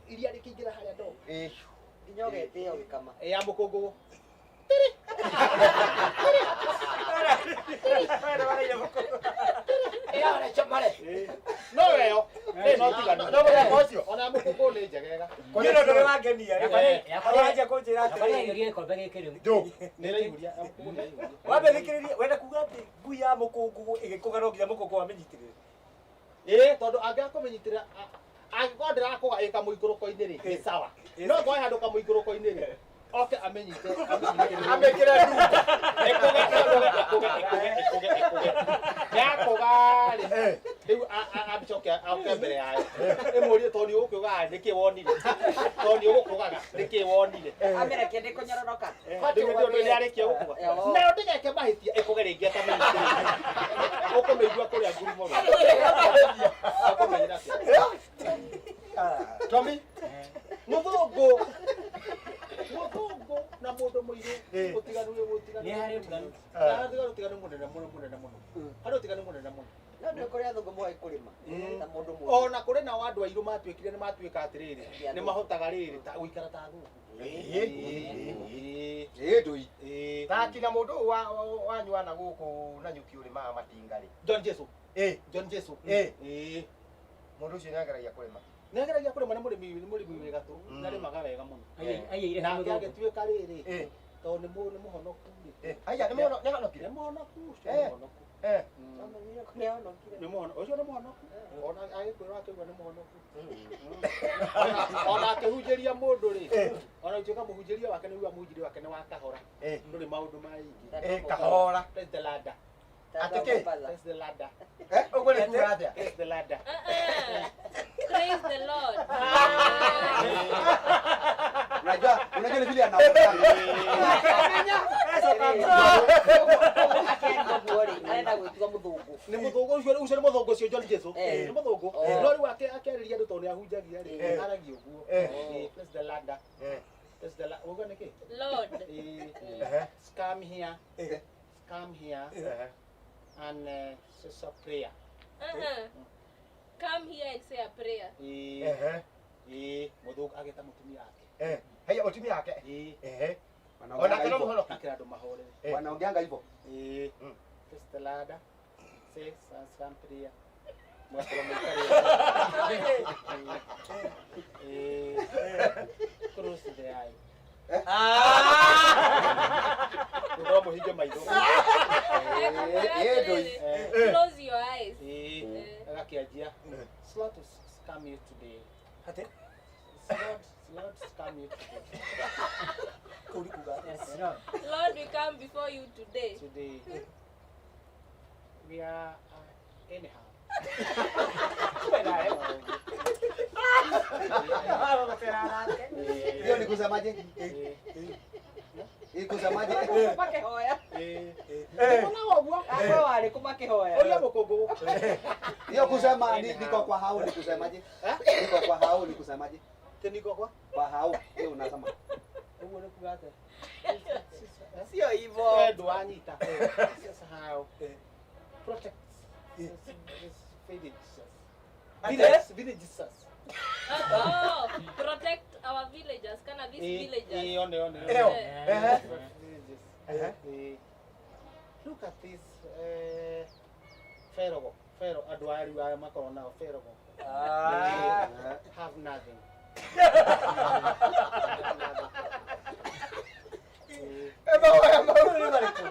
iria rĩkĩingĩra harĩa ndoo Nginya ũgetĩĩa ũgĩkama. Ya mũkũngũgũ no weyo no tiganu No mũthemba ũcio. Ona mũkũngũ nĩ njegega. Niĩ no ndũrĩ wangenia rĩ. Wanjia kũnjĩra Yakwa atĩrĩrĩ. nĩyaiyũria gĩkombe gĩkĩ rĩu. Nĩ ĩraihũria ya mũkũngũ nĩ ĩraihũria. Wambe thikĩrĩrie wenda kuga atĩ ngui ya mũkũngũ ĩgĩkũga no nginya mũkũngũ amĩnyitĩrĩre. Tondũ angĩaga kũmĩnyitĩrĩra angĩkorwo ndĩrakũga ĩ kamũikũrũko-inĩ rĩ nĩ sawa no ngorwo handũ kamũikũrũko-inĩ rĩ oke amĩnyite Amĩkĩre ndunga. Ĩkũge ĩkũge ĩkũge ĩkũge ĩkũge ĩkũge yakũga rĩ rĩu acoke oke mbere yayo ĩmũrie tondũ nĩ ũgũkĩũgaga nĩkĩ wonire tondũ nĩ ũgũkũgaga nĩkĩ wonire Amĩrekie ndĩkũnyororoka. rĩu nĩ yarĩkia gũkũga nayo ndĩgeke mahĩtia ĩkũge rĩngĩ atamĩnyitĩrĩire ũkũmĩigua kũrĩa ngurumo ũkũmĩira atĩa Tomi mũthũngũ mũthũngũ na mũndũ mũirũ ũtiganu ũtiganu Nĩ harĩ ũtiganu. harĩ ũtiganu mũnene mũno mũnene mũno harĩ ũtiganu mũnene mũno No nĩ kũrĩ athũngũ moĩ kũrĩma na mũndũ mũirũ. Ona kũrĩ nao andũ airũ matuĩkire nĩ matuĩka atĩrĩrĩ nĩ mahotaga rĩrĩ ta gũikara ta athũngũ. Ĩ ndũi. Takina mũndũ ũyũ wanyu wana gũkũ na nyuki ũrĩmaga matinga rĩ. John Jesu. John Jesu. Mũndũ ũcio nĩageragia kũrĩma. Nĩageragia kũrĩma nĩ mũrĩmi nĩ mũrĩmi wĩ gatũ nĩarĩmaga wega mũno. Aiyĩire Nake mũthũngũ. agĩtuĩka rĩrĩ tondũ nĩ mũhonoku rĩ. Aya nĩ mũhonokire. Nĩ mũhonoku ũcio nĩ mũhonoku. Nĩ mũhonoku ũcio nĩ mũhonoku. Ona agĩkwĩrwo akĩigua nĩ mũhonoku. Ona akĩhunjĩria mũndũ rĩ ona gũtuĩka mũhunjĩria wake nĩguo mũhunjĩria wake nĩ wa kahora. Ndũrĩ maũndũ maingĩ. Kahora. Praise the ladder. Atĩ kĩ? Praise the ladder. Ũguo nĩ kuga atĩa? Praise the ladder. Praise the Lord. Unajua ni vile anaongea. Arenda gwĩtua mũthũngũ. Nĩ mũthũngũ ũcio ũcio nĩ mũthũngũ ũcio John Jesu. Nĩ mũthũngũ. No rĩu akĩarĩria andũ tondũ nĩ ahunjagia rĩ aragia ũguo. Praise the ladder. Praise the ladder. Ũguo nĩ kĩ? Lord. Come here. Come here. And say a prayer. Come here and say a prayer. Mũthũngũ ageta mũtumia wake. Haya mũtumia wake. Onake no mũhonoki. Akĩra andũ mahorere. Wanaongeanga hivyo. Eh. First ladder. Say Sampria. Mwakorwo mũikarĩte. Eh. Close the eye. Ũkorwo mũhinge maitho. Close your eyes. Eh. Agakĩanjia. Slot to scam you today. Atĩ? Slot, slot scam you today. Kũu nĩ kuga atĩa? Lord, we come before you today. Today. We are anyhow. Hiyo ni kusemaje? Ni kusemaje? Makĩhoya. Ona ũguo. Akwa warĩ kũ makĩhoya. Ũria mũkũngũ. Hiyo kusema ni niko kwa hao ni kusemaje? Niko kwa hao ni kusemaje? Tĩ niko kwa? Kwa hao hiyo unasema. Ũguo nĩ kuga atĩa? Sio hivyo. Eh, ndwanyita. Sasa hao. Protect. This villages. Village, villages. Oh, protect our villagers. Kana these villagers. Eh, one, one. Ĩyo. Eh. Ehe. Villages. Ehe. Eh, Look at this ferogo. Fero andũ aya rĩu aya makoragwo nao ferogo. Ah. They have nothing. Mahoya mau nĩ marĩkũ?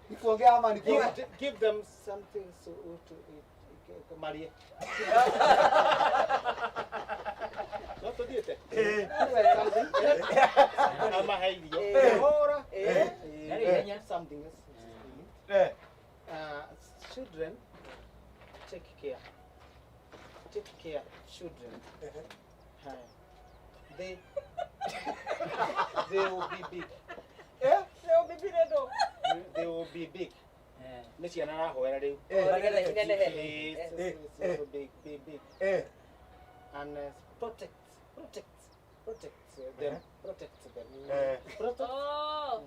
Ni kuongea ama ni kuongea? Give them something so to eat. Marie. No tũthiĩte? Amahe irio. Hũra. Something else to eat. Children, take care. Take care, children. They will be big. They will be big. They will be big. Nĩ ciana arahoera rĩu. Nĩgetha inenehe. Big, big, big. And protect, protect, protect them, protect them. Protect. Oh,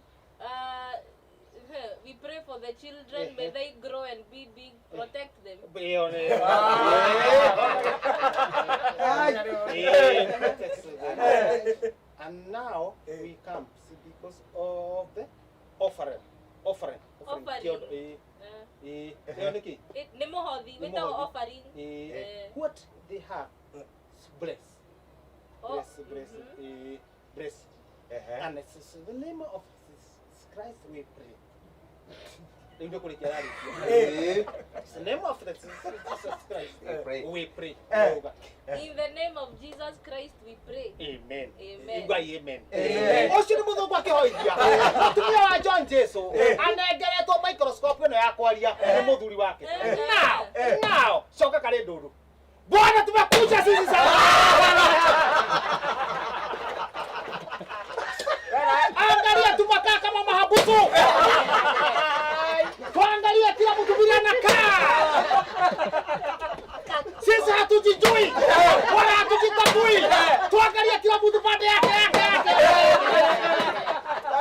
we pray for the children. May they grow and be big. Protect them. Ĩyo nĩ. And now we come see because of the offering. Offering. Offering. Ĩyo nĩ kĩ? Nĩ mũhothi. Wĩtagwo offering. What they have, bless. Oh, Bless, bless, bless. And it's in the name of Christ we pray. Rĩu nĩ kũrĩkia ararĩkia. It's the name of the Jesus Christ we pray. In the name of Jesus Christ we pray. Amen. Amen. Igua amen. Ũcio nĩ mũthũngũ akĩhoithia. Mũtumia wa John Jesu anengeretwo microscope ĩno ya kwaria nĩ mũthuri wake. Now, now, coka karĩ ndũrũ. Bwana tumekuja sisi sasa. Angalia tumekaa kama mahabusu. Tuangalie kila mtu vile anakaa. Sisi hatujijui wala hatujitambui. Tuangalie kila mtu pande yake yake yake.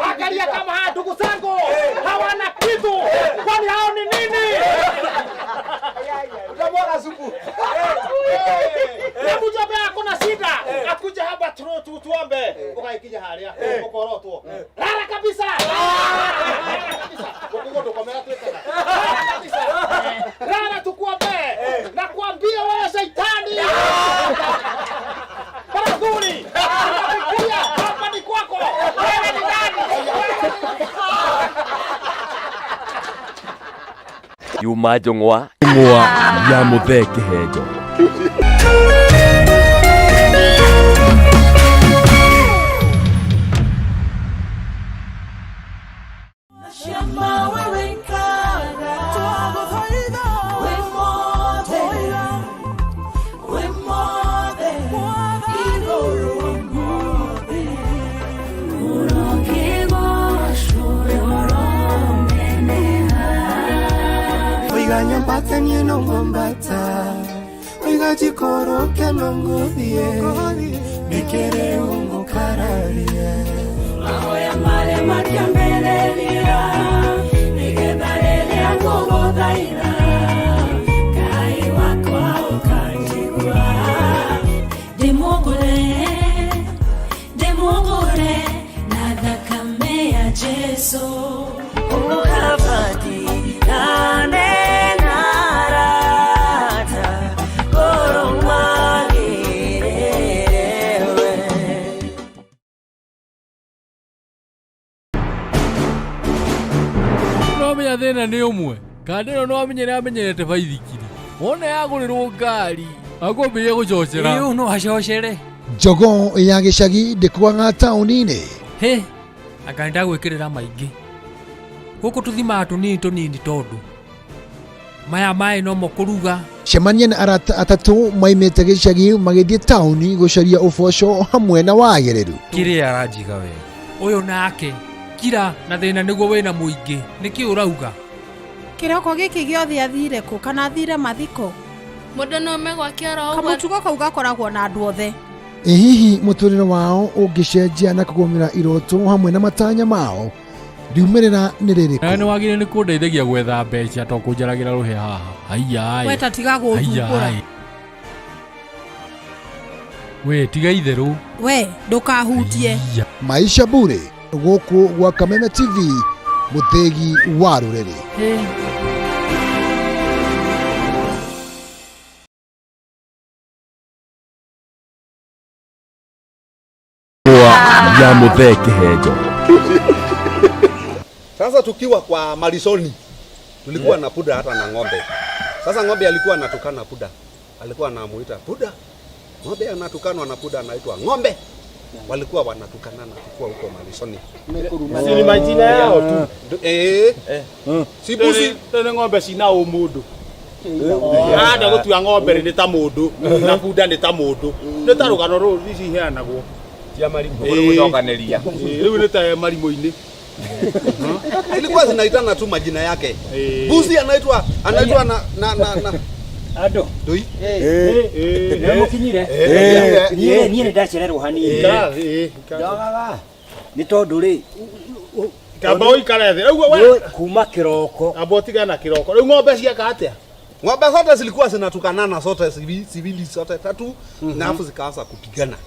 Angalia kama haya ndugu zangu hawana kitu, kwani hao ni nini? Utamwaga supu. Na mtu ambaye akona shida akuja hapa tuombe, ukaikinya haria ukorotwo rara kabisa. Rara kabisa. Gukugo ndukomera twikaga. Rara kabisa. Rara tukuombe na kuambia wewe shaitani. Barazuri. Nakuambia hapa ni kwako. Wewe ni nani? Yuma njũng'wa ya Muthee Kĩhenjo. Oiga nyambate niĩ no ngwambata Oiga njikũrũke no ngũthiĩ Nĩkĩrĩ ũngũkararia Mahoya marĩa makĩambĩrĩria nĩgetha rĩrĩa ngũgũthaitha Ngai wakwa ũkanjigua ndĩmũgũre na thakame. Thĩna nĩ ũmwe kanda ĩno nĩwamenyere amenyerete baithikiri wona yagũrĩrwo ngari akwambĩrĩria gũcocera. Ĩĩ, ũyũ no acocere. Jogoo ya gĩcagi ndĩkuaga taũni-inĩ. Hĩ, anga nĩndagwĩkĩrĩra maingĩ. Gũkũ tũthimaga tũnini tũnini tondũ maya maĩ nomo kũruga. Cemania na arata atatũ maimĩte gĩcagi magĩthiĩ taũni gũcaria ũboco hamwe na wagĩrĩru. Kĩrĩa aranjiga wega. Ũyũ nake, kira na thĩna nĩguo wĩna mũingĩ. Nĩkĩ ũrauga? Kĩroko gĩkĩ gĩothe athire kũ kana athire mathiko? Mũndũ no ome gwake oro ũguo. Kamũtugo kau gakoragwo na andũ othe. Ĩ hihi mũtũrĩre wao ũngĩcenjia na kũgũmĩra iroto hamwe na matanya mao riumĩrĩra nĩ rĩrĩkũ? Nawe nĩwagĩrĩire nĩ kũndeithagia gwetha mbeca to kũnjaragĩra rũhĩa haha. Haiya. We ta tiga gũthumbũra. We tiga itherũ. We ndũkahutie. Maisha Bure gũkũ gwa Kameme TV mũthĩgi wa rũrĩrĩ. Ya Muthee Kihenjo. Sasa tukiwa kwa malisoni tulikuwa na puda hata na ng'ombe. Sasa ng'ombe alikuwa anatukana puda, alikuwa anamuita puda. Ng'ombe anatukanwa na puda anaitwa ng'ombe. Walikuwa wanatukanana tukiwa huko malisoni. Si ni majina yao tu. Eh. Si busi Tene ng'ombe cina ũmũndũ. Anda gũtua ng'ombe rĩ nĩ ta mũndũ na bunda nĩ ta mũndũ. Nĩ ta rũgano rũrũ ici iheanagwo. Cia marimũ. Gũcokanĩria. Rĩu nĩ ta marimũ-inĩ. Ilikuwa zinaitana tu majina yake. Busi anaitwa anaitwa na na na na Andũ. Ndui. Nĩ mũkinyire? Niĩ niĩ nĩ ndacererwo hanini. Ndogaga. Nĩ tondũ rĩ Kamba ũikare thĩ. Rĩu we kuma kĩroko. Amba ũtigane na kĩroko. Rĩu ng'ombe cieka atĩa? Ng'ombe zote zilikuwa zinatukanana zote ziwili zote tatu na afu zikaanza kupigana.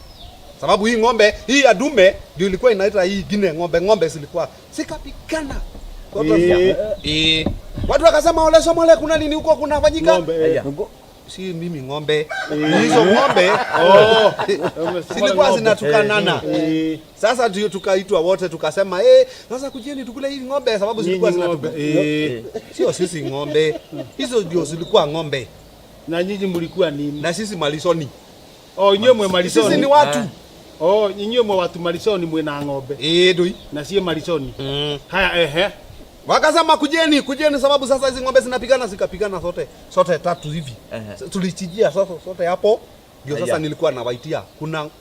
Sababu hii ng'ombe hii ya dume ndio ilikuwa inaita hii ingine ng'ombe, ng'ombe zilikuwa zikapigana. Zote eh. Watu wakasema ole somole, kuna nini huko kunafanyika? Ng'ombe, Si mimi ng'ombe. Ni hizo ng'ombe. Oh. Zilikuwa zinatukanana. Sasa ndio tukaitwa wote tukasema eh, sasa kujeni tukule hii ng'ombe sababu zilikuwa Nyinyi ng'ombe, zinatukanana. Sio sisi ng'ombe. Hizo ndio zilikuwa ng'ombe. Na nyinyi mlikuwa nini? Na sisi malisoni. Oh, inyuĩ mwĩ malisoni. Sisi ni watu. Oh, inyuĩ mwe watu malisoni mwĩ na ng'ombe. Eh, ndui. Na sie malisoni. Haya ehe. Wakasema kujeni, kujeni sababu sasa hizi ng'ombe zinapigana zikapigana zote zote tatu hivi. Tulichijia sasa zote hapo. Ndio sasa Aya. nilikuwa nawaitia.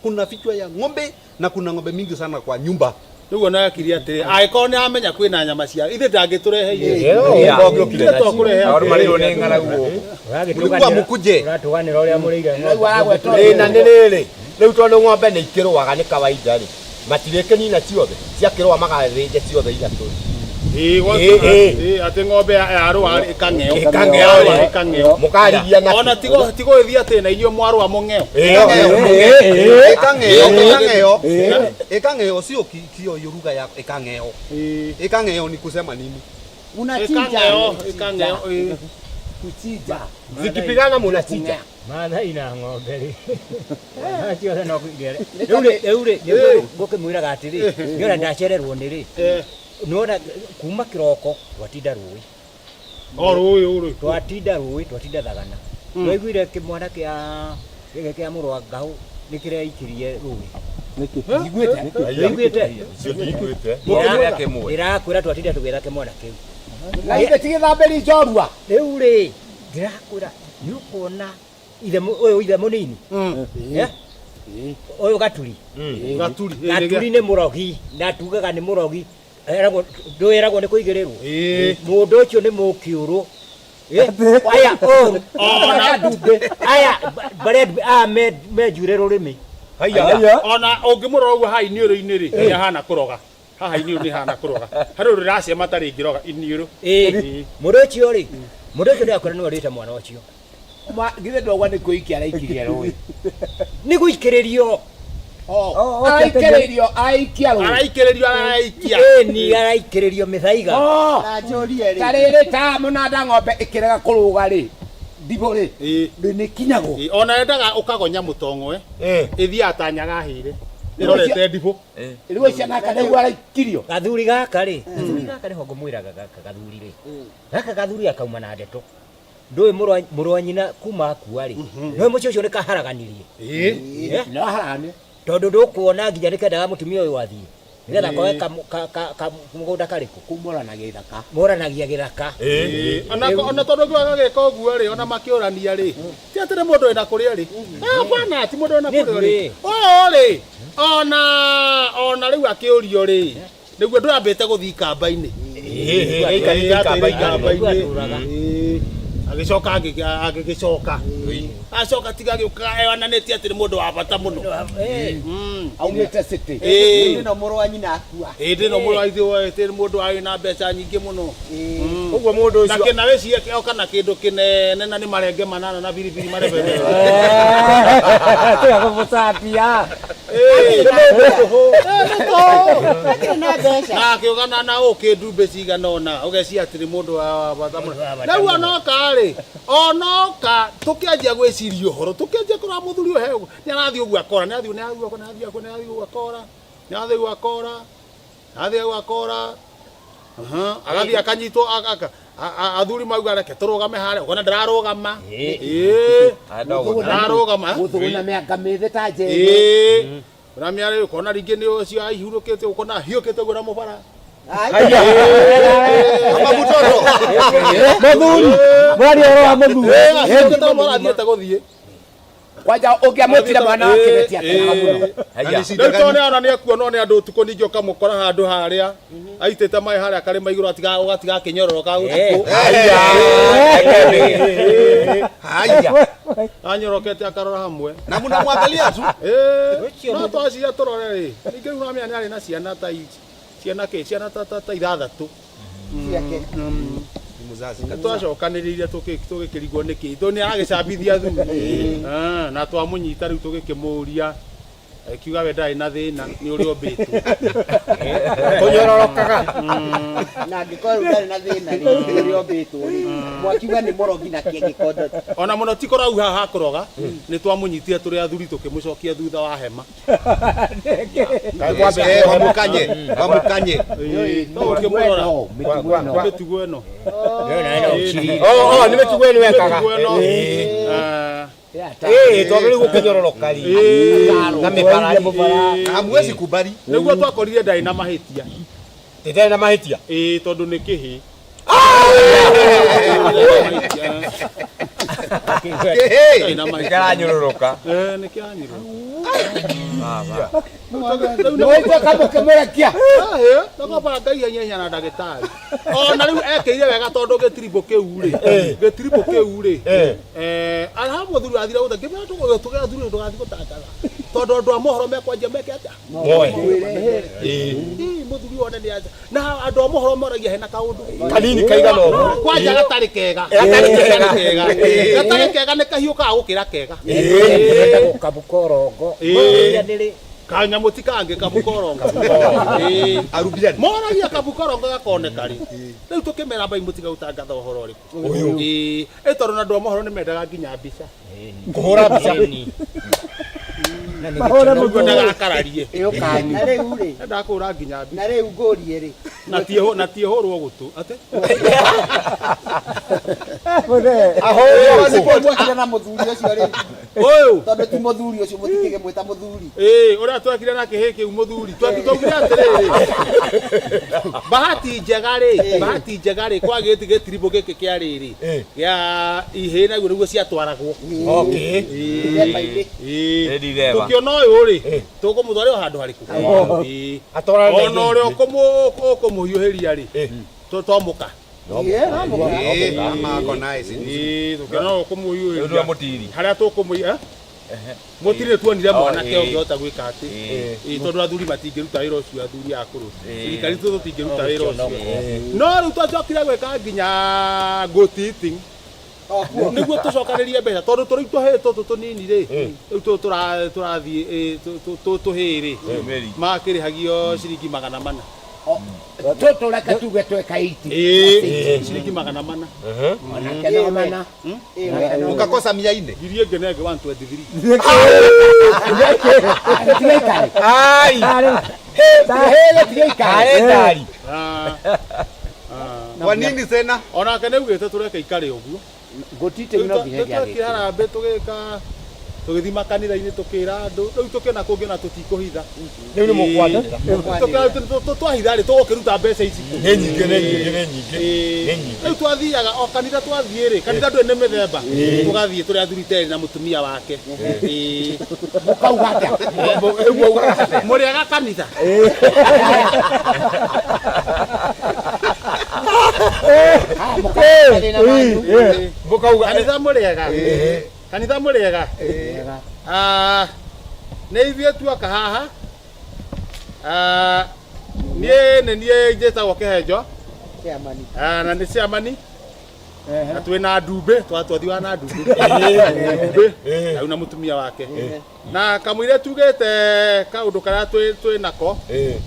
Kuna vichwa ya ng'ombe na kuna ng'ombe mingi sana kwa nyumba. Rĩu ona akirie atĩrĩ, angĩkorwo nĩ amenya kwĩna nyama cia ithuĩ ndangĩtũreheire. Ĩĩ. Tokũrehe. Andũ marĩrwo nĩ ng'aragu gũkũ. Mlikuwa mkuje. Ũratũganĩra ũrĩa mũrĩire Thĩna nĩ rĩrĩ, rĩu tondũ ng'ombe nĩ ikĩrũaga nĩ kawaida rĩ, matirĩkĩnina ciothe, ciakĩrũa magathĩnja ciothe ithatũ. Ĩĩ, Ĩĩ, atĩ ng'ombe yarũa ĩkang'eo. Ĩkang'eo, Yarũa ĩkang'eo. Mũkarigia na Ona tigo tigo ĩthiĩ atĩ na inyuĩ mwarũa mũng'eo. Ĩkang'eo, ĩkang'eo. Ĩkang'eo sio kio hiyo lugha ya ĩkang'eo. Ĩkang'eo ni kusema nini? Ĩkang'eo, ĩkang'eo, ĩĩ. Kuchinja. Zikipigana munachinja. Maana ina ng'ombe rĩ. Ciothe no kũigĩre. Rĩu rĩ, rĩu rĩ, nĩguo ngũkĩmwĩraga atĩrĩ, nĩona ndacererwo nĩ rĩ. Nĩwona kuma kĩroko twatinda rũĩ. O rũĩ ũrĩ. Twatinda rũĩ, twatinda thagana. Twaiguire kĩmwana kĩa gĩkĩ kĩa mũrũ wa Ngahũ nĩkĩreikirie rũĩ. Njiguĩte? Njiguĩte? Icio ndiguĩte. Ndĩrakwĩra twatinda tũgĩetha kĩmwana kĩu. Na ithe ti gĩthambĩri njorua. Rĩu rĩ, ndĩrakwĩra nĩ ũkuona ithe ũyũ ithe mũnini. Eh? Ũyũ Gaturi. Gaturi. Gaturi nĩ mũrogi na tugaga nĩ mũrogi. Eragwo ndwĩragwo nĩ kũigĩrĩrwo. Mũndũ ũcio nĩ mũkĩũrũ. Aya ũru. Aya ndumbe. Aya barĩa aya menjure rũrĩmĩ. Haya. Ona ũngĩmũrora ũguo haha iniũrũ-inĩ rĩ, nĩ ahana kũroga. Haha iniũrũ nĩ ahana kũroga. Harĩ ũndũ ndĩracema tarĩ ngĩroga iniũrũ. Ĩĩ. Mũndũ ũcio rĩ, mũndũ ũcio ndĩrakwĩra nĩwe ũrĩte mwana ũcio. Githĩ ndauga nĩ kũikia araikirie rũĩ. Nĩ gũikĩrĩrio. Araikĩrĩrio, araikia rũĩ. Araikĩrĩrio, araikia. Ĩni araikĩrĩrio mĩthaiga. Ta rĩrĩ ta mũnanda ng'ombe ĩkĩrega kũrũga rĩ, ndibũ rĩ, nĩ kinyagwo. Ona endaga ũkagonya mũtong'oe, ĩthiaga ta nyaga hĩre. Ĩrorete ndibũ. Rĩu ciana kana rĩu araikirio. Gathuri gaka rĩ, gathuri gaka nĩho ngũmwĩraga gaka gathuri rĩ. Gaka gathuri gakauma na ndeto. Ndũĩ mũrũ wa nyina kuma akua rĩ. Nĩũĩ mũciĩ ũcio nĩ kaharaganirie. Ĩĩ. No haraganie. Tondũ ndũkuona nginya nĩkendaga mũtumia ũyũ athiĩ. Nĩgetha koe kamũgũnda karĩkũ. Kumũranagia ithaka. Mũranagia gĩthaka. Ona tondũ ngĩwaga gĩka ũguo rĩ, ona makĩũrania rĩ, ti atĩ nĩ mũndũ wĩna kũrĩa rĩ. Hapana, ti mũndũ wĩna kũrĩa rĩ. Ũyũ rĩ, ona rĩu akĩũrio rĩ, nĩguo ndũrambĩte gũthiĩ ikamba-inĩ. Ikamba-inĩ. Agĩcoka agĩgĩcoka. Acoka tiga agĩũka eonanĩtie atĩ nĩ mũndũ wa bata mũno. Aumĩte city. Hĩndĩ ĩno mũrũ wa nyina akua. Hĩndĩ ĩno mũrũ wa ithe nĩ mũndũ warĩ na mbeca nyingĩ mũno. Ũguo mũndũ ũcio Na kĩna wĩcirie oka na kĩndũ kĩnene na nĩ marenge manana na biribiri marebebe. Tiga kũmũcambia. Na akĩũgana na ũkĩ ndumbĩ cigana ũna ũgecia atĩ nĩ mũndũ wa bata mũno. Rĩu onoka rĩ, onoka tũkĩanjia gwĩciria ũhoro, tũkĩanjia kũrora mũthuri ũyũ he ũguo, nĩ arathiĩ ũguo akora, nĩ arathiĩ nĩ arathiĩ nĩ arathiĩ nĩ arathiĩ ũguo akora, nĩ arathiĩ ũguo akora, nĩ arathiĩ ũguo akora. Agathiĩ akanyitwo athuri mauga reke tũrũgame harĩa, ũkona ndararũgama. Ĩĩ. Ndararũgama. Gũthũgũna mĩanga mĩthĩ ta njege. Ĩĩ. Na mĩarĩ ũkona rĩngĩ nĩ ũcio aihurũkĩte ũkona ahiũkĩte ũguo na mũbara. Kama mũtoto. Mũthuri. Mwaria ũhoro wa mũthuri. Ahiũkĩte mũbara athiĩte gũthiĩ. Kwanja ũngĩamwĩtire mwana wa kĩbeti akenaga mũno. Rĩu tondũ nĩ ona nĩ ekuonwo nĩ andũ ũtukũ ningĩ ũkamũkora handũ harĩa aitĩte maĩ harĩa karĩma igũrũ ũgatiga akĩnyororoka ũtukũ. Anyorokete akarora hamwe. Na mũnamwangalia tu. No twaciria tũrore rĩ, ningĩ rĩu ũramenya nĩ arĩ na ciana ta ciana kĩ ciana ta ithathatũ. Ciake. Twacokanĩrĩire tũgĩkĩrigwo nĩkĩ tondũ nĩ aragĩcambithia athuri. Na twamũnyita rĩu tũgĩkĩmũria akiuga we ndarĩ na thĩna nĩ ũrĩa ũmbĩtwo. Kũnyororokaga. Na angĩkorwo rĩu ndarĩ na thĩna rĩ, nĩ ũrĩa ũmbĩtwo rĩ, mwakiuga nĩ mũrogi na kĩ angĩkorwo Ona mũno ti kũrau haha hakũroga, nĩ twamũnyitire tũrĩ athuri tũkĩmũcokia thutha wa hema. Wamũkanye, wamũkanye. Ũkĩmũrora. Mĩtugo ĩno. Nĩ mĩtugo ĩno ekaga. Mĩtugo ĩno. Tondũ rĩu gũkĩnyororoka rĩ. Na mĩbara rĩ. Hamwezi kubali. Nĩguo twakorire ndarĩ na mahĩtia. Ndarĩ na mahĩtia? Ĩĩ tondũ nĩ kĩhĩ. Kĩhĩ. Nĩ kĩranyororoka. Nĩ kĩranyororoka. Nĩwaigua kamũkĩmũrekia. Ndakamba ngai ihenya na ndagĩtarĩ. Ona rĩu ekĩire wega tondũ gĩtiribũ kĩu rĩ, gĩtiribũ kĩu rĩ, araha mũthuri athire gũte ngĩmwĩra tũgĩra athuri ndũgathiĩ gũtangatha tondũ andũ a mohoro mekwanjia meke atĩa? Moe. Ĩĩ, mũthuri wone nĩ aja. Na andũ a mohoro moragia hena kaũndũ Kanini kaigana ũguo. Kwanja gatarĩ kega. Gatarĩ kega. Gatarĩ kega nĩ kahiũkaga gũkĩra kega. Kabukorongo. Kanyamũ ti kangĩ kabukorongo. Moragia kabukorongo gakoneka rĩ. Rĩu tũkĩmera mbai mũtiga gũtangatha ũhoro ũrĩkũ. Ũyũ. Ĩĩ, tondũ na andũ a mohoro nĩ mendaga nginya mbica. Kũhũra mbica. Mahũre mũguo ndagakararie. Na rĩu rĩ, Endaga kũhũra nginya mbica. na rĩu ngũrie rĩ. Na ti ĩhũrwo gũtũ. Atĩ? Mwakire na mũthuri ũcio rĩ. Ũyũ. Tondũ ti mũthuri ũcio mũtikĩgĩmwĩta mũthuri. Ĩĩ, ũrĩa twekire na kĩhĩ kĩu mũthuri. Twaugire atĩrĩrĩ. Bahati njega rĩ, bahati njega rĩ, kwa gĩti gĩtiribũ gĩkĩ kĩa rĩrĩ. Gĩa ihĩĩ naguo nĩguo ciatwaragwo. Okay. Ĩĩ. Ndireba. Tũkĩona ũyũ rĩ, tũkũmũtwara o handũ harĩkũ? Ĩĩ. Atwarane na Ona ũrĩa ũkũmũhiũhĩria rĩ, twamũka. Ĩĩ, tũkĩona ũyũ ũkũmũhiũhĩria. Harĩa tũkũmũiga Mũtiri tuonire mwanake ũngĩhota gwĩka atĩ. Ĩĩ, tondũ athuri matingĩruta wĩra ũcio athuri akũrũ. Thirikari itũ tũtingĩruta wĩra ũcio. No rĩu twacokire gwĩka nginya goat eating. Nĩguo tũcokanĩrie mbeca tondũ tũrĩu tũhĩĩ tũtũ tũnini rĩ, rĩu tũtũ tũrathiĩ tũhĩĩ rĩ, makĩrĩhagio ciringi 400. Tũtũ reke tuge tweka 80. Ciringi 400. Onake no mana. Ukakosa 400. Ngiri ĩngĩ na ĩngĩ 123. Tigaikare. Ai. Tahele tigaikare. Ae ndari. Kwa nini tena? Onake nĩ augĩte tũreke ikare ũguo. Gũtite no nginya Twekire harambĩ tũgĩka tũgĩthiĩ makanitha-inĩ tũkĩra andũ rĩu tũkĩona kũngĩ ona tũtikũhitha. Rĩu nĩ mũkwanĩrĩra. Twahitha rĩ tũgũkĩruta mbeca ici kũ? Nĩ nyingĩ, nĩ nyingĩ, nĩ nyingĩ. Nĩ nyingĩ. Rĩu twathiaga o kanitha twathiĩ rĩ, kanitha ndũrĩ nĩ mĩthemba, tũgathiĩ tũrĩ athuri terĩ na mũtumia wake. Mũkauga atĩa? Mũrĩega kanitha. Mũkauga kanitha mũrĩega. Kanitha mũrĩega. Nĩ ithuĩ tuoka haha. Niĩ nĩ niĩ njĩtagwo Kĩhenjo. Na nĩ ciamani. Na twĩ na ndumbĩ, twathiaga na ndumbĩ. Ndumbĩ, na rĩu na mũtumia wake. Na kamũira tugĩte kaũndũ karĩa twĩ nako,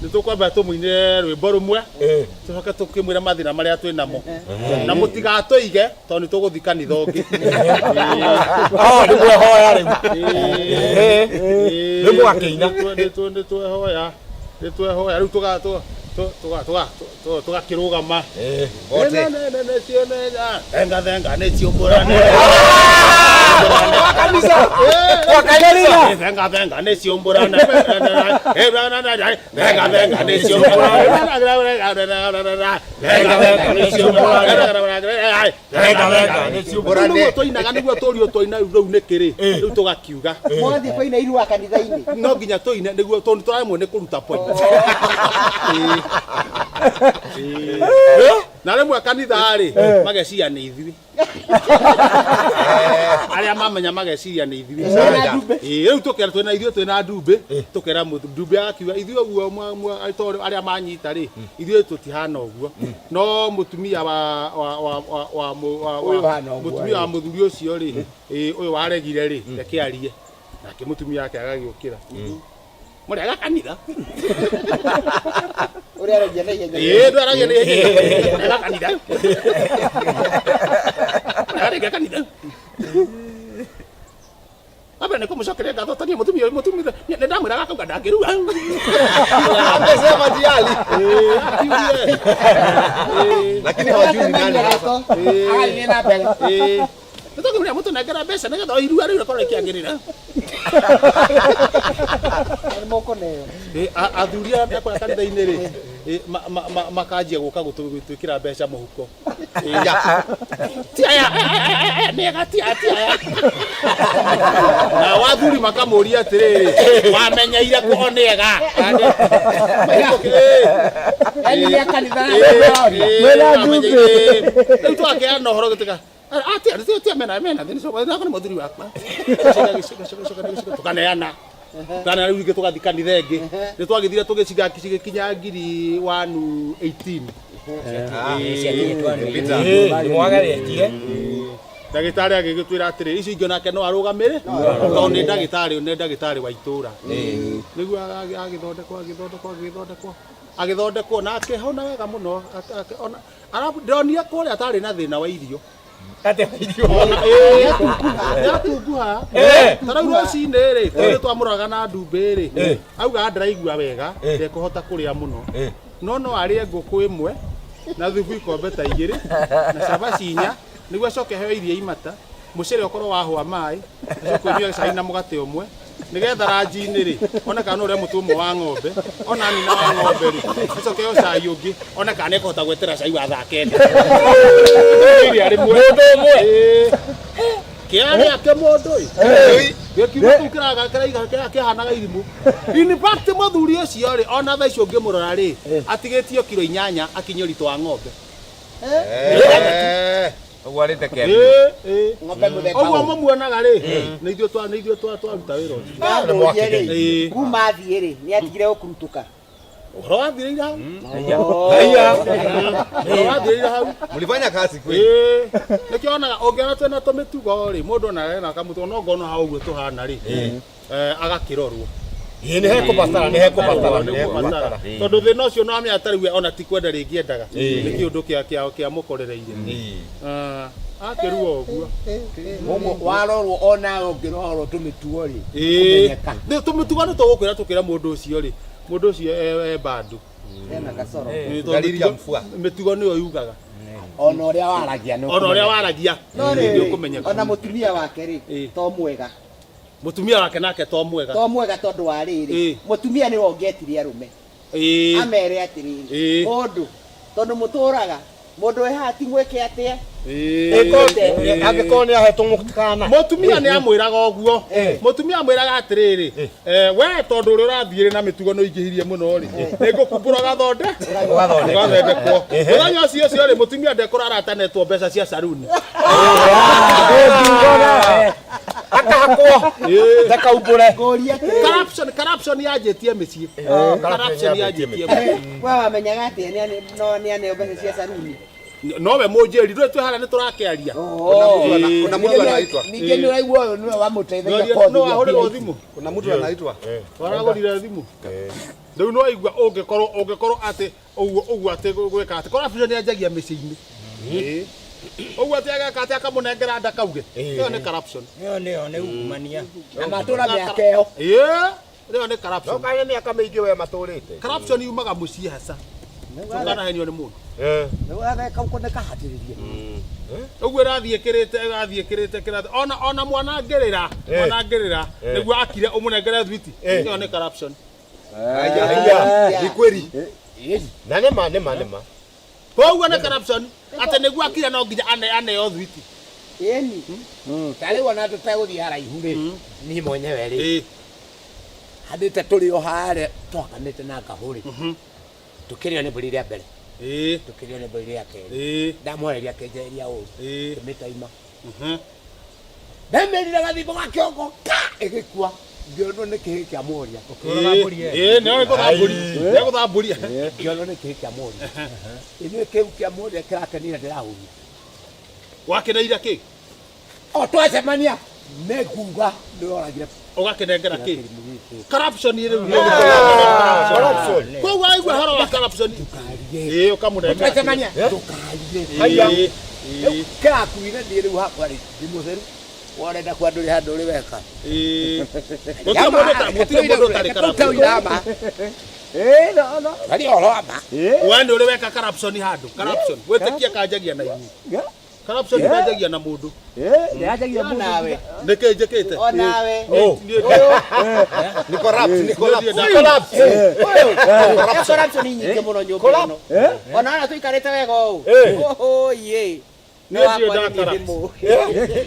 nĩ tũkwamba tũmũinĩre rwĩmbo rũmwe, tũcoke tũkĩmwĩre mathĩna marĩa twĩ namo. Na mũtigatũige tondũ nĩ tũgũthiĩ kanitha ũngĩ. Oh, nĩ mwehoya rĩu. Nĩ mwakĩina. Nĩ twehoya. Nĩ twehoya rĩu tũgakĩrũgama. Wote. Thenga thenga nĩ ciũmbũrane. Kwa kanitha. Kwa kanitha. Thenga thenga nĩ ciũmbũrane. Thenga thenga nĩ ciũmbũrane. Thenga thenga nĩ ciũmbũrane. Thenga thenga nĩ ciũmbũrane. Nĩguo twainaga nĩguo tũrio twaina rĩu nĩ kĩrĩ rĩu tũgakiuga. Mwathiĩ kũina irua kanitha-inĩ. No nginya tũine nĩguo tondũ tũraremwo nĩ kũruta point. Na rĩmwe kanitha rĩ mageciria nĩ ithuĩ. Arĩa mamenya mageciria nĩ ithuĩ. Rĩu tũkera twĩna ithuĩ twĩna ndumbĩ tũkera ndumbĩ agakiuga ithuĩ ũguo tondũ arĩa manyita rĩ ithuĩ tũtihana ũguo. No mũtumia wa wa mũtumia wa mũthuri ũcio rĩ ũyũ waregire rĩ reke arie. Nake mũtumia wake agagĩũkĩra. Mũrĩega kanitha. Ũrĩa aragia na ihenya. Ndwaragia na ihenya. Mũrĩega kanitha. Mũrĩega kanitha. Wambere nĩ kũmũcokeria ngatho tondũ mũtumia ũyũ mũtumia nĩ ndamwĩraga akauga ndangĩrua. Amesema jiali. Lakini hawajui ni nani hasa. Agathiĩ na mbere. Nĩ tũkĩmwĩra mũtũnengere mbeca nĩgetha irua rĩu rĩkorwo rĩkĩagĩrĩra. Nĩ mũkũneo. Athuri arĩa mekũrĩa kanitha-inĩ rĩ makanjia gũka gũtwĩkĩra mbeca mũhuko. Ti aya nĩega ti aya ti aya. Nao athuri makamũria atĩrĩrĩ wamenyeire kũ nĩega. Yaani nĩ a kanitha. Rĩu twakĩana ũhoro gĩtuĩka atia mena mena thĩna ũcio nĩ mũthuri wakwa. Tũkaneana. Tũkaneana rĩu rĩngĩ tũgathiĩ kanitha ĩngĩ. Nĩ twagĩthire tũgĩciga gĩkinya ngiri 118. Nĩ mwagaretie. Ndagĩtarĩ agĩgĩtwĩra atĩrĩrĩ icio ingĩ onake no arũgamĩre tondũ nĩ ndagĩtarĩ nĩ ndagĩtarĩ wa itũra. Nĩguo agĩthondekwo agĩthondekwo agĩthondekwo agĩthondekwo na akĩhona wega mũno. Ndĩronire kũrĩa atarĩ na thĩna wa irio. Nĩatunguha. Ta rĩu rũcinĩ rĩ tondũ twamũroraga na ndumbĩ rĩ auga ndĩraigua wega ndekũhota kũrĩa mũno no no arĩe ngũkũ ĩmwe na thubu ikombe ta igĩrĩ na cabaci inya nĩguo acoke heo iria imata mũcere ũkorwo wahũa maĩ acoke ũnyue cai na mũgate ũmwe nĩgetha ranji-inĩ rĩ one kana no ũrĩe mũtu ũmwe wa ng'ombe ona nina wa ng'ombe rĩ acoke heo cai ũngĩ one kana nĩekũhota gwetera cai wa thaa 9. Iria rĩmwe. Mũndũ ũmwe. Kĩarĩa kĩ mũndũ ĩ. Gĩkiuma kĩu kĩraiga kĩhanaga irimũ. In fact mũthuri ũcio rĩ ona thaa icio ũngĩmũrora rĩ atigĩtio kiro 8 akinye ũritũ wa ng'ombe. Ũguo arĩte kembi. Ng'ombe mũthemba Ũguo ũyũ. mũmuonaga rĩ nĩ ithuĩ twaruta wĩra ũcio. Kuma athiĩ rĩ nĩ atigire gũkurutũka. Ũhoro wathirĩire hau. Haiya. Ũhoro wathirĩire hau. Mlifanya kazi kweli. Nĩkĩo onaga ũngĩona twĩna tũmĩtugo rĩ mũndũ onaga ena kamũtugo no ngona hau ũguo tũhana rĩ agakĩrorwo. Ĩĩ, nĩ hekũbatara, nĩ hekũbatara, nĩ hekũbatara. Tondũ thĩna ũcio no amenya tarĩu we ona ti kwenda rĩngĩ endaga. Ĩĩ. Nĩ kĩũndũ kĩa kĩa kĩa mũkorereire. Akĩruo ũguo. Ũguo warorwo onawe ũngĩrorwo tũmĩtugo rĩ. Ĩĩ. Nĩ tũmĩtugo nĩ tũgũkwĩra tũkĩra mũndũ ũcio rĩ. Mũndũ ũcio e bandu. Ena kasoro. Ĩĩ, tondũ Dalili ya mĩtugo- mvua. Mĩtugo nĩyo yugaga. Ona ũrĩa waragia nĩ Ona ũrĩa waragia. No nĩ rĩrĩ, ũkũmenyeka. ona mũtumia wake rĩ, to mwega. Mũtumia wake nake to mwega. To mwega tondũ wa rĩrĩ, mũtumia nĩwe ũngĩetirie arũme. Ĩĩ. Amere atĩrĩrĩ, Ĩĩ. mũndũ, tondũ mũtũraga, mũndũ wĩ haha ti mwĩke atĩa? Ĩĩ. Angĩkorwo nĩ ahetwo mũkana. Mũtumia nĩ amwĩraga ũguo. Mũtumia amwĩraga atĩrĩrĩ, we tondũ ũrĩa ũrathiĩ na mĩtugo nĩ ũingĩhirie mũno rĩ, nĩ ngũkumbũra ũgathonde Ũgathondekwo. ũgathondekwo. Mũthenya ũcio ũcio rĩ, mũtumia ndekũrara atanetwo mbeca cia saruni. Akahakwo. Ndakaumbũre. Corruption, corruption yanjĩtie mĩciĩ. Corruption yanjĩtie mĩciĩ. We wamenyaga atĩa no nĩ aneo mbeca cia saruni? Nowe mũnjĩri, ndũĩ twĩ harĩa nĩ tũrakĩaria. Kuna mtu anaitwa. Ningĩ nĩ ũraigua ũyũ nĩwe wamũteithagia No ahũrĩrwo thimũ. Kuna mtu anaitwa. Waragũrire thimũ. Rĩu no igua ũngĩkorwo ũngĩkorwo atĩ ũguo ũguo atĩ gwĩka atĩ corruption yanjagia mĩciĩ-inĩ. Ĩĩ. Ũguo atĩ ageka atĩ akamũnengera ndakauge. Ĩyo nĩ corruption. Ĩyo nĩyo nĩ ungumania. Na matũra mĩaka ĩyo. Ĩĩ. Ĩyo nĩ corruption. No kaĩ nĩ mĩaka mĩingĩ we matũrĩte. Corruption yumaga mũciĩ haca. Ndũkanahenio nĩ mũndũ. Kau nĩ kahatĩrĩrie. Ũguo ĩrathiĩ ĩkĩrĩte ĩgathiĩ ĩkĩrĩte ĩkĩrĩte ona ona mwana angĩrĩra mwana angĩrĩra nĩguo akire ũmũnengere thwiti. Ĩyo nĩ corruption. Haya, haya. Ni kweli. Na nĩ ma nĩ ma nĩ ma. Koguo nĩ corruption atĩ nĩguo akire no nginya aneo thwiti. Ĩni. Ta rĩu ona tũtegũthiĩ haraihu rĩ, niĩ mwenyewe rĩ, handĩte tũrĩ o harĩa twakanĩte na ngahũ rĩ, tũkĩrĩo nĩ mbũri rĩa mbere, tũkĩrĩo nĩ mbũri rĩa kerĩ, ndamwereria akĩnjeheria ũru, ngĩmĩtaima. Ndamĩrire gathimbo ga kĩongo ka ĩgĩkua, ngĩonwo nĩ kĩhĩ kĩa mũria. Ĩĩ, nĩ gũtha mbũri. Nĩ gũtha mbũri. Ngĩonwo nĩ kĩhĩ kĩa mũria. Inyuĩ kĩu kĩa mũria kĩrakenire ndĩrahuria. Wakeneire kĩ? O twacemania nĩ nguga nĩoragire Ũgakĩnengera kĩ? Corruption rĩu nĩ Corruption. Koguo waigua ũhoro wa corruption. Ĩĩ, ũkamũnengera. Twacemania Haya. ndũkarie. Rĩu kĩrakuire niĩ rĩu hakwa rĩ ndi mũtheru worenda kwa ndũrĩ handũ ũrĩ weka. Gũtirĩ mũndũ ũtarĩ gũtirĩ mũndũ ũtarĩ corruption. Arĩ ũhoro wa ma. We nĩ ũrĩ weka corruption handũ. Corruption. Wĩtĩkie kanjagia na inyuĩ. Corruption kanjagia na mũndũ. Onawe. Nĩ kĩ njĩkĩte? Onawe. Ni corrupt, ni corrupt. Niĩ Ni corrupt. Ĩyo corruption nĩ nyingĩ mũno nyũmba ĩno. Ona ona tũikarĩte wega ũũ. Oho, yĩ. Niĩ ndirĩ wakwa nda nĩ niĩ corrupt. ndĩmũĩ.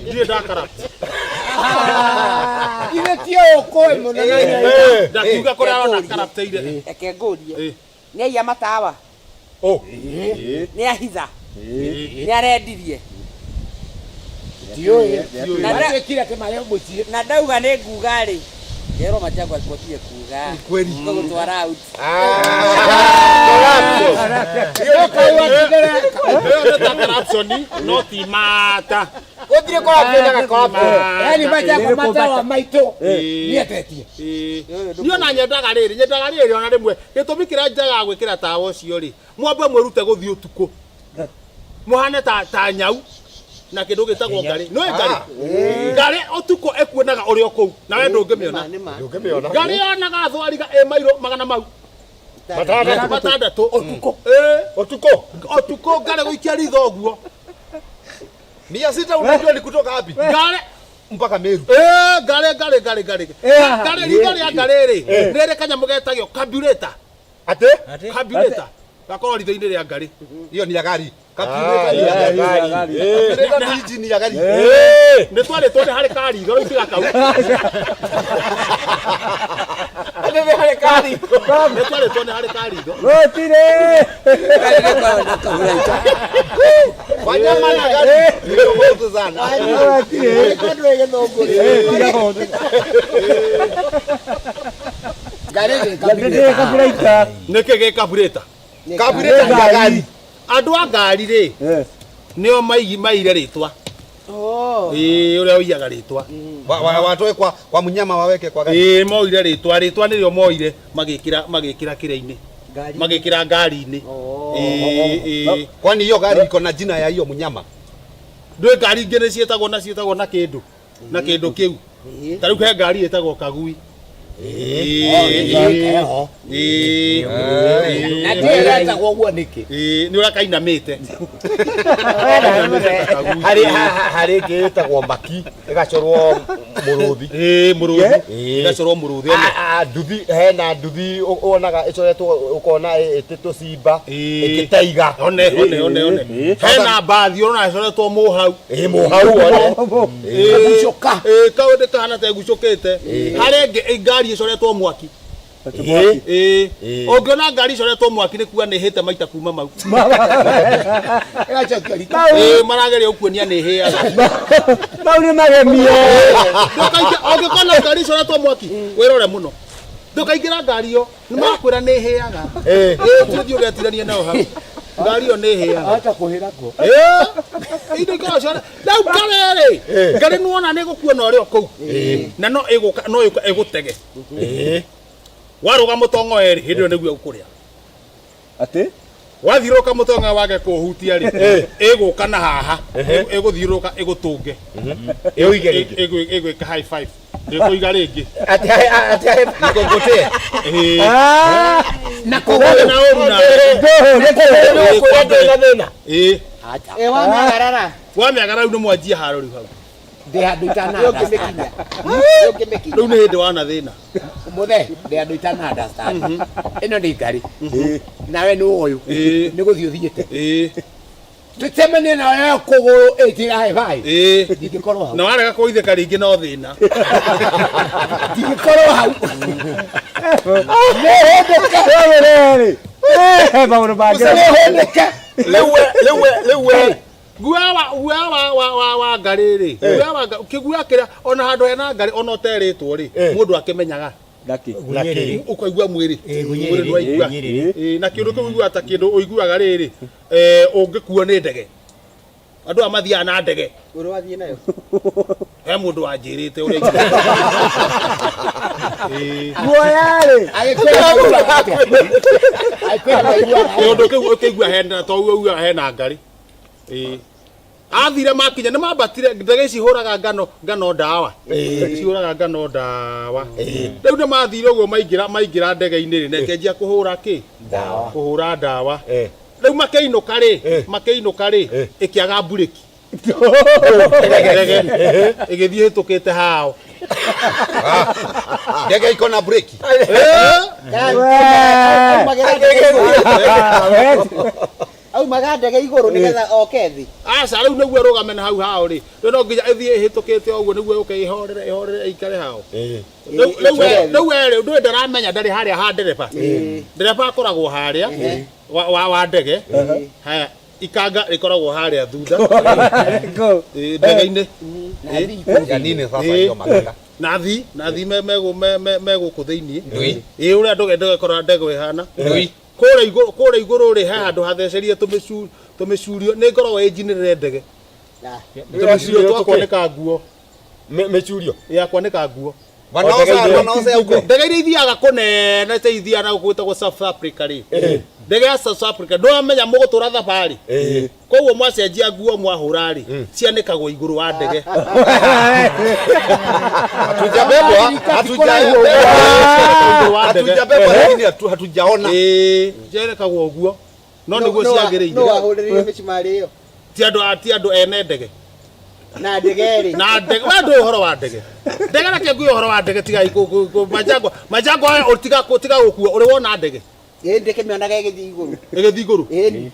Ndirĩ nda corrupt. Ithe ti ũũ kũĩ mũno. Ndakiuga kũrĩa arona corrupteire. Reke ngũrie. Nĩ aiya matawa. Nĩ ahitha. Nĩ arendirie. Ndiũĩ. Na nda- Matuĩkire atĩ marĩ mũciĩ. Na ndauga nĩ nguga rĩ. Ngerwo Machagua atige kuga. Kweli. Ngũgũtwara out. Ĩyo nĩ ta corruption no ti mata. Gũtirĩ corruption na corruption. Yaani Machagua matawa maitũ nĩendetie. Niĩ ona nyendaga rĩrĩ, nyendaga rĩrĩ ona rĩmwe gĩtũmi kĩrĩa njagaga gwĩkĩra tawa ũcio rĩ, mwambe mwĩrute gũthiĩ ũtukũ. Mũhane ta ta nyau na kĩndũ gĩtagwo ngarĩ. Nĩũĩ ngarĩ? Ngarĩ ũtukũ ĩkuonaga ũrĩ o kũu na we ndũngĩmĩona. Ndũngĩmĩona. Ngarĩ yonaga thwariga ĩ mairo magana mau. Matandatũ. Matandatũ. Ũtukũ. Ĩĩ. Ũtukũ. Ũtukũ ngarĩ gũikia ritho ũguo. Mia sita unajua ni kutoka wapi? Ngarĩ Mpaka Meru. Ĩĩ, ngarĩ ngarĩ ngarĩ ngarĩ. Ngarĩ ritho rĩa ngarĩ rĩ, rĩrĩ kanyamũ getagio carburetor. Atĩ? Carburetor. Gakorwo ritho-inĩ rĩa ngarĩ. Hiyo ni ya gari. Ah, ni ya ya gari. gari. Carburetor ni injini ya gari. Nĩ twarĩtwo nĩ harĩ karitho rĩu tiga kau. Nĩ harĩ karitho. Nĩ twarĩtwo nĩ harĩ karitho. Gũtirĩ. Wanyama na gari. Ni tofauti sana. Gũtirĩ. Tiga kaũndũ. Ngarĩ Carburetor. Nĩkĩ gĩ carburetor? Carburetor ni ya gari. Andũ a ngari rĩ, nĩo maire rĩtwa. Ĩĩ, ũrĩa ũiyaga rĩtwa. Watoe kwa mnyama waweke kwa gari. Ĩĩ, moire rĩtwa, rĩtwa nĩrĩo moire magĩkĩra magĩkĩra kĩrĩa-inĩ. Magĩkĩra ngari-inĩ. Ĩĩ, ĩĩ. Kwani hiyo gari iko na jina ya hiyo mnyama? Ndũĩ ngari ingĩ nĩ ciĩtagwo na ciĩtagwo na kĩndũ na kĩndũ kĩu. Ta rĩu he ngari ĩtagwo kagui. Na ndiũĩ ĩretagwo ũguo nĩkĩ? Nĩ ũrĩa kainamĩte. Harĩ harĩ ĩngĩ ĩtagwo maki ĩgacorwo mũrũthi. Ĩĩ mũrũthi. Ĩgacorwo mũrũthi. Nduthi hena nduthi wonaga ĩcoretwo ũkona ĩtĩtwo simba ĩkĩtaiga. One one one one. Hena mbathi ũrona ĩcoretwo mũhau. Ĩĩ mũhau one. Ĩgucũka. Ĩĩ kaũndũ kahana ta ĩgucũkĩte. Harĩ ĩngĩ ngari ĩcoretwo mwaki. Ĩĩ. Ũngĩona ngari ĩcoretwo mwaki nĩ kuga nĩ ĩhĩte maita kuma mau. Ĩĩ marageria gũkuonia nĩ ĩhĩaga. Mau nĩ magemie. Ũngĩkona ngari ĩcoretwo mwaki wĩrore mũno. Ndũkaingĩra ngari ĩyo nĩ marakwĩra nĩ ĩhĩaga. Ĩĩ tũthiĩ ũgetiranie nao hau. Ngari ĩyo nĩ ĩhĩaga. Ahota kũhĩra kũ? Ĩĩ. Indo ikoragwo ciothe. Rĩu ngari rĩ, ngari nĩwona nĩ ĩgũkuona ũrĩ o kũu. Na no ĩgũka no ĩgũka ĩgũtege. Warũga mũtongo erĩ hĩndĩ ĩyo nĩguo ĩgũkũrĩa. Atĩ? Wathiũrũrũka mũtongo wage kũũhutia rĩ, ĩgũka na haha, ĩgũthiũrũrũka ĩgũtũnge. Ĩũige rĩngĩ. Ĩgwĩka high five. Ĩkũiga rĩngĩ. Atĩ atĩ nikũngũtĩe. Ĩĩ. Na kũgũrũ na ũru na. Nĩũkwĩra ndũrĩ na thĩna. Ĩĩ. Ĩ wamĩagarara. Wamĩagarara rĩu nĩ mwanjia haro rĩu hau. Ndĩ handũ itana Ndũngĩmĩkinya. Rĩu nĩ hĩndĩ wana thĩna. Mũthe, ndĩ handũ itana understand. Ĩno nĩ ngari. Nawe nĩ ũyũ. Nĩ gũthiĩ ũthiĩte. Tũcemanie nawe kũgũrũ ĩtĩra high five. Ndingĩkorwo hau. Na warega kũithĩka rĩngĩ no thĩna. Ndingĩkorwo hau. Nĩ maũndũ mangĩ. Rĩu we rĩu we rĩu we guoya wa guoya wa wa wa wa ngarĩ rĩ guoya wa kĩguoya kĩrĩa ona handũ hena ngarĩ ona ũterĩtwo rĩ mũndũ akĩmenyaga ũkaigua mwĩrĩ mwĩrĩ ndwaigua. Ĩĩ, na kĩndũ kĩu ũiguaga ta kĩndũ ũiguaga rĩrĩ ũngĩkuo nĩ ndege andũ aya mathiaga na ndege Ũrĩ wathiĩ nayo? he mũndũ wanjĩrĩte ũrĩa Guoya-rĩ. Kĩũndũ kĩu ũkĩigua hena to ũiguaga hena ngarĩ. Ĩĩ. Athire makinya nĩ mambatire ndege ici hũraga ngano ngano ndawa. Cihũraga ngano ndawa. Rĩu nĩ mathire ũguo maingĩra maingĩra ndege-inĩ rĩ na ĩkĩanjia kũhũra kĩ? Ndawa. Kũhũra ndawa. Rĩu makĩinũka rĩ makĩinũka rĩ ĩkĩaga mburĩki. Ndege ĩgĩthiĩ ĩhĩtũkĩte hao. Ndege iko na breki. Aumaga ndege igũrũ nĩgetha oke thĩ. Aca rĩu nĩguo ĩrũgame na hau hao rĩ rĩu no nginya ĩthiĩ ĩhĩtũkĩte ũguo nĩguo yũke ĩhorere ĩhorere ĩikare hao. Rĩu we rĩ ndũĩ ndaramenya ndarĩ harĩa ha ndereba. Ndereba akoragwo harĩa wa ndege. Haya ikanga rĩkoragwo harĩa thutha. Ndege-inĩ. Ya nini sasa hiyo makanga? Nathi nathi me me me gũkũ thĩinĩ. Ĩĩ ũrĩa ndege ndege ĩkoragwo ndege ĩhana. Kũrĩa igũrũ kũrĩa igũrũ rĩ he handũ hathecerie tũmĩcurio nĩ ngoragwo ĩ njinĩrĩre ndege. Tũmĩcurio twa kwanĩka nguo. Mĩcurio? Ya kwanĩka nguo. Wanaosea huko. Ndege iria ithiaga kũnene ta ithiaga na gũkũ gwĩtagwo South Africa rĩ. Ndege ya South Africa ndũramenya mũgũtũra thabarĩ. Koguo mwacenjia nguo mwahũra rĩ cianĩkagwo igũrũ wa ndege. Hatujabebwa, hatujabebwa lakini hatujaona. Ĩĩ, cianĩkagwo ũguo. No nĩguo ciagĩrĩire. No wahũrĩrĩire mĩcumarĩ ĩyo. Ti andũ ti andũ ene ndege. Na ndege rĩ. Na ndege, we ndũĩ ũhoro wa ndege. Ndege reke nguo ũhoro wa ndege tiga majangwa majangwa haya tiga tiga gũkua ũrĩ wona ndege. Ĩĩ ndĩkĩmĩonaga ĩgĩthiĩ igũrũ. Ĩgĩthiĩ igũrũ. Ĩĩ.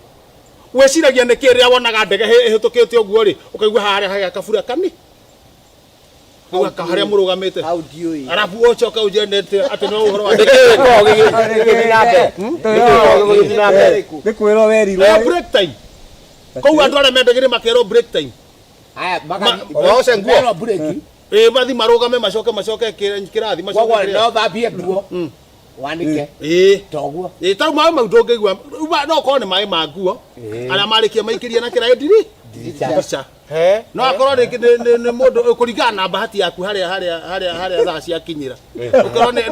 Wĩciragia nĩkĩ rĩrĩa wonaga ndege ĩhĩtũkĩte ũguo rĩ ũkaigua harĩa hagĩa kabura kani. Harĩa mũrũgamĩte. Hau ndiũĩ. Arabu ũcoke ũnjĩre atĩ no ũhoro wa ndege. Nĩ kwĩrwo werirwo. Break time. Koguo andũ arĩa mendagĩrĩ makerwo break time. Haya, Waoce nguo. Merwo breki. Ĩĩ mathi marũgame macoke macoke kĩrathi macoke. Koguo no thambie nguo. Wanĩke. Ĩĩ. Toguo. Ĩĩ tarĩu maĩ mau ndũngĩigua no korwo nĩ maĩ ma nguo. Arĩa marĩkia maikĩrie na kĩraĩ ndiri. Ndirica. No akorwo rĩngĩ nĩ mũndũ kũringana na bahati yaku harĩa harĩa harĩa harĩa thaa ciakinyĩra. Ũkorwo nĩ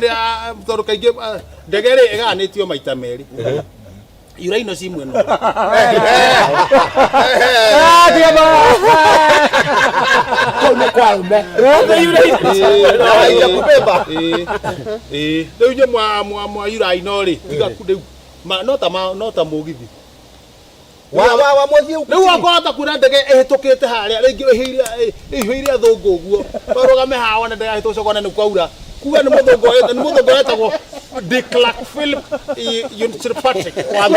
tondũ kaingĩ ndege rĩ ĩgayanĩtio maita merĩ. Uraino ci mwena. Kau nĩ kwa arũme. Rĩu inyuĩ mwa uraino rĩ tiga rĩu no ta mũgithi. Wa mũthiĩ rĩu wakorwo ta kuona ndege ĩhĩtũkĩte harĩa rĩngĩ ĩihũire athũngũ ũguo warũgame haha wone ndege yahĩtũka ũcoke wone nĩ kwaura kuga nĩ mũthũngũ wetagwo De Klerk Philip Patrick wa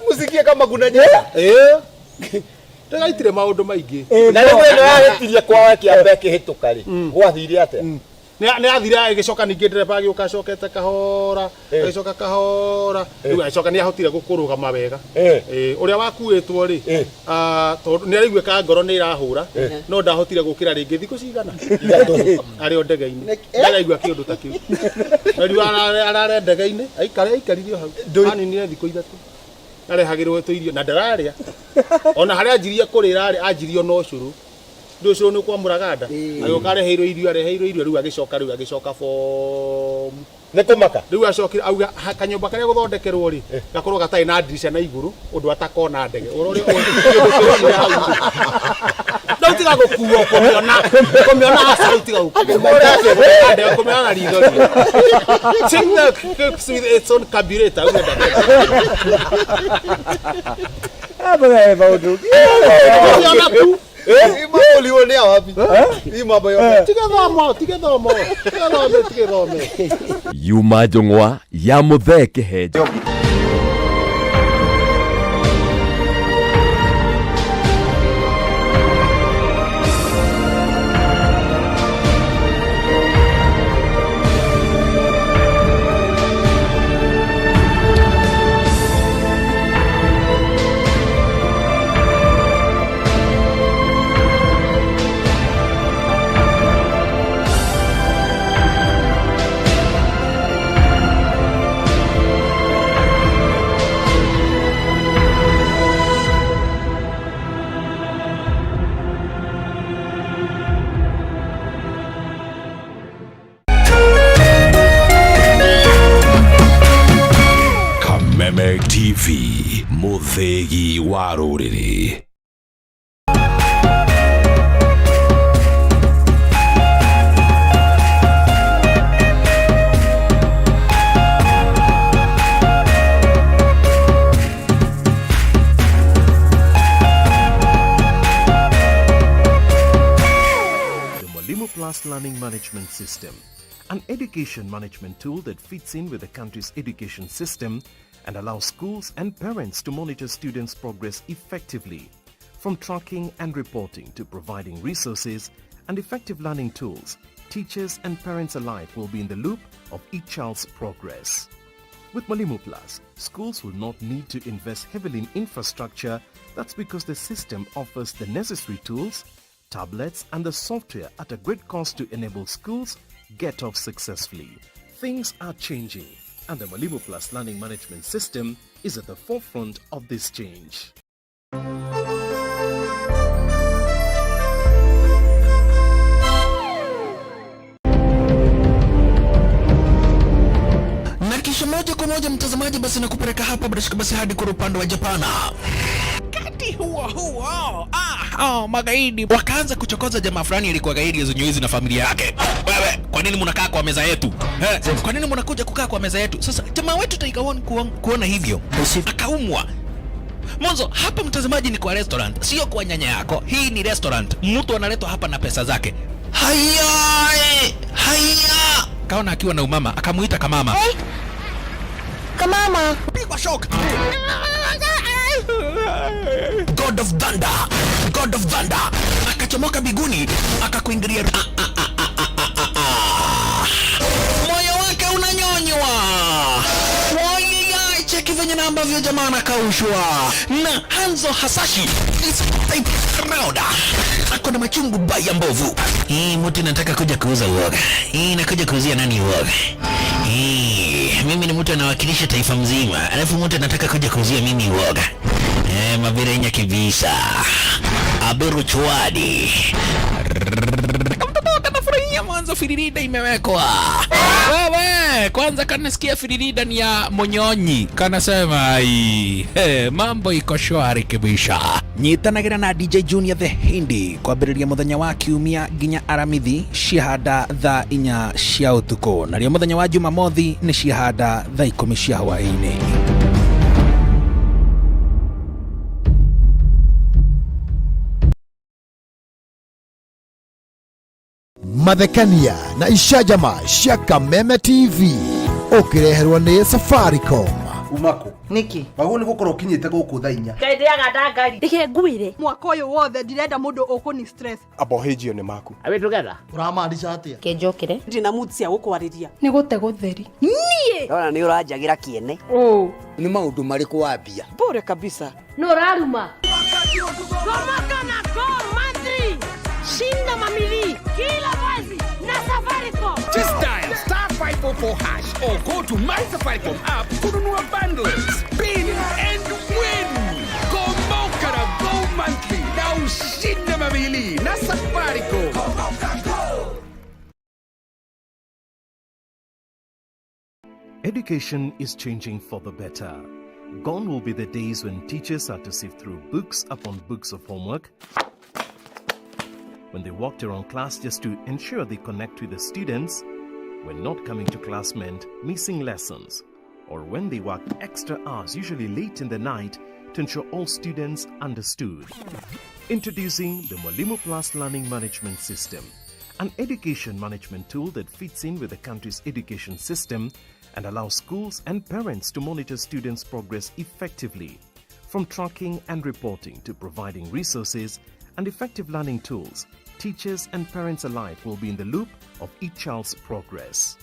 Musikie kama kuna nyanya. Ndege itirĩ maũndũ maingĩ. Na rĩu ĩno yahĩtirie kwao ĩkĩamba ĩkĩhĩtũka rĩ, gwathire atĩa? Nĩ athire agĩcoka ningĩ ndereba agĩũka acokete kahora agĩcoka kahora rĩu agĩcoka nĩ ahotire gũkũrũgama wega. Ũrĩa wakuĩtwo rĩ tondũ nĩ araiguĩka ngoro nĩ ĩrahũra no ndahotire gũkĩra rĩngĩ thikũ cigana arĩ o ndege-inĩ ndaraigua kĩũndũ ta kĩu na rĩu arare ndege-inĩ aikare aikarire hau aninire thikũ 3 arehagĩrwo tũirio na ndararĩa ona harĩa anjirie kũrĩra rĩ anjirio no ũcũrũ ndå ũcio nä kwamũraga nda agĩũka areheirwo irio areheirwo irio rĩu agĩcoka rĩu agĩcoka bomu nĩ kũmaka rĩu acokire auga kanyũmba karĩa gũthondekerwo rĩ gakorwo gatarĩ na ndirica na igũrũ ũndũ atakona ndege ũrĩa rĩu tiga gũkuo kũmĩona kũmĩona aca rĩu tiga gũkuo kũmĩona na ritho Signal cooks with its own carburetor auga maũndũ kũmĩona tu Ulionea wapi? Hii mambo yote. Tige thomo. Tige thome. Yuma njũng'wa ya Muthee Kĩhenjo. Kameme TV mũthĩgi wa rũrĩrĩ. The Mwalimu Plus Learning Management System, an education management tool that fits in with the country's education system and allows schools and parents to monitor students' progress effectively. From tracking and reporting to providing resources and effective learning tools, teachers and parents alike will be in the loop of each child's progress. With Mwalimu Plus, schools will not need to invest heavily in infrastructure. That's because the system offers the necessary tools, tablets and the software at a great cost to enable schools get off successfully. Things are changing, and the Mwalimu Plus Learning Management System is at the forefront of this change. Na kisha moja kwa moja mtazamaji, basi nakupeleka hapa bila shaka basi hadi kwa upande wa Japana. Wakati huo huo, magaidi wakaanza kuchokoza jamaa fulani alikuwa gaidi ya na familia yake. Wewe, kwa nini mnakaa kwa meza yetu? Kwa nini mnakuja kukaa kwa meza yetu? Sasa jamaa wetu Tiger One kuona hivyo akaumwa. Mwanzo hapa mtazamaji ni kwa restaurant, sio kwa nyanya yako. Hii ni restaurant, mtu analetwa hapa na pesa zake. Haya, haya. Kaona akiwa na umama, akamuita kamama. Hey. Kamama. Pigwa shock. God of Thunder, God of Thunder akachomoka biguni akakuingilia. Moyo wake unanyonywa. Wai, cheki venye na ambavyo jamaa anakaushwa na Hanzo Hasashi is type round. Ako na machungu baya mbovu. Hii mtu nataka kuja kuuza uoga. Hii nakuja kuuzia nani uoga? Hii Mimi ni mtu anawakilisha taifa mzima, alafu mtu anataka kuja kuuzia mimi uoga. Mabirenya kibisa Abiru Chwadi kamtoto kanafurahia mwanzo, firirida imewekwa. Wewe kwanza kanasikia firirida ni ya Monyonyi, kanasema ai, hey, mambo iko shwari kibisha. Nyitanagĩra na DJ Junior the Hindi kwambĩrĩria mũthenya wa kiumia nginya aramithi ciahanda thaa 4 cia ũtukũ, narĩo mũthenya wa jumamothi nĩ ciahanda thaa 10 cia hwaĩ-inĩ. Mathekania na icajama cia Kameme TV ũkĩreherwo nĩ Safaricom. Umako niki wagwo nĩ gũkorwo ũkinyĩte gũkũ thaa 4. Ngai ndĩaga ndangari. Reke ngwĩre mwaka ũyũ wothe ndirenda mũndũ ũkũni stress. Abohĩnjio nĩ maku. Are we together? Ũramaanisha atĩa? Kenjokere. Ndina mood cia gũkwarĩria. Nĩ gũte gũtheri. Niĩ Ndona nĩ ũranjagĩra kĩene. Nĩ maũndũ marĩkũ wambia? Bure kabisa. No ũraruma. Gomoka na Go Monthly. Shinda mamili kila mwezi na Safaricom. Just dial star 544 hash or go to My Safaricom app kununua bundles, spin and win. Gomoka na Go Monthly na ushinde mamili na Safaricom. Education is changing for the better. Gone will be the days when teachers had to sift through books upon books of homework, when they walked around class just to ensure they connect with the students, when not coming to class meant missing lessons, or when they worked extra hours, usually late in the night, to ensure all students understood. Introducing the Mwalimu Plus Learning Management System, an education management tool that fits in with the country's education system and allows schools and parents to monitor students' progress effectively. From tracking and reporting to providing resources and effective learning tools, teachers and parents alike will be in the loop of each child's progress.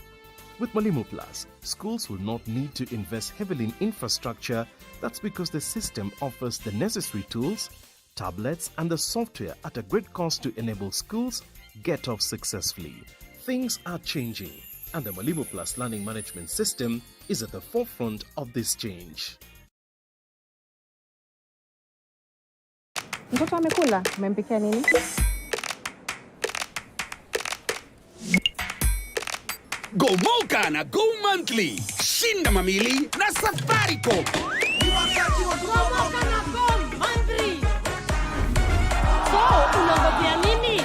With Mwalimu Plus, schools will not need to invest heavily in infrastructure. That's because the system offers the necessary tools, tablets, and the software at a great cost to enable schools get off successfully. Things are changing, and the Mwalimu Plus Learning Management System is at the forefront of this change. Mtoto amekula, umempikia nini? Gomoka na Go Monthly. Shinda mamili na Safaricom. Gomoka na Go Monthly. So, unangojea nini?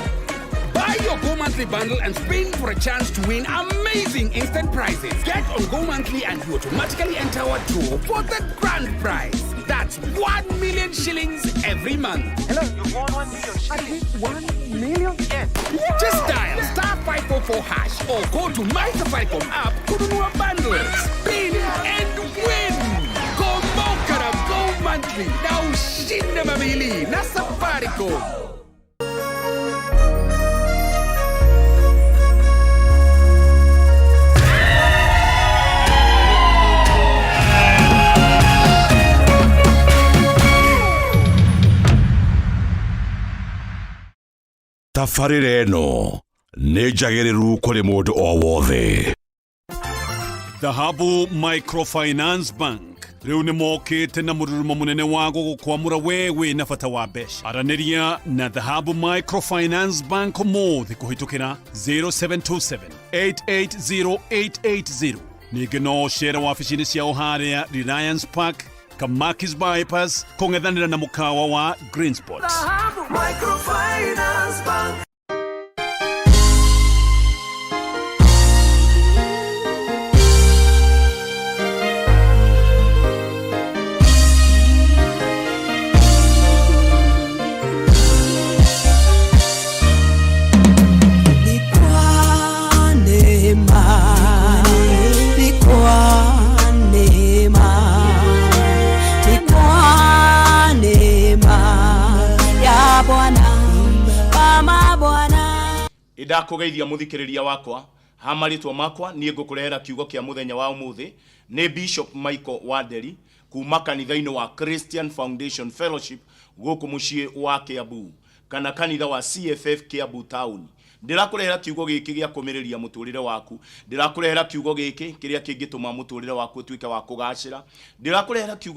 Buy your Go Monthly bundle and spin for a chance to win amazing instant prizes. Get on Go Monthly and you automatically enter our draw for the grand prize. That's 1 million shillings every month. Hello, you won 1 million shillings. 1 million? Yes. Just dial star 544 hash or go to My Safaricom app, kununua bundle, spin and win. Gomoka na Go Monthly na ushinde mamili na Safaricom. Tabarĩra ĩno nĩ njagĩrĩru kũrĩ mũndũ o wothe. Dhahabu Microfinance Bank rĩu nĩ mokĩte na mũrurumo mũnene wa gũgũkwamũra we wĩ na bata wa mbeca. Aranĩria na Dhahabu Microfinance Bank ũmũthĩ kũhĩtũkĩra 0727 880880. Ningĩ no ũcere wabici-inĩ ciao harĩa Reliance Park, Kamakis Bypass, kũng'ethanĩra na mũkawa wa Green Spot. Microfinance Bank. Ni kwa neema, ni kwa neema, ni kwa neema ya Bwana, kama Bwana. Ndakũgeithia mũthikĩrĩria wakwa ha marĩtwa makwa niĩ ngũkũrehera kiugo kĩa mũthenya wa ũmũthĩ nĩ Bishop Michael Wanderi kuma kanitha-inĩ wa Christian Foundation Fellowship gũkũ mũciĩ wa Kiambu. Kana kanitha wa CFF Kiambu Town. Ndĩrakũrehera kiugo gĩkĩ gĩa kũmĩrĩria mũtũrĩre waku. Ndĩrakũrehera kiugo gĩkĩ kĩrĩa kĩngĩtũma mũtũrĩre waku ũtuĩke wa kũgacĩra. Ndĩrakũrehera kiugo.